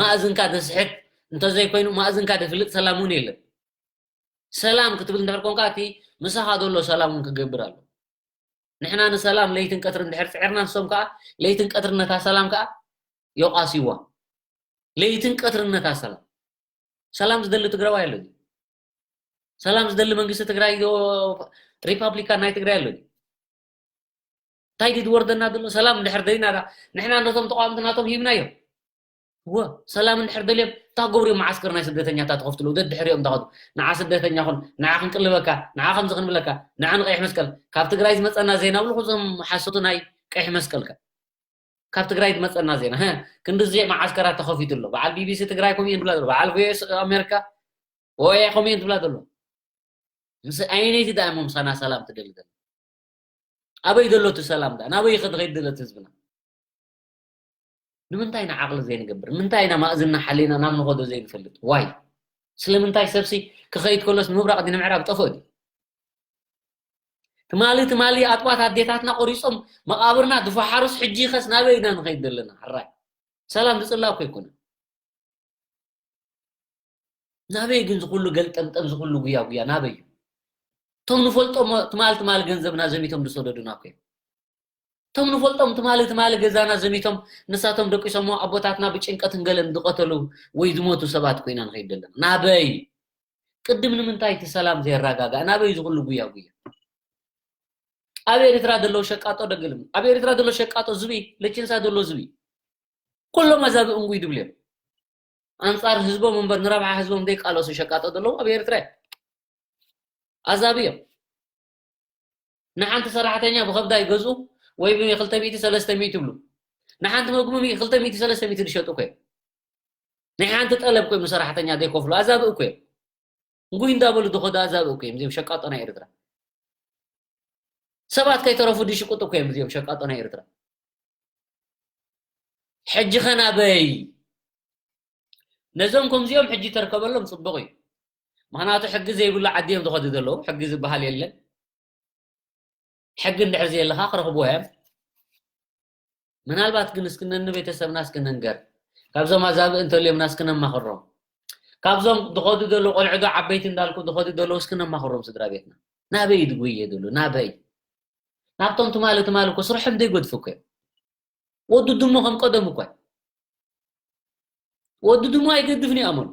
ማእዝንካ ዘስሕት እንተዘይኮይኑ ማእዝንካ ዘፍልጥ ሰላም እውን የለን ሰላም ክትብል እንድሕር ኮንካ እቲ ምሳኻ ዘሎ ሰላም እውን ክገብር ኣሎ ንሕና ንሰላም ለይትን ቀትርን እንድሕር ፅዕርና ንሶም ከዓ ለይትን ቀትርን ነታ ሰላም ከዓ የቋስይዋ ለይትን ቀትርን ነታ ሰላም ሰላም ዝደሊ ትግራዋይ ኣሎ ሰላም ዝደሊ መንግስቲ ትግራይ ሪፓብሊካን ናይ ትግራይ ኣሎ እንታይ ድዩ ዝወርደና ዘሎ ሰላም እንድሕር ደሊና ንሕና ነቶም ተቃወምቲ ናቶም ሂብናዮም እወ ሰላም እንድሕር ደልዮም እታ ገብርዮም መዓስከር ናይ ስደተኛታት ትኸፍትሉ ደድሕሪኦም ተኸዱ ንዓ ስደተኛ ኹን ንዓ ክንቅልበካ ንዓ ከምዚ ክንብለካ ንዓ ንቀይሕ መስቀል ካብ ትግራይ ዝመፀና ዜና ብሉ ኩዞም ሓሶቱ ናይ ቀይሕ መስቀልካ ካብ ትግራይ ዝመፀና ዜና ክንድዚ መዓስከራት ተኸፊቱ ኣሎ በዓል ቢቢሲ ትግራይ ከምኡ ትብላ ዘሎ በዓል ቪኦኤ ኣሜሪካ ኦኤ ከምኡ ትብላ ዘሎ ምስ ኣየነይቲ ደኣ እሞ ምሳና ሰላም ትደሊ ዘላ? ኣበይ ዘሎ እቲ ሰላም ደኣ? ናበይ ከ ዝኸይድ ዘሎ እቲ ህዝብና? ንምንታይ ኢና ዓቕሊ ዘይንገብር? ንምንታይ ኢና ማእዝና ሓሊና ናብ ንኸዶ ዘይንፈልጥ? ዋይ? ስለምንታይ ሰብሲ ክኸይድ ከሎስ ንምብራቕ ድዩ ንምዕራብ ጠፍኦ ድዩ? ትማሊ ትማሊ ኣጥባት ኣዴታትና ቆሪጾም መቓብርና ዝፈሓሩስ ሕጂ ኸስ ናበይ ኢና ንኸይድ ዘለና? ሕራይ ሰላም ዝጽላእ እኮ ኣይኮነን። ናበይ ግን ዝኹሉ ገልጠምጠም ዝኹሉ ጉያ ጉያ ናበይ እዩ? እቶም ንፈልጦም ትማል ትማል ገንዘብና ዘሚቶም ዝሰደዱና እኮ እዮም። እቶም ንፈልጦም ትማሊ ትማሊ ገዛና ዘሚቶም ንሳቶም ደቂሶሞ ኣቦታትና ብጭንቀትን ገለን ዝቐተሉ ወይ ዝሞቱ ሰባት ኮይና ንኸይድ ዘለና ናበይ? ቅድም ንምንታይ እቲ ሰላም ዘየረጋጋእ ናበይ ዝኹሉ ጉያ ጉያ? ኣብ ኤርትራ ዘለዉ ሸቃጦ ደገልም ኣብ ኤርትራ ዘሎ ሸቃጦ ዝብኢ ለችንሳ ዘሎ ዝብኢ ኩሎም ኣዛቢ እንጉይ ድብልዮም ኣንጻር ህዝቦም እምበር ንረብሓ ህዝቦም ዘይቃለሱ ሸቃጦ ዘለዉ ኣብ ኤርትራ እዮም። ኣዛቢ እዮም። ንሓንቲ ሰራሕተኛ ብኸብዳ ይገዝኡ ወይ ብ200 300 ይብሉ። ንሓንቲ መግቢ 200 300 ዝሸጡ እኮ እዮም። ናይ ሓንቲ ጠለብ እኮ እዮም ንሰራሕተኛ ዘይከፍሉ ኣዛቢ እኮ እዮም። እንጉይ እንዳበሉ ዝኸዱ ኣዛቢ እኮ እዮም እዚኦም ሸቃጦ ናይ ኤርትራ። ሰባት ከይተረፉ ዝሽቅጡ እኮ እዮም እዚኦም ሸቃጦ ናይ ኤርትራ። ሕጂ ኸ ናበይ? ነዞም ከምዚኦም ሕጂ ተርከበሎም ጽቡቕ እዩ። ምኽንያቱ ሕጊ ዘይብሉ ዓዲ እዮም ዝኸዱ ዘለዉ። ሕጊ ዝበሃል የለን። ሕጊ እንድሕር ዘየለኻ ክረኽብዎ እዮም። ምናልባት ግን እስኪ ነንቤተሰብና እስኪ ንንገር። ካብዞም ኣዛብእ እንተልዮምና እስኪ ነማኽሮም። ካብዞም ዝኸዱ ዘለዉ ቆልዑ ዶ ዓበይቲ እንዳልኩ ዝኸዱ ዘለዉ እስኪ ነማኽሮም ስድራ ቤትና። ናበይ እዩ ዝጉየ ዘሎ? ናበይ? ናብቶም ትማሊ ትማሊ እኮ ስርሖም ዘይገድፉ እኮ እዮም። ወዲ ድሞ ከም ቀደሙ እኮ እዩ። ወዲ ድሞ ኣይገድፍን እዩ ኣመሉ።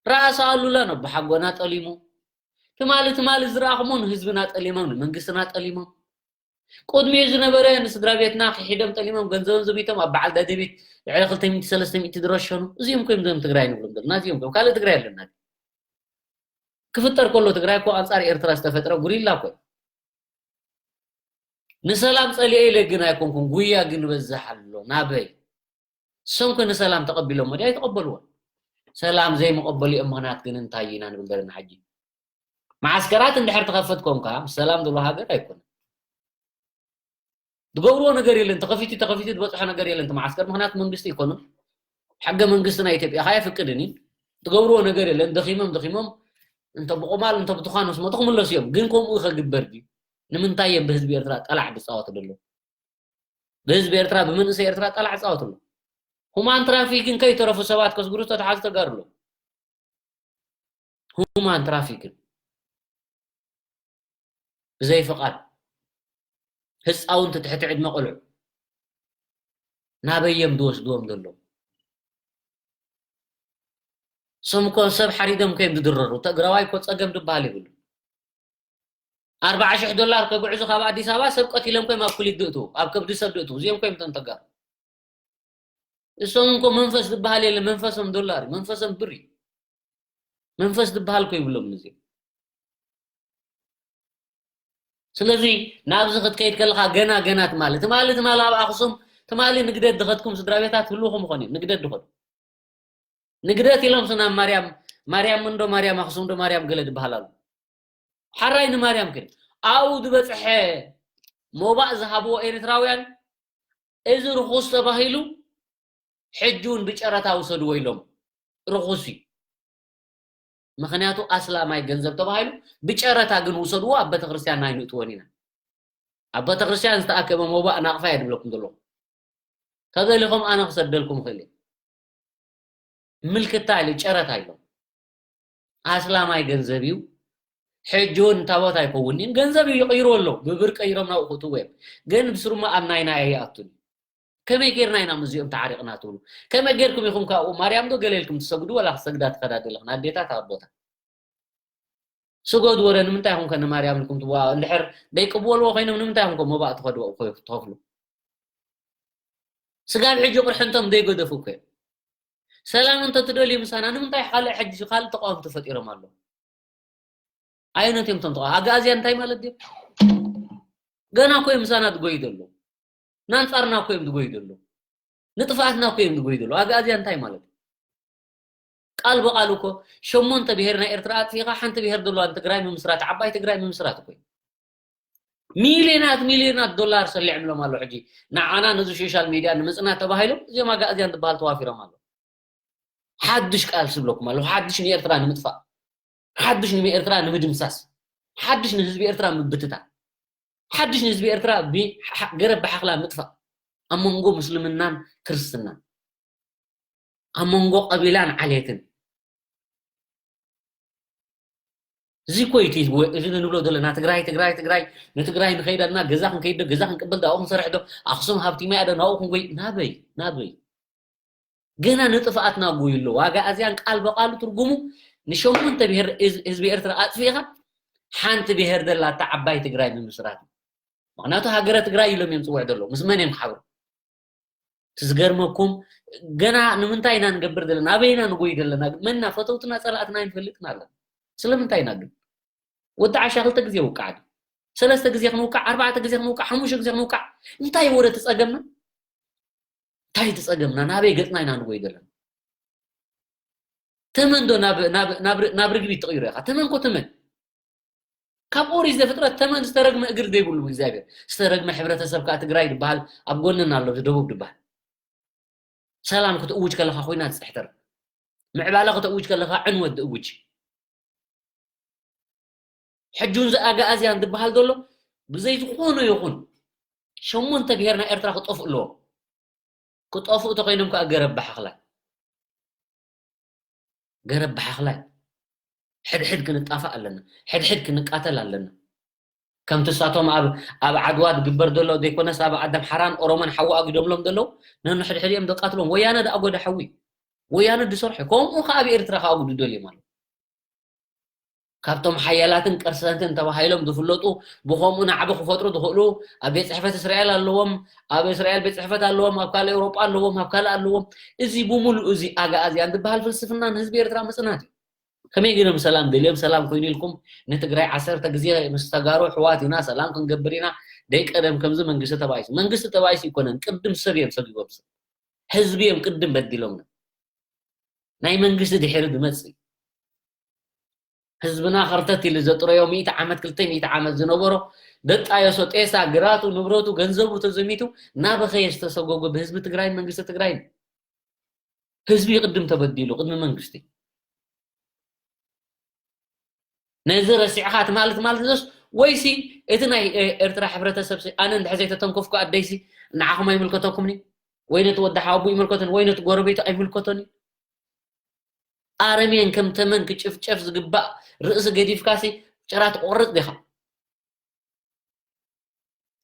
ራእሲ ኣሉላ ነቦሓጎና ጠሊሙ። ትማሊ ትማሊ ዝረኣኹሞ ንህዝብና ጠሊሞም፣ ንመንግስትና ጠሊሞም። ቅድሚኡ ዝነበረ ንስድራ ቤትና ክሒዶም ጠሊሞም፣ ገንዘቦም ዘሚቶም ኣብ በዓል ደደቢት ልዕሊ ክልተ ሚእቲ ሰለስተ ሚእቲ ዝረሸኑ። እዚኦም እኮ እዮም እዞም ትግራይ ንብሎም ዘለና። እዚኦም እኮ ካልእ ትግራይ ኣለና። ክፍጠር ከሎ ትግራይ እኮ ኣንጻር ኤርትራ ዝተፈጥረ ጉሪላ እኮ እዩ። ንሰላም ጸሊኤ ኢለ ግን ኣይኮንኩን፣ ጉያ ግን ይበዝሕ ኣሎ። ናበይ? እሶም ከ ንሰላም ተቐቢሎሞ ድዩ? ኣይተቐበልዎን። ሰላም ዘይመቐበሊኦም ምኽንያት ግን እንታይ ኢና ንብል ዘለና ሕጂ? መዓስከራት እንድሕር ትኸፍት ኮንካ፣ ምስ ሰላም ዘለዎ ሃገር ኣይኮነን። ዝገብርዎ ነገር የለን፣ ተኸፊቱ፣ ተኸፊቱ ዝበጽሖ ነገር የለን እቲ መዓስከር፣ ምኽንያቱ መንግስቲ ኣይኮኑን። ሕገ መንግስቲ ናይ ኢትዮጵያ ከኣ ኣይፍቅድን እዩ። ዝገብርዎ ነገር የለን፣ ደኺሞም፣ ደኺሞም፣ እንተ ብቑማል፣ እንተ ብቱኻን ምስ መቱ ክምለሱ እዮም። ግን ከምኡ ከግበር ድዩ? ንምንታይ እዮም ብህዝቢ ኤርትራ ጠላዕ ዝጻወቱ ዘለዉ? ብህዝቢ ኤርትራ፣ ብመንእሰይ ኤርትራ ጠላዕ ዝጻወቱ ኣለዉ። ሁማን ትራፊክን ከይተረፉ ሰባት ከስግሩ ዝተተሓዙ ተጋሩ ኣለዉ። ሁማን ትራፊክን ብዘይ ፍቓድ ህፃውንቲ ትሕቲ ዕድመ ቆልዑ ናበይ እዮም ዝወስድዎም ዘለዉ? እሶም እኮ ሰብ ሓሪዶም ከዮም ዝድረሩ። ትግራዋይ እኮ ፀገም ዝበሃል የብሉ። ኣርባዓ ሽሕ ዶላር ከጉዕዙ ካብ ኣዲስ ኣበባ ሰብ ቀቲሎም ከዮም ኣብ ኩሊት ዝእትዉ፣ ኣብ ከብዲ ሰብ ዝእትዉ። እዚኦም ከዮም እቶም ተጋሩ። እሶም እኮ መንፈስ ዝበሃል የለ፣ መንፈሶም ዶላር እዩ፣ መንፈሶም ብር እዩ። መንፈስ ዝበሃል እኮ ይብሎም እዚኦም። ስለዚ ናብዚ ክትከይድ ከለኻ ገና ገና ትማሊ፣ ትማሊ፣ ትማሊ ኣብ ኣኽሱም፣ ትማሊ ንግደት ዝኸድኩም ስድራ ቤታት ህልውኹም ይኾን እዮም፣ ንግደት ዝኸዱ። ንግደት ኢሎም ስና ማርያም፣ ማርያም እንዶ ማርያም ኣኽሱም ዶ ማርያም ገለ ዝበሃል ኣሎ። ሓራይ ንማርያም ግን ኣብኡ ዝበፅሐ ሞባእ ዝሃብዎ ኤርትራውያን፣ እዚ ርኹስ ተባሂሉ፣ ሕጂ እውን ብጨረታ ውሰድዎ ኢሎም። ርኹስ እዩ። ምኽንያቱ ኣስላማይ ገንዘብ ተባሂሉ፣ ብጨረታ ግን ውሰድዎ፣ ኣብ ቤተክርስትያን ኣይንእትዎን ኢና። ኣብ ቤተክርስትያን ዝተኣከበ ሞባእ ናቕፋ እየ ዝብለኩም ዘለኹ። ተደሊኹም ኣነ ክሰደልኩም እኽእል እየ። ምልክታ ኢሉ ጨረታ ኢሎም። ኣስላማይ ገንዘብ እዩ። ሕጂ እውን ታቦት ኣይከውን እዩ። ገንዘብ እዩ፣ ይቕይሩ ኣለዉ። ብብር ቀይሮም ናብኡ ክእትዎ እዮም። ግን ብስሩማ ኣብ ናይና ኣይኣቱን እዩ። ከመይ ጌርና ኢና ምስዚኦም ተዓሪቕና ትብሉ? ከመይ ጌርኩም ኢኹም ካብኡ ማርያም ዶ ገለ ኢልኩም ትሰግዱ? ወላ ክሰግዳ ትኸዳ ዘለኽን ኣዴታት ኣቦታት? ስገዱ ወረ ንምንታይ ኢኹም ከ ንማርያም ኢልኩም ትዋ-፣ እንድሕር ደይቅበልዎ ኮይኖም ንምንታይ ኢኹም ከ መባእ ትኸድዎ-፣ ትኸፍሉ? ስጋብ ሕጂ ቁርሕንቶም ዘይገደፉ እኮ እዮም። ሰላም እንተትደልዩ ምሳና ንምንታይ ካልእ ሕጂ ካልእ ተቃወምቲ ፈጢሮም ኣለዉ? ኣየኖት እዮም እቶም ተቃ-፣ ኣግኣዝያን እንታይ ማለት ድዮም? ገና እኮ እዮም ምሳና ዝጎዩ ዘለዉ። ናንጻርና እኮ እዮም ዝጎዩ ዘለዉ። ንጥፍኣትና እኮ እዮም ዝጎዩ ዘለዉ። ኣግኣዝያን እንታይ ማለት እዩ? ቃል ብቓል እኮ ሸሞንተ ብሄር ናይ ኤርትራ ኣጥፊእኻ ሓንቲ ብሄር ዘለዋ ትግራይ ምምስራት፣ ዓባይ ትግራይ ምምስራት እኮ እዩ። ሚልዮናት ሚልዮናት ዶላር ሰሊዕምሎም ኣሎ። ሕጂ ንዓና ነዚ ሶሻል ሚድያ ንምፅናት ተባሂሎም እዚኦም ኣጋእዝያን ዝበሃል ተዋፊሮም ኣሎ። ሓድሽ ቃል ስብለኩም ኣለኹ። ሓድሽ ንኤርትራ ንምጥፋእ፣ ሓድሽ ንኤርትራ ንምድምሳስ፣ ሓድሽ ንህዝቢ ኤርትራ ምብትታን፣ ሓድሽ ንህዝቢ ኤርትራ ብሓ- ገረብ ብሓኽላ ምጥፋእ፣ ኣብ መንጎ ምስልምናን ክርስትናን፣ ኣብ መንጎ ቀቢላን ዓሌትን። እዚ እኮ እዩ እቲ ህዝቢ፣ እዚ ንብሎ ዘለና ትግራይ ትግራይ ትግራይ፣ ንትግራይ ንኸይድ ኣለና፣ ገዛ ክንከይድ ዶ፣ ገዛ ክንቅበል ዶ፣ ኣብኡ ክንሰርሕ ዶ፣ ኣኽሱም ሃብቲማ እያ ዶ፣ ናብኡ ክንጎይ፣ ናበይ ናበይ? ገና ንጥፍኣት ናጉዩ ኣሎ። ዋጋ ኣዝያን ቃል በቃሉ ትርጉሙ ንሸሞንተ ብሄር ህዝ- ህዝቢ ኤርትራ ኣጥፊእኻ ሓንቲ ብሄር ደላታ ዓባይ ትግራይ ምምስራት። ምክንያቱ ሃገረ ትግራይ ኢሎም እዮም ዝፅውዕ ዘለዉ። ምስ መን እዮም ክሓብሩ? እቲ ዝገርመኩም፣ ገና ንምንታይ ኢና ንገብር ዘለና? ኣበይ ኢና ንጎይ ዘለና? መና ፈተውትና ጸላእትና ኣይንፈልጥን ኣለና። ስለምንታይ ኢና ግን? ወዲ ዓሻ ክልተ ግዜ ውቃዕ ድዩ? ሰለስተ ግዜ ክንውቃዕ፣ ኣርባዕተ ግዜ ክንውቃዕ፣ ሓሙሽተ ግዜ ክንውቃዕ፣ እንታይ ወረ ትጸገምና? እንታይ ትጸገምና? ናበይ ገጽና ኢና ንጎይ ዘለና? ተመን ዶ ናብ ናብ ናብ ናብ ርግቢት ትቕይሮ ኢኻ? ተመን ኮ ተመን። ካብ ኦሪት ዘፍጥረት ተመን ዝተረግመ እግሪ ዘይብሉ እግዚኣብሔር፣ ዝተረግመ ሕብረተሰብ ከኣ ትግራይ ዝበሃል ኣብ ጎንና ኣሎ፣ ደቡብ ዝበሃል። ሰላም ክትእውጅ ከለኻ ኮይና ትፅሕተር፣ ምዕባለ ክትእውጅ ከለኻ ዕንወት ትእውጅ። ሕጂ እውን እዚ ኣግኣዝያን ዝበሃል ዘሎ ብዘይ ዝኾነ ይኹን ሸሞንተ ብሄር ናይ ኤርትራ ክጠፍኡ ኣለዎም። ክጠፍኡ ተኮይኖም ከዓ ገረብ ብሓኽላይ ገረብ ብሓኽላይ ሕድሕድ ክንጣፋእ ኣለና። ሕድሕድ ክንቃተል ኣለና። ከምቲ እሳቶም ኣብ ኣብ ዓድዋ ዝግበር ዘሎ ዘይኮነስ ኣብ ዓደም ሓራን ኦሮሞን ሓዊ ኣጊዶምሎም ዘለዉ ነንሕድሕዲኦም ዘቃትሎም ወያነ ደኣ ጎዳ ሓዊ ወያነ ዝሰርሖ ከምኡ ከዓ ኣብ ኤርትራ ከኣጉዱ ደልዮም ኣለዉ። ካብቶም ሓያላትን ቅርሰንትን ተባሂሎም ዝፍለጡ ብኸምኡ ናዕቢ ክፈጥሩ ዝኽእሉ ኣብ ቤት ፅሕፈት እስራኤል ኣለዎም። ኣብ እስራኤል ቤት ፅሕፈት ኣለዎም፣ ኣብ ካልእ ኤውሮጳ ኣለዎም፣ ኣብ ካልእ ኣለዎም። እዚ ብምሉእ እዚ ኣግኣዝያን ዝበሃል ፍልስፍና ንህዝቢ ኤርትራ ምፅናት እዩ። ከመይ ገይሮም ሰላም ደልዮም ሰላም ኮይኑ ኢልኩም ንትግራይ ዓሰርተ ግዜ ምስ ተጋሩ ኣሕዋት ኢና ሰላም ክንገብር ኢና ደይ ቀደም ከምዚ መንግስቲ ተባኢሱ መንግስቲ ተባኢሱ ኣይኮነን ቅድም ሰብ እዮም ሰጊቦም ሰብ ህዝቢ እዮም ቅድም በዲሎምና ናይ መንግስቲ ድሕሪ ዝመፅእ ህዝብና ከርተት ኢሉ ዘጥረዮ ሚእቲ ዓመት ክልተ ሚእቲ ዓመት ዝነበሮ ደጣየሶ ጤሳ ግራቱ ንብረቱ ገንዘቡ ተዘሚቱ ናበኸየ ዝተሰጎጎ ብህዝቢ ትግራይን መንግስቲ ትግራይን ህዝቢ ቅድም ተበዲሉ ቅድሚ መንግስቲ ነዚ ረሲዕኻ ትማሊ ትማሊ ትዘስ ወይሲ እቲ ናይ ኤርትራ ሕብረተሰብ ኣነ እንድሕር ዘይተተንከፍኩ ኣደይሲ ንዓኹም ኣይምልከተኩምኒ ወይ ነቲ ወዲ ሓወቦ ይምልከቶን ወይ ነቲ ጎረቤቱ ኣይምልከቶን እዩ ኣረሜን ከም ተመን ክጭፍጨፍ ዝግባእ ርእሲ ገዲፍካሲ ጭራ ትቆርጥ ዲኻ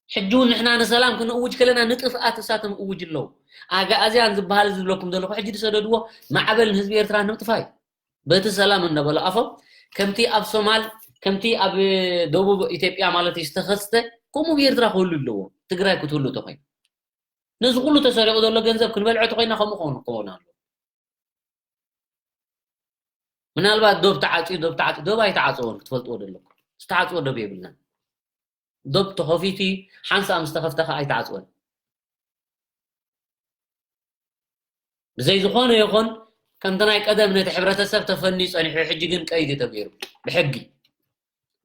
ሕጂ እውን ንሕና ንሰላም ክንእውጅ ከለና ንጥፍኣት እሳቶም እውጅ ኣለዉ ኣጋእዝያን ዝበሃል ዝብለኩም ዘለኹ ሕጂ ዝሰደድዎ ማዕበል ንህዝቢ ኤርትራ ንምጥፋይ በቲ ሰላም እናበሉ ኣፎም ከምቲ ኣብ ሶማል ከምቲ ኣብ ደቡብ ኢትዮጵያ ማለት ዝተኸስተ ከምኡ ብኤርትራ ክህሉ ኣለዎ ትግራይ ክትህሉ ተኮይኑ ነዚ ኩሉ ተሰሪቑ ዘሎ ገንዘብ ክንበልዖ ተኮይና ከምኡ ክኸውን ክኸውን ኣሎ ምናልባት ዶብ ተዓፅዩ ዶብ ተዓፅዩ ዶብ ኣይተዓፀወን ክትፈልጥዎ ዘለኩም ዝተዓፅወ ዶብ የብልናን ዶብ ተኸፊቱ ሓንሳእ ምስ ተኸፍተ ከዓ ኣይተዓፅወን ብዘይ ዝኾነ ይኹን ከምቲ ናይ ቀደም ነቲ ሕብረተሰብ ተፈንዩ ፀኒሑ ሕጂ ግን ቀይዲ ተገይሩ ብሕጊ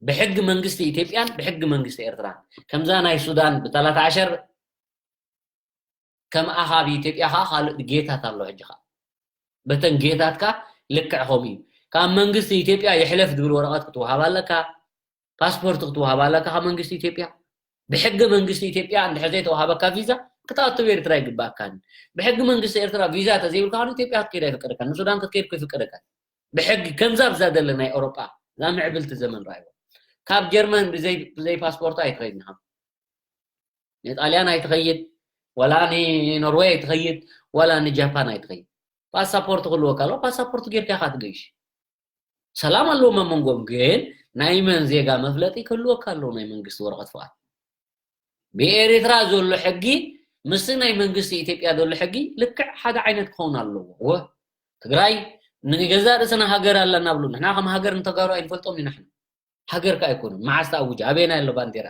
ብሕጊ መንግስቲ ኢትዮጵያን ብሕጊ መንግስቲ ኤርትራን ከምዛ ናይ ሱዳን ብታላት ዓሸር ከም ኣኻ ኣብ ኢትዮጵያ ከዓ ካልእ ጌታት ኣሎ ሕጂ ከዓ በተን ጌታት ከዓ ልክዕ ከምኡ እዩ ካብ መንግስቲ ኢትዮጵያ ይሕለፍ ዝብል ወረቐት ክትወሃብ ኣለካ ፓስፖርት ክትወሃብ ኣለካ ካብ መንግስቲ ኢትዮጵያ ብሕገ መንግስቲ ኢትዮጵያ እንድሕር ዘይተዋሃበካ ቪዛ ክትኣቱ ኤርትራ ይግባእካን ብሕጊ መንግስቲ ኤርትራ ቪዛ ተዘይብልካ ኢትዮጵያ ክትከይድ ኣይፍቀደካ ንሱዳን ክትከይድ ይፍቀደካ ብሕጊ ከምዛ ብዛ ደለ ናይ ኤውሮጳ እዛ ምዕብልቲ ዘመን ራእይዋ ካብ ጀርመን ብዘይ ፓስፖርት ኣይትኸይድን ኢኻ ንጣልያን ኣይትኸይድ ዋላ ንኖርወይ ኣይትኸይድ ዋላ ንጃፓን ኣይትኸይድ ፓሳፖርት ክህልወካ ኣለዎ ፓሳፖርት ጌርካ ኢኻ ትገይሽ ሰላም ኣለዎም ኣብ መንጎም ግን ናይ መን ዜጋ መፍለጢ ክህልወካ ኣለዎ ናይ መንግስቲ ወረቐት ፍቓድ ብኤርትራ ዘሎ ሕጊ ምስቲ ናይ መንግስቲ ኢትዮጵያ ዘሎ ሕጊ ልክዕ ሓደ ዓይነት ክኸውን ኣለዎ ወ ትግራይ ንገዛእ ርእስና ሃገር ኣለና ብሉ ንሕና ከም ሃገር ንተጋሩ ኣይንፈልጦም ኢና ንሕና ሃገር ከ ኣይኮኑን መዓስ ተኣውጀ ኣበየናይ ኣሎ ባንዴራ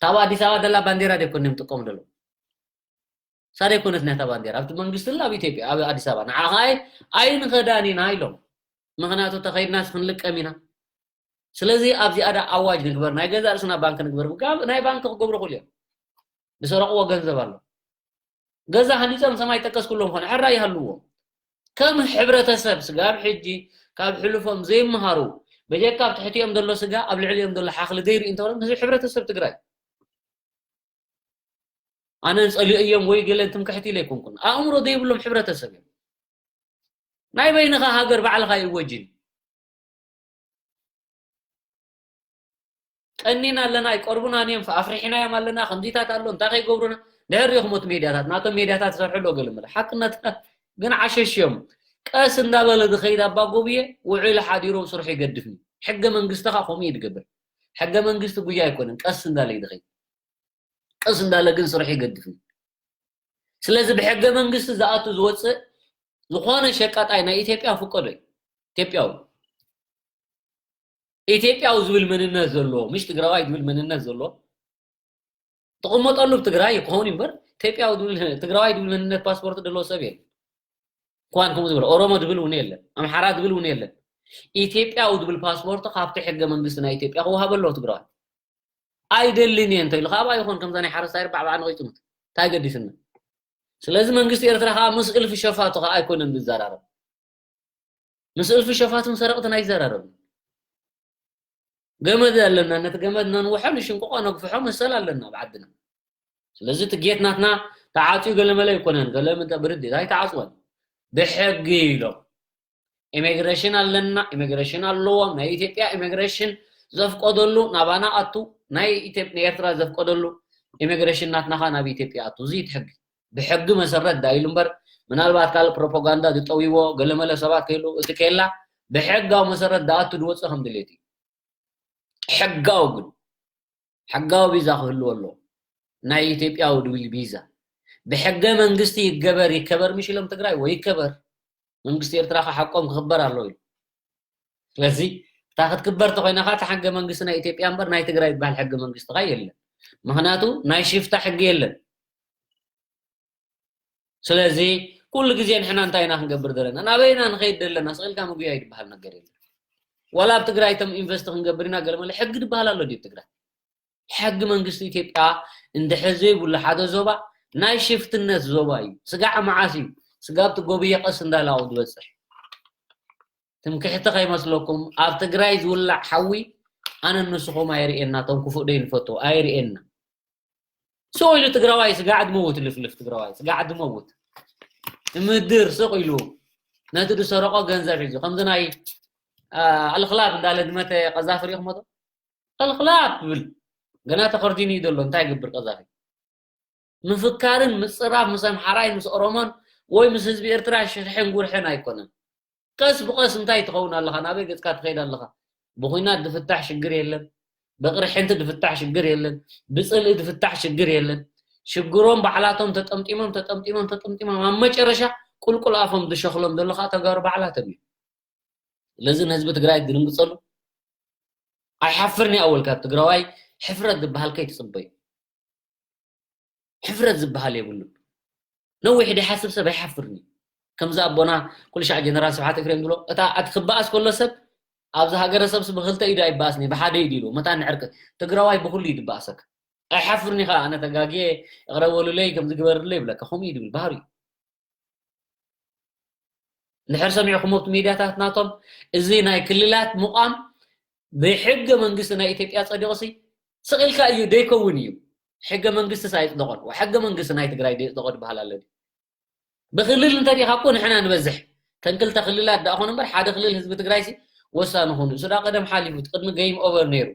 ታብ ኣዲስ ኣበባ ዘላ ባንዴራ ደይኮን እዮም ጥቀሙ ዘለዉ ሳደ ኣይኮነት ናታ ባንዴራ ኣብቲ መንግስቲ ኣብ ኢትዮጵያ ኣብ ኣዲስ ኣበባ ንዓኻ ኣይንኸዳን ኢና ኢሎም። ምኽንያቱ ተኸይድናስ ክንልቀም ኢና። ስለዚ ኣብዚኣ ዳ ኣዋጅ ንግበር፣ ናይ ገዛ ርእስና ባንክ ንግበር። ናይ ባንክ ክገብሩ ክሉ እዮም። ዝሰረቕዎ ገንዘብ ኣሎ። ገዛ ሃኒፆም ሰማይ ጠቀስ ኩሎም ኾነ ሕራ ይሃልዎም። ከም ሕብረተሰብ ስጋብ ሕጂ ካብ ሕሉፎም ዘይመሃሩ፣ በጀካ ኣብ ትሕቲኦም ዘሎ ስጋ ኣብ ልዕሊኦም ዘሎ ሓኽሊ ዘይርኢ እንተኾነ ህዝቢ ሕብረተሰብ ትግራይ ኣነ ጸሊኦ እዮም ወይ ገለ ትምክሕቲ ኢለ ኣይኮንኩን። ኣእምሮ ዘይብሎም ሕብረተሰብ እዮም። ናይ በይንኻ ሃገር ባዕልኻ ይወጅን። ቀኒና ኣለና ኣይቀርቡናን እዮም ኣፍሪሕናዮም ኣለና ከምዚታት ኣሎ እንታይ ከይገብሩና ድሕር ሪኹም እቲ ሜድያታት ናቶም ሜድያታት ዝሰርሑ ኣሎ ገለ መለ ሓቅነት ግን ዓሸሽ እዮም። ቀስ እንዳበለ ዝኸይድ ኣባ ጎብየ ውዕል ሓዲሩ ስርሑ ይገድፍኒ። ሕገ መንግስትኻ ከምኡ እዩ ዝገብር። ሕገ መንግስቲ ጉያ ኣይኮነን ቀስ እንዳለ እዩ ዝኸይድ። ቀስ እንዳለ ግን ስርሑ ይገድፍኒ። ስለዚ ብሕገ መንግስቲ ዝኣቱ ዝወፅእ ዝኾነ ሸቃጣይ ናይ ኢትዮጵያ ፍቀዶ እዩ። ኢትዮጵያዊ ኢትዮጵያዊ ዝብል መንነት ዘለዎ ምሽ ትግራዋይ ዝብል መንነት ዘለዎ ትቕመጠሉ ብ ትግራይ ክኸውን እምበር ኢትዮጵያዊ ዝብል ትግራዋይ ዝብል መንነት ፓስፖርት ዘለዎ ሰብ የለን። እንኳን ከምኡ ዝብል ኦሮሞ ዝብል እውን የለን፣ ኣምሓራ ዝብል እውን የለን። ኢትዮጵያዊ ዝብል ፓስፖርት ካብቲ ሕገ መንግስቲ ናይ ኢትዮጵያ ክወሃበ ኣለዎ ትግራዋይ። ኣይደልን እየ እንተኢሉ ካብ ኣይኾን ከምዛ ናይ ሓረስታይ ርባዕ ባዕ ንቂፅምት እንታይ ገዲስና። ስለዚ መንግስቲ ኤርትራ ከዓ ምስ እልፊ ሸፋቱ ከዓ ኣይኮነን ዝዘራረብ። ምስ እልፊ ሸፋቱን ሰረቕትን ኣይዘራረብን። ገመድ ኣለና፣ ነቲ ገመድ ነንውሖ ንሽንቅቆ ነግፍሖ መሰል ኣለና ኣብ ዓድና። ስለዚ እቲ ጌት ናትና ተዓፅዩ ገለመለ ኣይኮነን፣ ገለ ምንተ ብርድ ኣይተዓፅወን። ብሕጊ ኢሎም ኢሚግሬሽን ኣለና፣ ኢሚግሬሽን ኣለዎም። ናይ ኢትዮጵያ ኢሚግሬሽን ዘፍቀደሉ ናባና ኣቱ፣ ናይ ኢትዮ- ናይ ኤርትራ ዘፍቀደሉ ኢሚግሬሽን ናትናኻ ናብ ኢትዮጵያ ኣቱ። እዚ እቲ ሕጊ ብሕጊ መሰረት ዳ ኢሉ እምበር ምናልባት ካልእ ፕሮፓጋንዳ ዝጠውይዎ ገለመለ ሰባት ከይሉ እቲ ኬላ ብሕጋዊ መሰረት ዳኣቱ ዝወፅእ ከም ድሌት እዩ። ሕጋዊ ግን ሕጋዊ ቪዛ ክህልዎ ኣለዎ። ናይ ኢትዮጵያዊ ድብል ቪዛ ብሕገ መንግስቲ ይገበር ይከበር ምሽ ኢሎም ትግራይ ወይ ይከበር መንግስቲ ኤርትራ ከዓ ሓቆም ክኽበር ኣለዎ ኢሉ። ስለዚ እታ ክትክበር ተኮይና ከዓ እቲ ሕገ መንግስቲ ናይ ኢትዮጵያ እምበር ናይ ትግራይ ዝበሃል ሕገ መንግስቲ ከዓ የለን። ምክንያቱ ናይ ሽፍታ ሕጊ የለን። ስለዚ ኩሉ ግዜ ንሕና እንታይ ኢና ክንገብር ዘለና ናበይና ንኸይድ ዘለና ስቕ ኢልካ ምግቢ ኣይድበሃል ነገር የለን። ዋላ ኣብ ትግራይ እቶም ኢንቨስት ክንገብር ኢና ገለ መለ ሕጊ ድበሃል ኣሎ ድዩ ትግራይ? ሕጊ መንግስቲ ኢትዮጵያ እንድሕር ዘይብሉ ሓደ ዞባ ናይ ሽፍትነት ዞባ እዩ። ስጋዕ መዓስ እዩ ስጋብ ትጎብየ ቀስ እንዳላቑ ዝበፅሕ። ትምክሕቲ ከይመስለኩም ኣብ ትግራይ ዝውላዕ ሓዊ ኣነ ንስኹም ኣይርእየና። እቶም ክፉእ ደይ ንፈትዎ ኣይርእየና። ስቕ ኢሉ ትግራዋይ ስጋዕ ድመውት ልፍልፍ ትግራዋይ ስጋዕ ድመውት ምድር ስቕ ኢሉ ነቲ ዝሰረቆ ገንዘብ ሒዙ ከምዚ ናይ ኣልክላብ እንዳለ ድመተ ቀዛፊ ሪኹም ዶ? ኣልክላብ ትብል ገና ተኸርዲኑ እዩ ዘሎ እንታይ ይገብር ቀዛፊ? ምፍካርን ምፅራፍ ምስ ኣምሓራይ ምስ ኦሮሞን ወይ ምስ ህዝቢ ኤርትራ ሽርሕን ጉርሕን ኣይኮነን። ቀስ ብቐስ እንታይ ትኸውን ኣለኻ ናበይ ገፅካ ትኸይድ ኣለኻ? ብኩናት ዝፍታሕ ሽግር የለን። ብቕርሕንቲ ዝፍታሕ ሽግር የለን። ብፅልኢ ዝፍታሕ ሽግር የለን። ሽግሮም ባዕላቶም ተጠምጢሞም ተጠምጢሞም ተጠምጢሞም ኣብ መጨረሻ ቁልቁል ኣፎም ዝሸኽሎም ዘሎ ከዓ ተጋሩ ባዕላቶም እዮም። ስለዚ ንህዝቢ ትግራይ ዝድንግፀሉ ኣይሓፍርን እዩ ኣወል ካብ ትግራዋይ ሕፍረት ዝበሃል ከይትፅበዩ። ሕፍረት ዝበሃል የብሉን። ነዊሕ ድሓስብ ሰብ ኣይሓፍርን እዩ። ከምዚ ኣቦና ኩልሻዕ ጀነራል ስብሓት ኤፍሬም ዝብሎ እታ ኣትክበኣስ ከሎ ሰብ ኣብዚ ሃገረሰብስ ብክልተ ኢዱ ኣይበኣስን እዩ ብሓደ ኢዱ ኢሉ መታን ንዕርቂ ትግራዋይ ብኩሉ እዩ ዝበኣሰካ። ኣይሓፍርን እዩ ከዓ ኣነ ተጋግየ ይቕረ በሉለይ ከምዚ ግበርለይ ይብለካ ከምኡ እዩ ዝብል ባህሪ እዩ። እንድሕር ሰሚዕኹም ኣብቲ ሚድያታት ናቶም እዚ ናይ ክልላት ምቋም ብሕገ መንግስቲ ናይ ኢትዮጵያ ፀዲቑሲ ስቕ ኢልካ እዩ ደይከውን እዩ። ሕገ መንግስቲ ኣይፅደቐን ሕገ መንግስቲ ናይ ትግራይ ደይፅደቐ ዝበሃል ኣሎ። ብክልል እንተሪኢኻ እኮ ንሕና ንበዝሕ ተን ክልተ ክልላት ደኣ ኾነ እምበር ሓደ ክልል ህዝቢ ትግራይሲ ወሳኒ ኾኑ እሱ ዳ ቀደም ሓሊፉ ቅድሚ ገይም ኦቨር ነይሩ።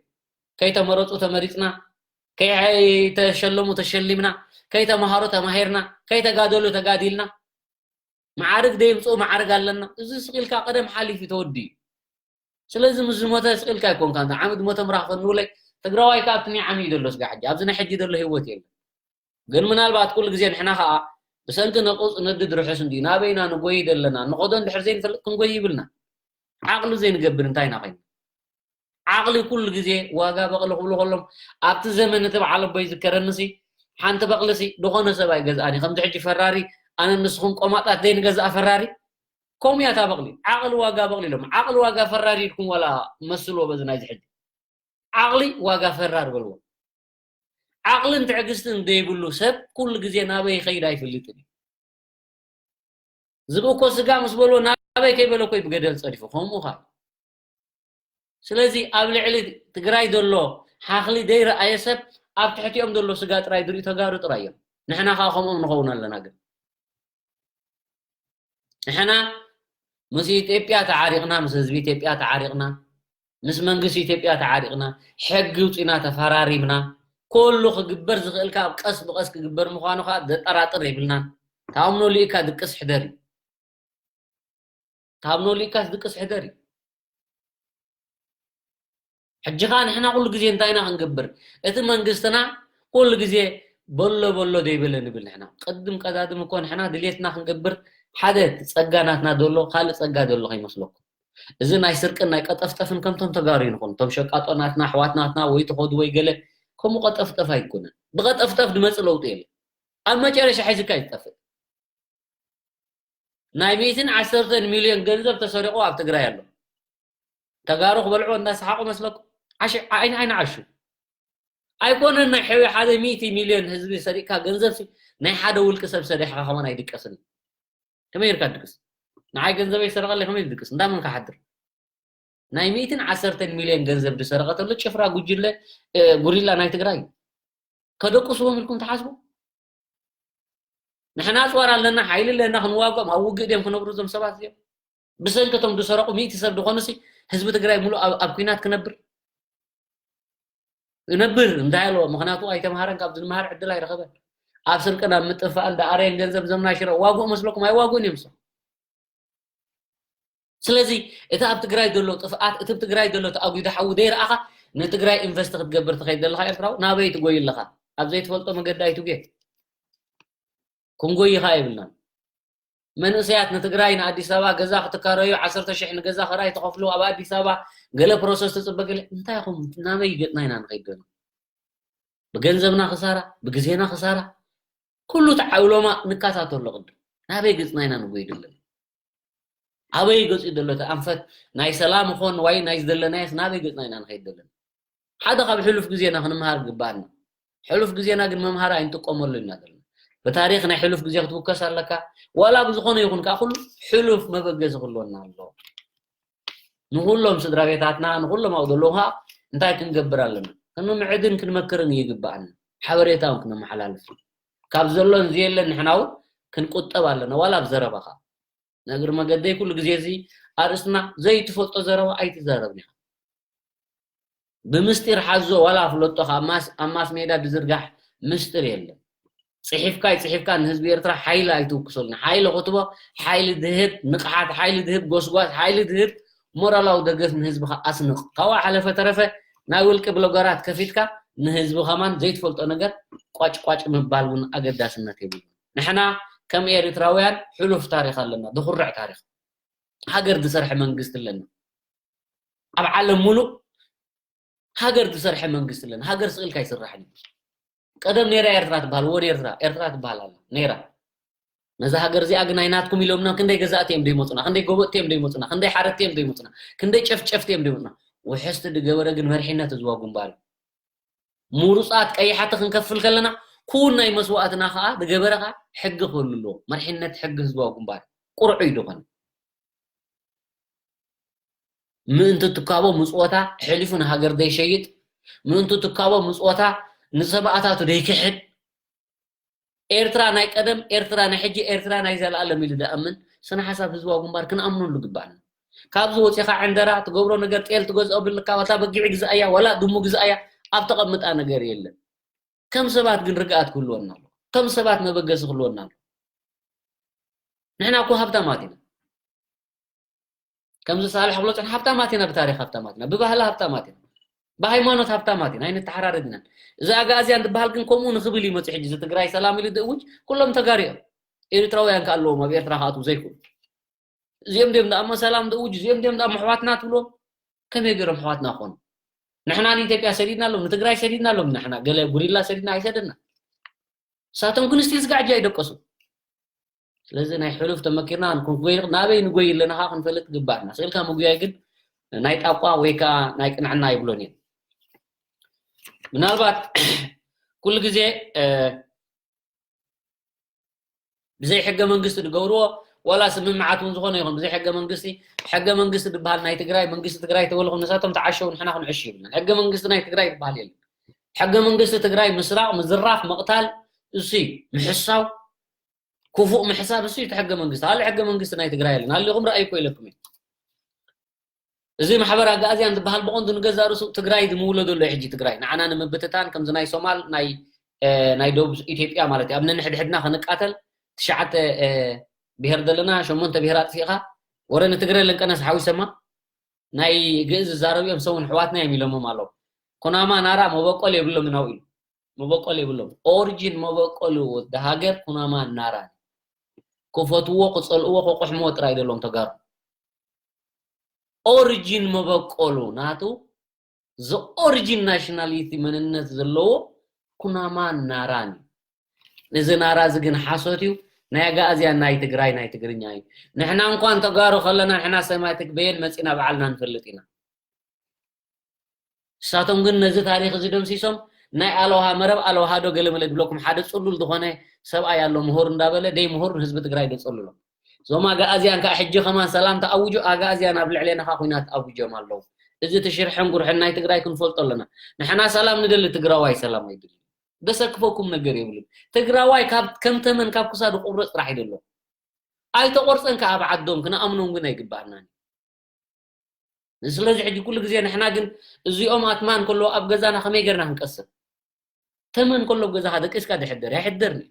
ከይተመረፁ ተመሪፅና፣ ከይተሸለሙ ተሸሊምና፣ ከይተምሃሩ ተማሂርና፣ ከይተጋደሉ ተጋዲልና፣ መዓርግ ደይምፅኡ መዓርግ ኣለና። እዚ ስቕ ኢልካ ቀደም ሓሊፉ ተወዲኡ። ስለዚ ምስ ዝሞተ ስቕ ኢልካ ኣይኮንካ እንተ ዓመት ዝሞተ ምራኽ ፈንውለይ ትግራዋይ ካብ ትኒ ዓሚ እዩ ዘሎ ስጋ ሕጂ ኣብዚ ናይ ሕጂ ዘሎ ህይወት የለን። ግን ምናልባት ኩሉ ግዜ ንሕና ከዓ ብሰንኪ ነቁፅ ነድድ ርሑስ እንዲ ናበይና ንጎይ ዘለና ንኸዶ እንድሕር ዘይንፈልጥ ክንጎይ ይብልና። ዓቕሊ ዘይንገብር እንታይ ኢና ኮይና? ዓቕሊ ኩሉ ግዜ ዋጋ በቕሊ ክብሉ ከሎም ኣብቲ ዘመን እቲ በዓል ኣቦይ ዝከረንሲ ሓንቲ በቕልሲ ዝኾነ ሰብ ኣይገዝኣን እዩ። ከምዚ ሕጂ ፈራሪ ኣነ ንስኹም ቆማጣት ዘይንገዝኣ ፈራሪ ከምኡ እያ እታ በቕሊ። ዓቕሊ ዋጋ በቕሊ ኢሎም። ዓቕሊ ዋጋ ፈራሪ ኢልኩም ዋላ መስልዎ በዚ ናይዚ ሕጂ። ዓቕሊ ዋጋ ፈራር በልዎ። ዓቕልን ትዕግስትን ዘይብሉ ሰብ ኩሉ ግዜ ናበይ ይኸይድ ኣይፈልጥን እዩ። ዝብእኮ ስጋ ምስ በልዎ ናበይ ከይበለ እኮ እዩ ብገደል ጸዲፉ። ከምኡ ኸኣ ስለዚ ኣብ ልዕሊ ትግራይ ዘሎ ሓኽሊ ዘይረኣየ ሰብ ኣብ ትሕቲኦም ዘሎ ስጋ ጥራይ ዝርኢ ተጋሩ ጥራይ እዮም። ንሕና ከዓ ከምኦም ንኸውን ኣለና። ግን ንሕና ምስ ኢትዮጵያ ተዓሪቕና፣ ምስ ህዝቢ ኢትዮጵያ ተዓሪቕና፣ ምስ መንግስቲ ኢትዮጵያ ተዓሪቕና፣ ሕጊ ውፂና ተፈራሪምና፣ ኩሉ ክግበር ዝኽእል ከዓ ቀስ ብቐስ ክግበር ምዃኑ ከዓ ዘጠራጥር የብልናን። ታምኖ ልኢካ ድቅስ ሕደር እዩ። ታምኖ ልኢካስ ድቅስ ሕደር እዩ። ሕጂ ከዓ ንሕና ኩሉ ግዜ እንታይ ኢና ክንገብር? እቲ መንግስትና ኩሉ ግዜ በሎ በሎ ዘይበለ ንብል። ንሕና ቅድም ቀዳድም እኮ ንሕና ድሌትና ክንገብር ሓደ ጸጋ ናትና ዘሎ ካልእ ጸጋ ዘሎ ከይመስለኩም። እዚ ናይ ስርቅን ናይ ቀጠፍጠፍን ከምቶም ተጋሩ ይንኹን፣ እቶም ሸቃጦ ናትና ኣሕዋት ናትና ወይ ተኸዱ ወይ ገለ ከምኡ ቀጠፍጠፍ ኣይኮነን። ብቀጠፍጠፍ ድመጽእ ለውጢ የለ። ኣብ መጨረሻ ሒዝካ ይጠፍእ። ናይ ሚእትን ዓሰርተን ሚልዮን ገንዘብ ተሰሪቑ ኣብ ትግራይ ኣሎ። ተጋሩ ክበልዑ እንዳሰሓቑ መስለኩም? ዓሽ-፣ ዓይን ዓይን ዓሹ። ኣይኮነን ናይ ሕዊ ሓደ ሚእቲ ሚልዮን ህዝቢ ሰሪቕካ ገንዘብ ሲ ናይ ሓደ ውልቂ ሰብ ሰሪሕካ ከማን ኣይድቀስን። ከመይ ጌርካ ድቅስ? ንዓይ ገንዘበይ ሰረቐለይ ከመይ ድቅስ? እንዳመን ክሓድር? ናይ ሚእትን ዓሰርተን ሚልዮን ገንዘብ ዝሰረቐ ተሎ ጭፍራ ጉጅለ፣ እ፣ ጉሪላ ናይ ትግራይ እዩ። ከደቅስዎም ኢልኩም ትሓስቡ? ንሕና ኣፅዋር ኣለና፣ ሓይሊ ኣለና፣ ክንዋግኦም ኣብ ውግእ ድዮም ክነብሩ እዞም ሰባት እዚኦም? ብሰንኪ እቶም ዝሰረቑ ሚእቲ ሰብ ዝኾኑሲ ህዝቢ ትግራይ ሙሉእ ኣብ፣ ኣብ ኲናት ክነብር? ይነብር እንታይ ኣለዎ? ምኽንያቱ ኣይተምሃረን፣ ካብ ዝምሃር ዕድል ኣይረኸበን። ኣብ ስርቅን ኣብ ምጥፋእን ደኣረየን ገንዘብ ዘምና ሽረ ዋግኡ መስለኩም? ኣይዋግኡን እዮም። ስለዚ እቲ ኣብ ትግራይ ዘሎ ጥፍኣት፣ እቲ ኣብ ትግራይ ዘሎ ተኣጉዲ ሓዊ ዘይረኣኻ ንትግራይ ኢንቨስት ክትገብር ትኸይድ ዘለኻ ኤርትራዊ ናበይ ትጎይ ኣለኻ? ኣብ ዘይትፈልጦ መገዲ ኣይትጉየ። ክንጎይኻ የብልናን። መንእሰያት ንትግራይ ንኣዲስ ኣበባ ገዛ ክትካረዩ ዓሰርተ ሽሕ ንገዛ ክራይ ትኸፍሉ፣ ኣብ ኣዲስ ኣበባ ገለ ፕሮሰስ ትጽበ ገለ እንታይ ኢኹም ናበይ ገጥና ኢና ንኸይድ ዘለና? ብገንዘብና ክሳራ፣ ብግዜና ክሳራ፣ ኩሉ ተዓውሎማ ንከታተሎ ቅድም ናበይ ገጽና ኢና ንጎይ ዘለና? ኣበይ ገጹ ዘሎ እቲ ኣንፈት ናይ ሰላም ይኾን ዋይ ናይ ዝደለናዮስ ናበይ ገጽና ኢና ንኸይድ ዘለና? ሓደ ካብ ሕሉፍ ግዜና ክንምሃር ግባኣና። ሕሉፍ ግዜና ግን መምሃሪ ኣይንጥቀመሉ ኢና ዘለና። ብታሪኽ ናይ ሕሉፍ ግዜ ክትውከስ ኣለካ። ዋላ ብዝኾነ ይኹን ከዓ ኩሉ ሕሉፍ መበገሲ ክህልወና ኣለዎ። ንኹሎም ስድራ ቤታትና፣ ንኹሎም ኣብኡ ዘለዉ ከዓ እንታይ ክንገብር ኣለና? ክንምዕድን ክንመክርን ይግባኣና። ሓበሬታ እውን ክነመሓላልፍ። ካብ ዘሎን ዘየለን ንሕና እውን ክንቁጠብ ኣለና። ዋላ ኣብ ዘረባኻ። ንእግሪ መገደይ ኩሉ ግዜ እዚ ኣርእስትና ዘይትፈልጦ ዘረባ ኣይትዛረብን ኢኻ። ብምስጢር ሓዞ ዋላ ፍለጦ ካብ ማስ-፣ ኣብ ማስ ሜዳ ዝዝርጋሕ ምስጢር የለን። ጽሒፍካ ይጽሒፍካ ንህዝቢ ኤርትራ ሓይሊ ኣይትውክሰሉ። ሓይሊ ክትቦ፣ ሓይሊ ድህብ ንቕሓት፣ ሓይሊ ድህብ ጎስጓስ፣ ሓይሊ ድህብ ሞራላዊ ደገፍ ንህዝብኻ ኣስንቕ። ካብኡ ሓለፈ ተረፈ ናይ ውልቂ ብሎገራት ከፊትካ ንህዝቢ ከማን ዘይትፈልጦ ነገር ቋጭ ቋጭ ምባል እውን ኣገዳስነት የብሉ። ንሕና ከም ኤርትራውያን ሕሉፍ ታሪኽ ኣለና፣ ድኹርዕ ታሪኽ። ሃገር ዝሰርሐ መንግስቲ ኣለና። ኣብ ዓለም ሙሉእ ሃገር ዝሰርሐ መንግስቲ ኣለና። ሃገር ስቕ ኢልካ ኣይስራሕን እዩ። ቀደም ነይራ ኤርትራ ትበሃል፣ ወን ኤርትራ፣ ኤርትራ ትበሃል ኣላ ነይራ። ነዛ ሃገር እዚኣ ግን ኣይናትኩም ኢሎምና፣ ክንደይ ገዛእቲ እዮም ዘይመፁና፣ ክንደይ ጎበጥቲ እዮም ዘይመፁና፣ ክንደይ ሓረድቲ እዮም ዘይመፁና፣ ክንደይ ጨፍጨፍቲ እዮም ዘይመፁና። ውሕስቲ ዝገበረ ግን መሪሕነት ህዝባዊ ግንባር እዩ። ምሩፃት ቀያሓቲ ክንከፍል ከለና ኩን ናይ መስዋእትና ከዓ ዝገበረ ከዓ ሕጊ ክህሉ ኣለዎ። መሪሕነት ሕጊ ህዝባዊ ግንባር ቁርዑ እዩ ዝኾነ። ምእንቲ ትካቦ ምጽወታ ሕሊፉ ንሃገር ዘይሸይጥ፣ ምእንቲ ትካቦ ምጽወታ ንሰማእታቱ ዘይክሕድ፣ ኤርትራ ናይ ቀደም፣ ኤርትራ ናይ ሕጂ፣ ኤርትራ ናይ ዘለኣለም ኢሉ ዝኣምን ስነ ሓሳብ ህዝባዊ ግንባር ክንኣምነሉ ግባእና። ካብዚ ወጺኻ ዕንደራ ትገብሮ ነገር፣ ጤል ትገዝኦ ብልካ፣ ዋላ በጊዕ ግዛእያ፣ ዋላ ድሙ ግዛእያ፣ ኣብ ተቐምጣ ነገር የለን። ከም ሰባት ግን ርግኣት ክህልወና ኣሎ። ከም ሰባት መበገሲ ክህልወና ኣሎ። ንሕና እኮ ሃብታማት ኢና። ከምዚ ሳልሕ ክብሎ ጽንሕ ሃብታማት ኢና፣ ብታሪኽ ሃብታማት ኢና፣ ብባህሊ ሃብታማት ኢና፣ ብሃይማኖት ሃብታማት ኢና፣ ኣይንተሓራረድ ኢና። እዚ ኣግኣዝያን ዝበሃል ግን ከምኡ ንኽብል እዩ መጺኡ። ሕጂ እዚ ትግራይ ሰላም ኢሉ ዝእውጅ ኩሎም ተጋሩ እዮም። ኤርትራውያን ከ ኣለዎም ኣብ ኤርትራ ክኣትዉ ዘይክእሉ? እዚኦም ድዮም ደኣ እሞ ሰላም ዝእውጁ? እዚኦም ድዮም ደኣ እሞ ኣሕዋትና ትብልዎም? ከመይ ገይሮም ኣሕዋትና ክኾኑ? ንሕና ንኢትዮጵያ ሰዲድና ኣሎም፣ ንትግራይ ሰዲድና ኣሎም፣ ንሕና ገለ ጉሪላ ሰዲድና ኣይሰደድና። ንሳቶም ግን ስቲል ስጋዕ ሕጂ ኣይደቀሱ። ስለዚ ናይ ሕሉፍ ተመኪርና ንክንጎይ ናበይ ንጎይ ኣለና ከዓ ክንፈልጥ ግባእና። ስእልካ ምጉያይ ግን ናይ ጣቋ ወይ ከዓ ናይ ቅንዕና ኣይብሎን እየ። ምናልባት ኩሉ ግዜ ብዘይ ሕገ መንግስቲ ዝገብርዎ ዋላ ስምምዓት እውን ዝኾነ ይኹን ብዘይ ሕገ መንግስቲ ሕገ መንግስቲ ዝበሃል ናይ ትግራይ መንግስቲ ትግራይ ተበልኹም ንሳቶም ተዓሸው ንሕና ክንዕሽ ይብልና። ሕገ መንግስቲ ናይ ትግራይ ዝበሃል የለን። ሕገ መንግስቲ ትግራይ ምስራቕ ምዝራፍ ምቕታል እሱ እዩ። ምሕሳው ክፉእ ምሕሳብ እሱ እዩ እቲ ሕገ መንግስቲ። ካልእ ሕገ መንግስቲ ናይ ትግራይ የለን። ሃሊኹም ረኣይ እኮ ኢለኩም እየ። እዚ ማሕበር ኣጋእዝያን ዝበሃል ብቐንዱ ንገዛ ርእሱ ትግራይ ዝምውለዶ ኣሎ ሕጂ ትግራይ ንዓና ንምብትታን ከምዚ ናይ ሶማል ናይ ናይ ደቡብ ኢትዮጵያ ማለት እዩ ኣብ ነንሕድሕድና ክንቃተል ትሽዓተ ብሄር ዘለና ሸሞንተ ብሄር ኣጥፊእኻ ወረ ንትግረ ለንቀነስ ሓዊሰማ ናይ ግእዝ ዝዛረቡ እዮም ሰውን ሕዋትና እዮም ኢሎሞም ኣለዉ ኩናማ ናራ መበቆል የብሎም ናው ኢሉ መበቆል የብሎም ኦሪጂን መበቆል ሃገር ኩናማ ናራ ክፈትዎ ክፀልእዎ ክቁሕምዎ ጥራይ ደሎም ተጋሩ ኦሪጂን መበቆሉ ናቱ the origin nationality መንነት ዘለዎ ኩናማ ናራን እዩ። እዚ ናራ እዚ ግን ሓሶት እዩ። ናይ ኣጋእዝያን ናይ ትግራይ ናይ ትግርኛ እዩ። ንሕና እንኳን ተጋሩ ከለና ንሕና ሰማይ ትግበየን መፂና ባዕልና ንፈልጥ ኢና። እሳቶም ግን ነዚ ታሪክ እዚ ደምሲሶም ናይ ኣለውሃ መረብ ኣለውሃ ዶ ገለመለ ድብለኩም ሓደ ፅሉል ዝኾነ ሰብኣይ ኣሎ ምሁር እንዳበለ ደይ ምሁር ንህዝቢ ትግራይ ደፀልሎ እዞም ኣጋእዝያን ከዓ ሕጂ ከማን ሰላም ተኣውጁ ኣጋእዝያን ኣብ ልዕሌና ከዓ ኩናት ኣውጆም ኣለዉ እዚ ትሽርሕን ጉርሕን ናይ ትግራይ ክንፈልጦ ኣለና ንሕና ሰላም ንደሊ ትግራዋይ ሰላም ኣይድል ደሰክፈኩም ነገር የብሉን ትግራዋይ ከም ተመን ካብ ክሳዱ ቁብሮ ፅራሕ ይደሎ ኣይተቆርፀን ከዓ ኣብ ዓዶም ክንኣምኖም ግን ኣይግባኣናን ስለዚ ሕጂ ኩሉ ግዜ ንሕና ግን እዚኦም ኣትማን ከለዉ ኣብ ገዛና ከመይ ገርና ክንቀስብ ተመን ከሎ ገዛኻ ደቂስካ ድሕደር ኣይሕደርን እዩ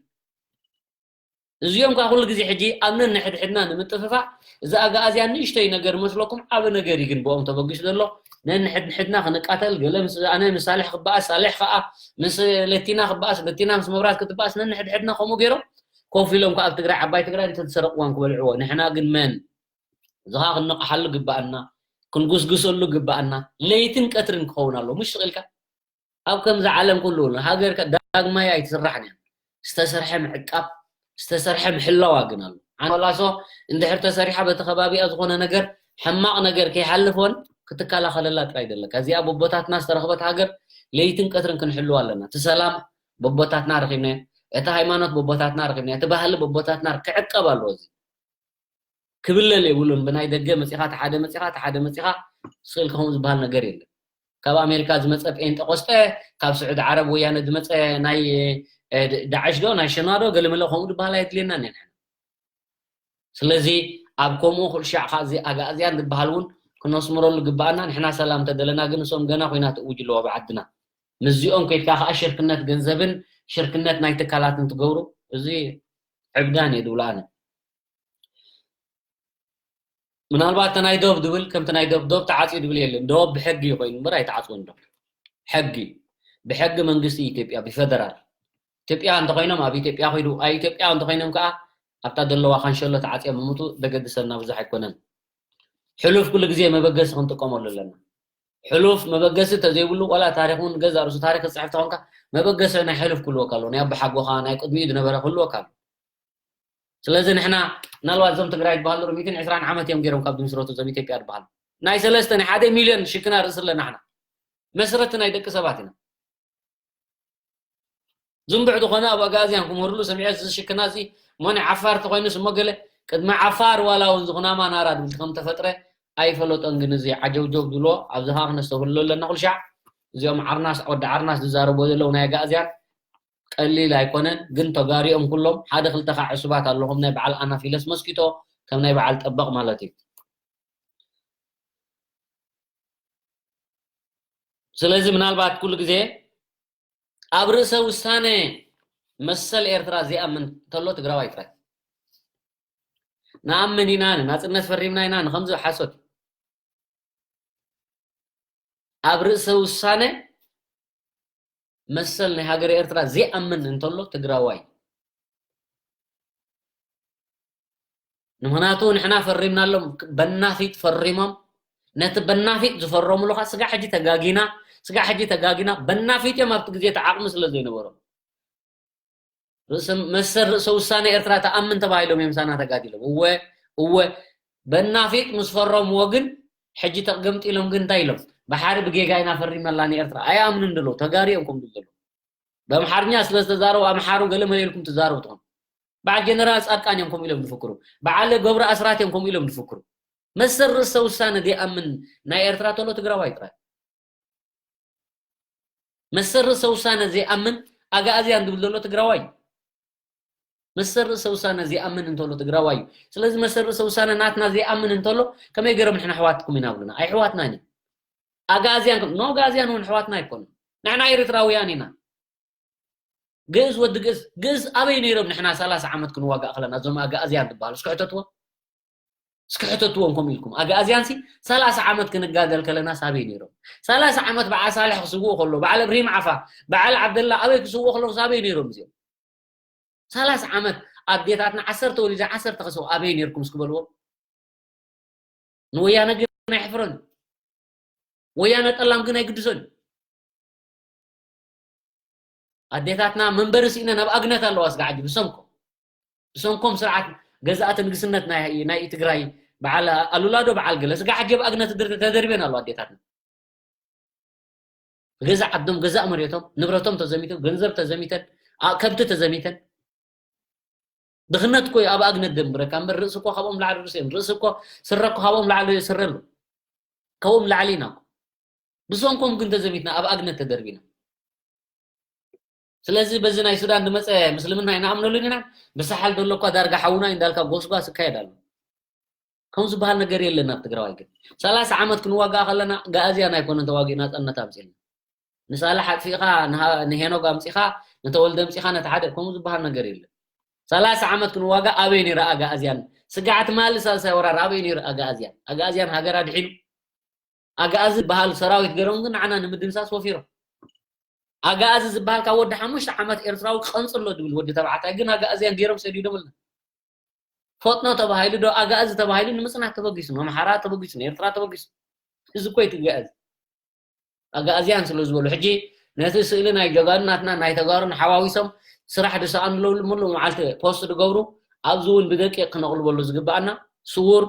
እዚኦም ከዓ ኩሉ ግዜ ሕጂ ኣብ ነንሕድሕድና ንምጥፍፋእ እዚ ኣጋኣዝያ ንእሽተይ ነገር መስለኩም ዓበ ነገር እዩ ግን ብኦም ተበጊሱ ዘሎ ነንሕድሕድና ክንቃተል ገለ ምስ ኣነ ምስ ሳልሕ ክበኣስ ሳልሕ ከዓ ምስ ለቲና ክበኣስ ለቲና ምስ መብራት ክትበኣስ ነንሕድሕድና ከምኡ ገይሮም ኮፍ ኢሎም ከዓ ኣብ ትግራይ ዓባይ ትግራይ እንተዝሰረቅዋን ክበልዕዎ ንሕና ግን መን እዚ ከዓ ክንነቕሓሉ ግበኣና ክንጉስጉሰሉ ግበኣና ለይትን ቀትርን ክኸውን ኣሎ ምሽ ኢልካ ኣብ ከምዚ ዓለም ኩሉ ሃገር ዳግማይ ኣይትስራሕን እያ ዝተሰርሐ ምዕቃብ ዝተሰርሐ ምሕላዋ ግን ኣሎ ኣንላሶ እንድሕር ተሰሪሓ በቲ ከባቢኣ ዝኾነ ነገር ሕማቕ ነገር ከይሓልፎን ክትከላኸለላ ጥራይ ዘለካ እዚኣ በቦታትና ዝተረኽበት ሃገር ለይትን ቀትርን ክንሕልዋ ኣለና እቲ ሰላም በቦታትና ረኺብናዮ እቲ ሃይማኖት በቦታትና ረኺብናዮ እቲ ባህሊ በቦታትና ክዕቀብ ኣለዎ እዚ ክብለል የብሉን ብናይ ደገ መፂኻ ተሓደ መፂኻ ተሓደ መፂኻ ስእል ከኸም ዝበሃል ነገር የለን ካብ ኣሜሪካ ዝመፀ ጴንጠቆስጠ ካብ ስዑድ ዓረብ ወያነ ዝመፀ ናይ ዳዕሽ ዶ ናይ ሸና ዶ ገለመለ ከምኡ ዝበሃል ኣየድልየና ነ ስለዚ ኣብ ከምኡ ኩልሻዕ ከዚ ኣጋእዝያን ዝበሃል እውን ክነስምረሉ ግበኣና ንሕና ሰላም ተደለና ግን እሶም ገና ኮይና ትእውጅ ኣለዎ ብዓድና ምስዚኦም ከይድካ ከዓ ሽርክነት ገንዘብን ሽርክነት ናይ ትካላትን ትገብሩ እዚ ዕብዳን እየ ዝብሎ ኣነ ምናልባት ናይ ዶብ ድብል ከምቲ ናይ ዶብ ዶብ ተዓፅዩ ድብል የለን ዶብ ብሕጊ ኮይኑ እምበር ኣይተዓፅወን ዶ ሕጊ ብሕጊ መንግስቲ ኢትዮጵያ ብፌደራል ኢትዮጵያ እንተኮይኖም ኣብ ኢትዮጵያ ኮይዱ ኣብ ኢትዮጵያ እንተኮይኖም ከዓ ኣብታ ዘለዋ ካንሸሎ ተዓፅዮም ምሙቱ ደገድሰና ብዙሕ ኣይኮነን ሕሉፍ ኩሉ ግዜ መበገሲ ክንጥቀመሉ ኣለና ሕሉፍ መበገሲ ተዘይብሉ ዋላ ታሪክ እውን ገዛ ርእሱ ታሪክ ዝፅሕፍ ተኾንካ መበገሲ ናይ ሕሉፍ ክህልወካ ኣለዎ ናይ ኣቦሓጎኻ ናይ ቅድሚኡ ዝነበረ ክህልወካ ኣለዎ ስለዚ ንሕና ምናልባት እዞም ትግራይ ዝበሃሉ ሚትን ዕስራን ዓመት እዮም ገይሮም ካብ ዝምስረቱ እዞም ኢትዮጵያ ዝበሃሉ ናይ ሰለስተ ናይ ሓደ ሚልዮን ሽክና ርእሲ ኣለና ሕና መስረቲ ናይ ደቂ ሰባት ኢና ዝንብዕ ዝኾነ ኣብ ኣጋእዝያን ክምህርሉ ሰሚዐ እዚ ሽክና እዚ ሞኒ ዓፋር ተኮይኑ ስሞ ገለ ቅድሚ ዓፋር ዋላ እውን ዝኹናማ ናራ ድብል ከም ተፈጥረ ኣይፈለጦን ግን እዚ ዓጀውጀው ዝብሎ ኣብዚ ከዓ ክነስተብህሎ ኣለና ኩልሻዕ እዚኦም ዓርናስ ወዲ ዓርናስ ዝዛረብዎ ዘለዉ ናይ ኣጋእዝያን ቀሊል ኣይኮነን ግን ተጋሪኦም ኩሎም ሓደ ክልተ ከዓ ዕሱባት ኣለኹም ናይ በዓል ኣናፊለስ መስኪቶ ከም ናይ በዓል ጠበቕ ማለት እዩ ስለዚ ምናልባት ኩሉ ግዜ ኣብ ርእሰ ውሳነ መሰል ኤርትራ ዘይኣምን እንተሎ ትግራዋይ ጥራይ ንኣምን ኢና ንናፅነት ፈሪምና ኢና ንከምዚ ሓሶት ኣብ ርእሰ ውሳነ መሰል ናይ ሃገረ ኤርትራ ዘይኣምን እንተሎ ትግራዋይ ንምክንያቱ ንሕና ፈሪምናሎም በናፊጥ ፈሪሞም ነቲ በናፊጥ ዝፈረሙሉ ከዓ ስጋ ሕጂ ተጋጊና ስጋ ሕጂ ተጋጊና በናፊጥ እዮም ኣብቲ ግዜ ተዓቕሚ ስለ ዘይነበሮም ርእሰ መሰል ርእሰ ውሳነ ኤርትራ ተኣምን ተባሂሎም እዮም ሳና ተጋዲሎም። እወ እወ በናፊጥ ምስ ፈረምዎ ግን ሕጂ ተገምጢሎም ግን እንታይ ኢሎም? ባሕሪ ብጌጋ ኢና ፈሪመላ ንኤርትራ ኣይኣምኑን ደሎ ተጋሩ እዮም ከምኡ ዝብሉ ዘለዉ። ብኣምሓርኛ ስለ ዝተዛረቡ ኣምሓሩ ገለ መለ ኢልኩም ትዛረቡ ትኾኑ። በዓል ጀነራል ጻድቃን እዮም ከምኡ ኢሎም ዝፍክሩ። በዓል ገብሩ ኣስራት እዮም ከምኡ ኢሎም ዝፍክሩ። መሰል ርእሰ ውሳነ ዘይኣምን ናይ ኤርትራ ተሎ ትግራዋይ ጥራይ። መሰል ርእሰ ውሳነ ዘይኣምን ኣግኣዝያን ዝብል ዘሎ ትግራዋይ እዩ። መሰል ርእሰ ውሳነ ዘይኣምን እንተሎ ትግራዋይ እዩ። ስለዚ መሰል ርእሰ ውሳነ ናትና ዘይኣምን እንተሎ ከመይ ገይሮም ንሕና ኣሕዋትኩም ኢና ብሉና? ኣይሕዋትናን እዩ። ኣግኣዝያን ከም ኖ ኣግኣዝያን እውን ኣሕዋትና ኣይኮኑን። ንሕና ኤርትራውያን ኢና። ግእዝ ወዲ ግእዝ ግእዝ ኣበይ ነይሮም ንሕና ሰላሳ ዓመት ክንዋጋእ ከለና እዞም ኣግኣዝያን ዝበሃሉ እስኪ ሕተትዎ። እስኪ ሕተትዎም ከምኡ ኢልኩም ኣግኣዝያንሲ ሰላሳ ዓመት ክንጋደል ከለና ሳበይ ነይሮም? ሰላሳ ዓመት በዓል ሳልሕ ክስውኡ ከሎ በዓል እብርሂም ዓፋ በዓል ዓብደላ ኣበይ ክስውኡ ከለዉ ሳበይ ነይሮም እዚኦም? ሰላሳ ዓመት ኣዴታትና ዓሰርተ ወሊዳ ዓሰርተ ከሰው ኣበይ ነይርኩም እስኪ በልዎም። ንወያነ ግን ኣይሕፍሮን። ወያነ ጠላም ግን ኣይግድሶን። ኣዴታትና መንበሪ ስኢነን ኣብ ኣግነት ኣለዋ ስጋዕ ሕጂ ብሰንኮም ብሰንኮም ስርዓት ገዛእቲ ንግስነት ናይ ናይ ትግራይ በዓል ኣሉላ ዶ በዓል ገለ ስጋዕ ሕጂ ኣብ ኣግነት ድር- ተደርብየን ኣለዋ ኣዴታትና። ገዛ ዓዶም ገዛእ መሬቶም ንብረቶም ተዘሚቶም ገንዘብ ተዘሚተን ኣ- ከብቲ ተዘሚተን ድኽነት እኮ እዩ ኣብ ኣግነት ደንብረካ እምበር ርእሲ እኮ ካብኦም ላዕሊ ርእሲ እዮም ርእሲ እኮ ስረ እኮ ካብኦም ላዕሊ ስረ ኣሎ ካብኦም ላዕሊ ኢና እኮ ብሰንኮም ግን ተዘሚትና ኣብ ኣግነት ተደርቢና ስለዚ በዚ ናይ ሱዳን ዝመፀ ምስልምና ኣይንኣምነሉን ኢና ብሳሓል ዘሎ እኳ ዳርጋ ሓውና እዩ እንዳልካ ጎስጓስ ይካየድ ኣሎ ከምኡ ዝበሃል ነገር የለን ኣብ ትግራዋይ ግን ሰላሳ ዓመት ክንዋጋእ ከለና ጋእዝያን ኣይኮነን ተዋጊእና ፀነት ኣምፅልና ንሳላሕ ኣጥፊእኻ ንሃ- ንሄኖግ ኣምፂኻ ንተወልደ ኣምፂኻ ነቲ ሓደ ከምኡ ዝበሃል ነገር የለን ሰላሳ ዓመት ክንዋጋእ ኣበይ ነይረ ኣጋእዝያን ስጋዕ ትማሊ ሳልሳይ ወራር ኣበይ ነይረ ኣጋእዝያን ኣጋእዝያን ሃገር ኣድሒኑ ኣጋእዚ ዝበሃል ሰራዊት ገይሮም ግን ንዓና ንምድምሳስ ወፊሮም ኣጋእዚ ዝበሃል ካብ ወዲ ሓሙሽተ ዓመት ኤርትራዊ ክቐንፅሎ ዝብል ወዲ ተባዕታይ ግን ኣጋእዝያን ገይሮም ሰዲዶምልና ፈጥኖ ተባሂሉ ዶ ኣጋእዚ ተባሂሉ ንምፅናት ተበጊሱ ንኣምሓራ ተበጊሱ ንኤርትራ ተበጊሱ እዚ እኮ ይትጋእዝ ኣጋእዝያን ስለ ዝበሉ ሕጂ ነቲ ስእሊ ናይ ጀጋኑ ናትና ናይ ተጋሩን ሓዋዊሶም ስራሕ ድሰኣኑ ለውሉ ሙሉእ መዓልቲ ፖስት ድገብሩ ኣብዚ እውን ብደቂቅ ክነቕልበሉ ዝግበኣና ስውር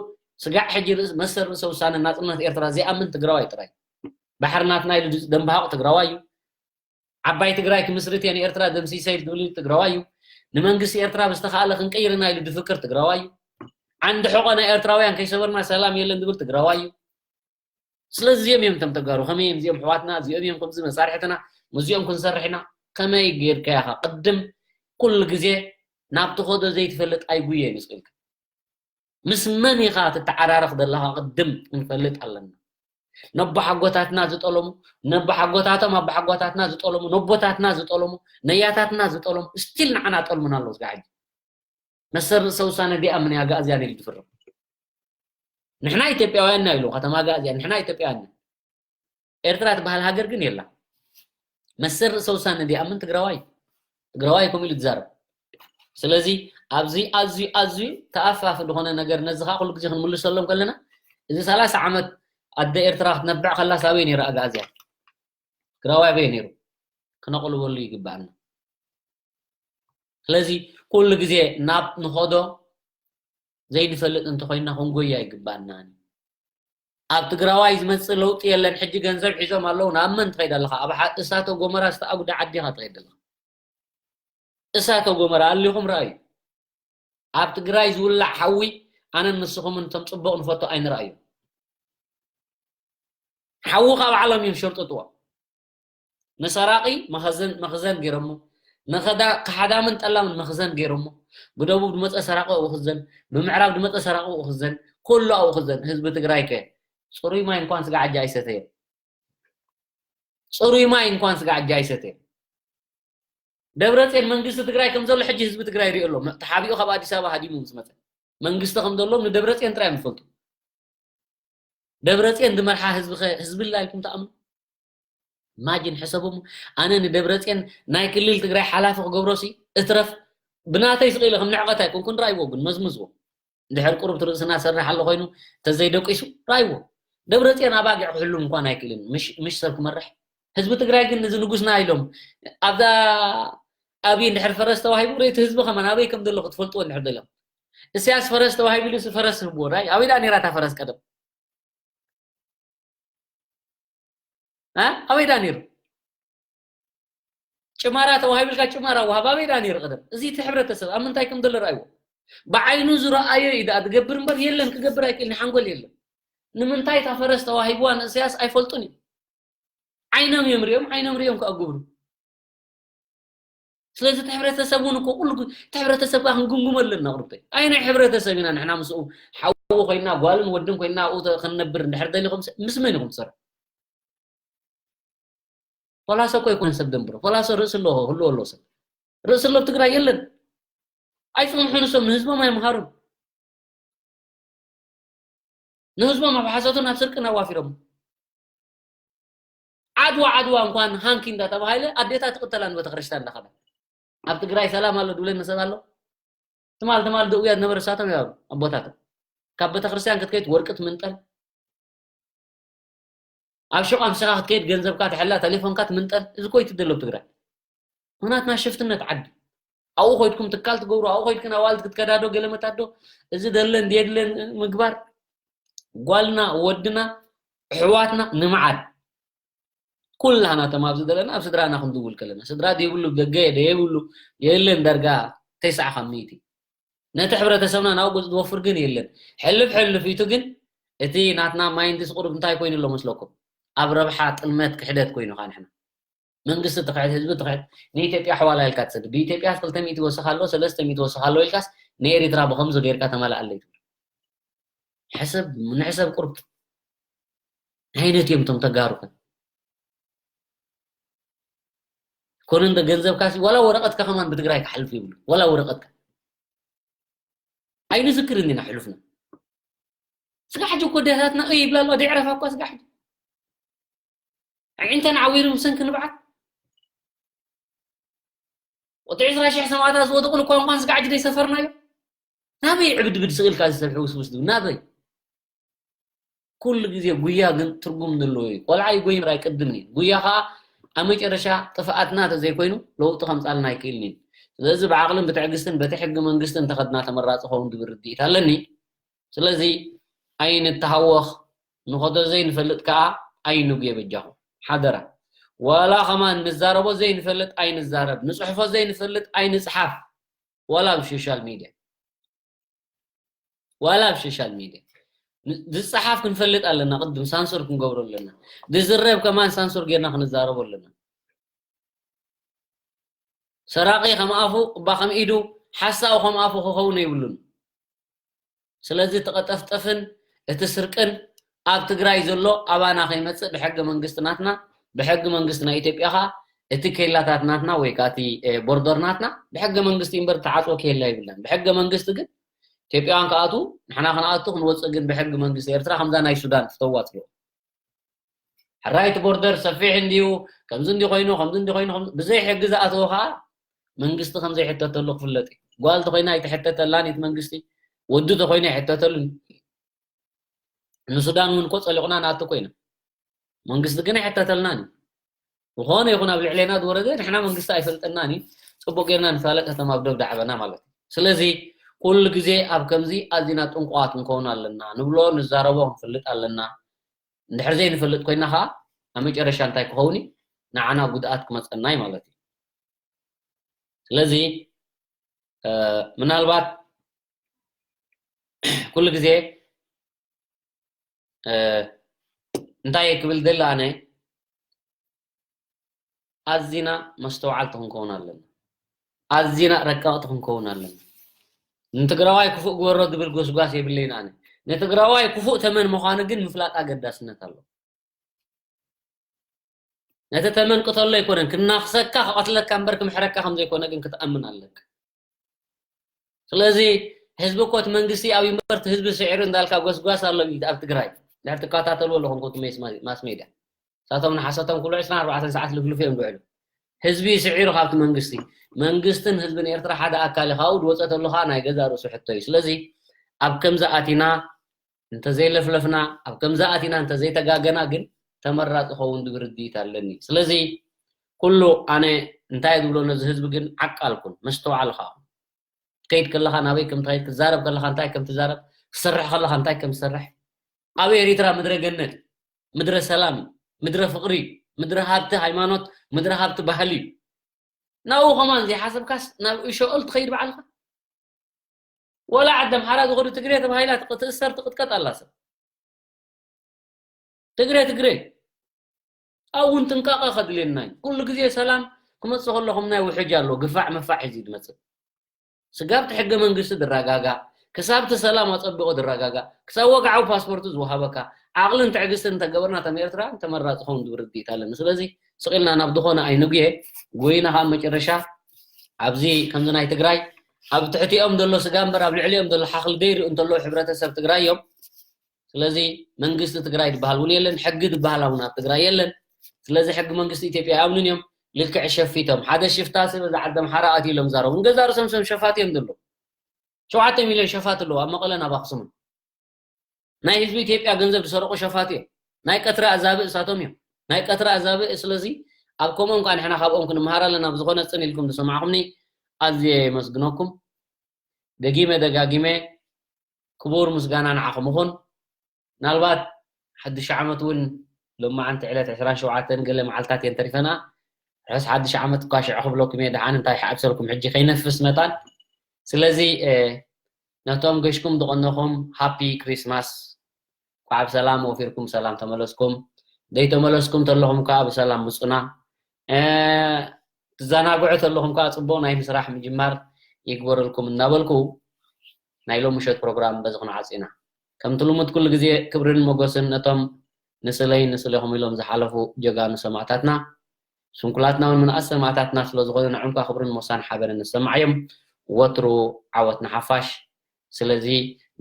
ስጋዕ ሕጂ ርእስ መሰል ርእሰ ውሳነ ናፅነት ኤርትራ ዘይኣምን ትግራዋይ ጥራይ ባሕሪ ናትና ኢሉ ደንባሃቕ ትግራዋይ እዩ ዓባይ ትግራይ ክምስርት እየ ንኤርትራ ደምሲሰ ኢሉ ዝብል ትግራዋይ እዩ ንመንግስቲ ኤርትራ ብዝተኻእለ ክንቅይር ኢና ኢሉ ድፍክር ትግራዋይ እዩ ዓንዲ ሕቆ ናይ ኤርትራውያን ከይሰበርና ሰላም የለን ዝብል ትግራዋይ እዩ ስለዚ እዚኦም እዮም እቶም ተጋሩ ከመይ እዮም እዚኦም ሕዋትና እዚኦም እዮም ከምዚ መሳርሕትና ምስዚኦም ክንሰርሕ ኢና ከመይ ጌርካ ኢኻ ቅድም ኩሉ ግዜ ናብ ትኸዶ ዘይትፈልጥ ኣይጉየ ይመስልካ ምስ መን ኢኻ ትተዓራረኽ ዘለኻ ቅድም ክንፈልጥ ኣለና ነቦሓጎታትና ዝጠለሙ ነቦሓጎታቶም ኣቦሓጎታትና ዝጠለሙ ነቦታትና ዝጠለሙ ነያታትና ዝጠለሙ ስቲል ንዓና ጠልሙና ኣለዉ ስጋዕ ሕጂ መሰል ርእሰ ውሳነ ዲኣ ምን ኣጋእዝያን ኢሉ ዝፍርም ንሕና ኢትዮጵያውያን ኢና ኢሉ ከተማ ኣጋእዝያን ንሕና ኢትዮጵያውያን ኢና ኤርትራ ትበሃል ሃገር ግን የላ መሰል ርእሰ ውሳነ ዲኣ ምን ትግራዋይ ትግራዋይ ከምኡ ኢሉ ትዛረብ ስለዚ ኣብዚ ኣዝዩ ኣዝዩ ተኣፋፊ ዝኾነ ነገር ነዚ ከዓ ኩሉ ግዜ ክንምልሰሎም ከለና እዚ ሰላሳ ዓመት ኣደ ኤርትራ ክትነብዕ ከላ ሳበይ ነይረ ኣጋእዝያን ትግራዋይ ኣበይ ነይሩ ክነቕልበሉ ይግባኣና ስለዚ ኩሉ ግዜ ናብ ንኸዶ ዘይንፈልጥ እንተኮይና ክንጎያ ይግባኣና ኣብ ትግራዋይ ዝመፅእ ለውጢ የለን ሕጂ ገንዘብ ሒዞም ኣለዉ ናብ መን ትኸይድ ኣለካ ኣብ እሳተ ጎመራ ዝተኣጉደ ዓዲ ኢካ ትኸይድ ኣለካ እሳተ ጎመራ ኣሊኹም ረኣዩ ኣብ ትግራይ ዝውላዕ ሓዊ ኣነን ንስኹምን እቶም ፅቡቕ ንፈቶ ኣይንረኣዩ ሓዊ ካብ ዓለም እዮም ሸርጥጥዎ ንሰራቂ መኸዘን መኽዘን ገይሮሞ ንኸዳ ከሓዳምን ጠላምን መኽዘን ገይሮሞ ብደቡብ ድመፀ ሰራቂ ኣብኡ ክዘን ብምዕራብ ድመፀ ሰራቂ ኣብኡ ክዘን ኩሉ ኣብኡ ክዘን ህዝቢ ትግራይ ከ ፅሩይ ማይ እንኳን ስጋዕ ሕጂ ኣይሰተየን ፅሩይ ማይ እንኳን ስጋዕ ሕጂ ኣይሰተየን ደብረፅዮን መንግስቲ ትግራይ ከም ዘሎ ሕጂ ህዝቢ ትግራይ ይሪኦ ኣሎ ተሓቢኡ ካብ ኣዲስ ኣበባ ሃዲሙ ምስ መፀ መንግስቲ ከም ዘሎ ንደብረፅዮን ጥራይ እዮም ዝፈልጡ ደብረፅዮን ዝመርሓ ህዝቢ ከ ህዝቢ ላ ኢልኩም ትኣምኑ ማጅን ሕሰቡ ኣነ ንደብረፅዮን ናይ ክልል ትግራይ ሓላፊ ክገብሮሲ እትረፍ ብናተይ ስቕ ኢለ ከም ንዕቐት ኣይኮንኩን ረኣይዎ ግን መዝምዝዎ እንድሕር ቁሩብ ትርእስና ሰርሕ ኣሎ ኮይኑ ተዘይደቂሱ ረኣይዎ ደብረፅዮን ኣባጊዕ ክሕሉ እንኳን ኣይክእልን ምሽ ሰብ ክመርሕ ህዝቢ ትግራይ ግን እዚ ንጉስና ኢሎም ኣብዛ ኣብይ እንድሕር ፈረስ ተዋሂቡ ርእቲ ህዝቢ ከማን ኣበይ ከም ዘሎ ክትፈልጥዎ እንድሕር ደለኹም። እስያስ ፈረስ ተዋሂቡ ኢሉ ፈረስ ህብዎ ራይ ኣበይ ደኣ ነይራ እታ ፈረስ ቀደም? ኣበይ ዳ ነይሩ? ጭማራ ተዋሂብልካ ጭማራ ወሃብ ኣበይ ዳ ነይሩ ቀደም? እዚ እቲ ሕብረተሰብ ኣብ ምንታይ ከም ዘሎ ርኣይዎ። ብዓይኑ ዝረኣዮ እዩ ደኣ ዝገብር እምበር የለን ክገብር ኣይክእልን ሓንጎል የለን። ንምንታይ እታ ፈረስ ተዋሂብዋ ንእስያስ ኣይፈልጡን እዩ። ዓይኖም እዮም ሪኦም ዓይኖም ሪኦም ክኣጉብሩ። ስለዚ እቲ ሕብረተሰብ እውን እኮ ኩሉ እቲ ሕብረተሰብ ከዓ ክንግምግሞ ኣለና። ቁርበይ ኣይ ናይ ሕብረተሰብ ኢና ንሕና ምስኡ ሓዊ ኮይና ጓልን ወድን ኮይና ኣብኡ ክንነብር እንድሕር ደሊኹም ምስ መን ኢኹም ትሰርሑ? ፖላሶ እኮ ኣይኮነን ሰብ ደንብሮ። ፖላሶ ርእሲ ኣለዎ ህልዎ ኣለዎ ሰብ ርእሲ ኣሎ ኣብ ትግራይ የለን። ኣይፅንሑን እሶም ንህዝቦም ኣይምሃሩን። ንህዝቦም ኣብ ሓሶትን ኣብ ስርቅን ኣዋፊሮም። ዓድዋ ዓድዋ እንኳን ሃንኪ እንዳተባሃለ ኣዴታት ትቕተላ ንቤተክርስትያን እንዳኸዳ። ኣብ ትግራይ ሰላም ኣሎ ድብለኒ ሰብ ኣሎ? ትማል ትማል ደውያ ዝነበረ እሳቶም እዮም ኣቦታቶም። ካብ ቤተክርስትያን ክትከይድ ወርቂ ትምንጠል፣ ኣብ ሹቕ ኣምሲኻ ክትከይድ ገንዘብካ ትሕላ፣ ቴሌፎንካ ትምንጠል። እዚ ኮይ ትደሎ ኣብ ትግራይ ምኽንያትና ሽፍትነት ዓዲ። ኣብኡ ኮይድኩም ትካል ትገብሩ ኣብኡ ኮይድክን ኣዋልድ ክትከዳዶ ገለመታዶ እዚ ደለ እንድየድለ ምግባር። ጓልና ወድና ኣሕዋትና ንምዓድ ኩላህና ተማብዚ ዘለና ኣብ ስድራና ክንድውል ከለና ስድራ ደይብሉ ደገ ደየብሉ የለን ዳርጋ ተስዓ ካብ ሚእቲ። ነቲ ሕብረተሰብና ናብ ገፅ ዝወፍር ግን የለን። ሕልፍ ሕልፍ ኢቱ ግን እቲ ናትና ማይንድስ ቁሩብ እንታይ ኮይኑ ኣሎ መስለኩም? ኣብ ረብሓ ጥልመት ክሕደት ኮይኑ ካ ንሕና መንግስቲ ትኽሕድ ህዝቢ ትኽሕድ። ንኢትዮጵያ ኣሕዋላ ኢልካ ትሰድድ ብኢትዮጵያ ክልተ ሚእቲ ወስኽ ኣሎ ሰለስተ ሚእቲ ወስኽ ኣሎ ኢልካስ ንኤሪትራ ብኸምዚ ገይርካ ተመላኣለይ ትብል። ሕሰብ ንሕሰብ ቁርብ ዓይነት እዮም እቶም ተጋሩ ከ ኮነ እንደ ገንዘብካ ሲ ዋላ ወረቐትካ ከማን ብትግራይ ክሓልፍ ይብሉ ዋላ ወረቐትካ ኣይንዝክርን ኢና ሕሉፍና ስጋ ሕጂ እኮ ደታትና እይ ይብላ ኣለዋ ደዕረፋ እኳ ስጋ ሕጂ ኣዒንተን ዓዊሩ ብሰንኪ ንብዓት ወቲ ዕስራ ሽሕ ሰማእታት ዝወደቑሉ እኳ እንኳን ስጋ ሕጂ ደይሰፈርናዮ ናበይ ዕብድብድ ስእልካ ዝሰብሒ ውስውስ ድብል ናበይ ኩሉ ግዜ ጉያ ግን ትርጉም ዘለዎ እዩ። ቆልዓ ይጎይ ምራይ ቅድም እዩ። ጉያ ከዓ ኣብ መጨረሻ ጥፍኣትና ተዘይኮይኑ ለውጢ ከምፃልና ኣይክእልን እዩ። ስለዚ ብዓቕልን ብትዕግስትን በቲ ሕጊ መንግስቲ እንተኸድና ተመራፂ ኸውን ዝብል ርድኢት ኣለኒ። ስለዚ ኣይንተሃወኽ፣ ንኸዶ ዘይንፈልጥ ከዓ ኣይንጉየ በጃኹም ሓደራ። ዋላ ከማን ንዛረቦ ዘይንፈልጥ ኣይንዛረብ፣ ንፅሕፎ ዘይንፈልጥ ኣይንፅሓፍ። ዋላ ኣብ ሶሻል ሚድያ ዋላ ኣብ ሶሻል ሚድያ ዝፀሓፍ ክንፈልጥ ኣለና። ቅድም ሳንሱር ክንገብሮ ኣለና። ዝዝረብ ከማን ሳንሱር ጌርና ክንዛረቦ ኣለና። ሰራቂ ከም ኣፉ እባ ከም ኢዱ ሓሳዊ ከም ኣፉ ክኸውን የብሉን። ስለዚ እቲ ቀጠፍጠፍን እቲ ስርቅን ኣብ ትግራይ ዘሎ ኣባና ከይመፅእ ብሕገ መንግስቲ ናትና ብሕጊ መንግስቲ ናይ ኢትዮጵያ ከዓ እቲ ኬላታት ናትና ወይ ከዓ እቲ ቦርደር ናትና ብሕገ መንግስቲ እምበር ተዓፅወ ኬላ ይብለን። ብሕገ መንግስቲ ግን ኢትዮጵያውያን ክኣቱ ንሕና ክንኣቱ ክንወፅእ ግን ብሕጊ መንግስቲ ኤርትራ ከምዛ ናይ ሱዳን ፍተዋ ትብሎ ሕራይ እቲ ቦርደር ሰፊሕ እንዲዩ ከምዚ እንዲ ኮይኑ ከምዚ እንዲ ኮይኑ ብዘይ ሕጊ ዝኣተወ ከዓ መንግስቲ ከምዘይሕተተሉ ክፍለጥ እዩ። ጓል ተኮይና ኣይትሕተተላን እቲ መንግስቲ ወዲ ተኮይና ይሕተተሉ ንሱዳን እውን እኮ ፀሊቑና ንኣቱ ኮይና መንግስቲ ግን ኣይሕተተልናን እዩ። ዝኾነ ይኹን ኣብ ልዕሌና ዝወረደ ንሕና መንግስቲ ኣይፈልጠናን እዩ። ፅቡቅ ጌርና ንፋለጥ ከተማ ኣብ ደብ ዳዕበና ማለት እዩ። ስለዚ ኩሉ ግዜ ኣብ ከምዚ ኣዚና ጥንቁቓት ክንከውን ኣለና ንብሎ ንዛረቦ ክንፈልጥ ኣለና። እንድሕር ዘይንፈልጥ ኮይና ከዓ ኣብ መጨረሻ እንታይ ክኸውን እዩ? ንዓና ጉድኣት ክመፀና እዩ ማለት እዩ። ስለዚ ምናልባት ኩሉ ግዜ እንታይ ክብል ደሊ ኣነ ኣዚና መስተውዓልቲ ክንከውን ኣለና። ኣዚና ረቀቕቲ ክንከውን ኣለና። ንትግራዋይ ክፉእ ግበሮ ዝብል ጎስጓስ የብለይን ኣነ። ንትግራዋይ ክፉእ ተመን ምዃኑ ግን ምፍላጥ ኣገዳስነት ኣሎ። ነቲ ተመን ቅተሎ ኣይኮነን ክናኽሰካ ክቐትለካ እምበር ክምሕረካ ከም ዘይኮነ ግን ክትኣምን ኣለካ። ስለዚ ህዝቢ እኮ እቲ መንግስቲ ኣብ ዩኒቨርስቲ ህዝቢ ስዒሩ እንዳልካ ጎስጓስ ኣሎ ኣብ ትግራይ ድሕር ትከታተልዎ ኣለኹም ኮቲ ማስ ሜድያ ሳቶም ንሓሰቶም ኩሉ ዕስራን ኣርባዕተን ሰዓት ልፍልፉ እዮም ዝውዕሉ። ህዝቢ ስዒሩ ካብቲ መንግስቲ መንግስትን ህዝብን ኤርትራ ሓደ ኣካል እዩ። ካብኡ ዝወፀ ተሎ ከዓ ናይ ገዛ ርእሱ ሕቶ እዩ። ስለዚ ኣብ ከምዚ ኣቲና እንተዘይለፍለፍና ኣብ ከምዚ ኣቲና እንተዘይተጋገና ግን ተመራፂ ኸውን ዝብል ርድኢት ኣለኒ። ስለዚ ኩሉ ኣነ እንታይ ዝብሎ ነዚ ህዝቢ ግን ዓቃልኩን መስተውዓል ኸዓ ከይድ ከለኻ ናበይ ከም ትኸይድ ክትዛረብ ከለኻ እንታይ ከም ትዛረብ ክትሰርሕ ከለኻ እንታይ ከም ትሰርሕ ኣብ ኤሪትራ ምድረ ገነት ምድረ ሰላም ምድረ ፍቕሪ ምድረ ሃብቲ ሃይማኖት ምድረ ሃብቲ ባህሊ እዩ ናብኡ ከማን ዘይሓሰብካስ ናብ እሸኦል ትኸይድ ባዕልኻ ወላ ዓዲ ኣምሓራ ዝኸዱ ትግሬ ተባሂላ ትእሰር ትቕጥቀጥ ኣላ ሰብ ትግሬ ትግሬ ኣብውን ጥንቃቐ ከድልየና እዩ ኩሉ ግዜ ሰላም ክመፅእ ከለኹም ናይ ውሕጅ ኣሎ ግፋዕ መፋዕ እዩ ዝመፅእ ስጋብቲ ሕገ መንግስቲ ዝረጋጋእ ክሳብቲ ሰላም ኣፀቢቑ ዝረጋጋእ ክሳብ ወግዓዊ ፓስፖርቱ ዝወሃበካ ዓቕልን ትዕግስትን እንተገበርና ከም ኤርትራ ተመራፂ ኸውን ዝብል ርድኢት ኣለኒ ስለዚ ስቕ ኢልና ናብ ዝኾነ ኣይንጉየ ጎይና ካብ መጨረሻ ኣብዚ ከምዚ ናይ ትግራይ ኣብ ትሕቲኦም ዘሎ ስጋ እምበር ኣብ ልዕሊኦም ዘሎ ሓኽሊ ደይሪኡ እንተለዉ ሕብረተሰብ ትግራይ እዮም ስለዚ መንግስቲ ትግራይ ዝበሃል እውን የለን ሕጊ ዝበሃል እውን ኣብ ትግራይ የለን ስለዚ ሕጊ መንግስቲ ኢትዮጵያ ኣይኣምኑን እዮም ልክዕ ሸፊቶም ሓደ ሽፍታ ሰብ እዛ ዓዲ ኣምሓራ ኣትዩ ኢሎም ዛረቡ ንገዛ ርእሶም ሰም ሸፋት እዮም ዘለዉ ሸውዓተ ሚልዮን ሸፋት ኣለዉ ኣብ መቐለን ኣብ ኣክሱምን ናይ ህዝቢ ኢትዮጵያ ገንዘብ ዝሰረቑ ሸፋት እዮም ናይ ቀትሪ ኣዛብእ እሳቶም እዮም ናይ ቀትሪ ኣዛብእ ስለዚ ኣብ ከምኦም ከዓ ንሕና ካብኦም ክንመሃር ኣለና ብዝኾነ ፅን ኢልኩም ዝሰማዕኹምኒ ኣዝየ የመስግነኩም ደጊመ ደጋጊመ ክቡር ምስጋና ንዓኹም ይኹን ምናልባት ሓድሽ ዓመት እውን ሎማዓንቲ ዕለት ዕስራን ሸውዓተን ገለ መዓልታት እየን ተሪፈና ርሑስ ሓድሽ ዓመት እኳ ሽዑ ክብለኩም እየ ደሓን እንታይ ሓብሰልኩም ሕጂ ከይነፍስ መጣን ስለዚ ነቶም ገሽኩም ዝቐነኹም ሃፒ ክሪስማስ ኳዓ ብሰላም ወፊርኩም ብሰላም ተመለስኩም ዘይተመለስኩም ተለኹም ከዓ ብሰላም ምፁና ትዘናግዑ ተለኹም ከዓ ፅቡቕ ናይ ምስራሕ ምጅማር ይግበረልኩም እናበልኩ ናይ ሎሚ ምሸት ፕሮግራም በዚ ክንዓፅ ኢና ከምቲ ልሙድ ኩሉ ግዜ ክብርን ሞገስን ነቶም ንስለይ ንስለኹም ኢሎም ዝሓለፉ ጀጋኑ ሰማእታትና ስንኩላትና እውን ምንኣስ ሰማእታትና ስለ ዝኾኑ ንዕምካ ክብርን ሞሳን ሓበርን ንሰማዕ እዮም ወትሩ ዓወት ንሓፋሽ ስለዚ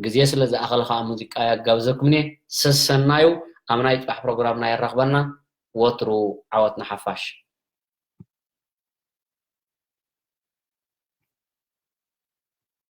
ግዜ ስለ ዝኣኸለ ከዓ ሙዚቃ ያጋብዘኩም እየ ሰሰናዩ ኣብ ናይ ፅባሕ ፕሮግራምና የራኽበና ወትሩ ዓወት ንሓፋሽ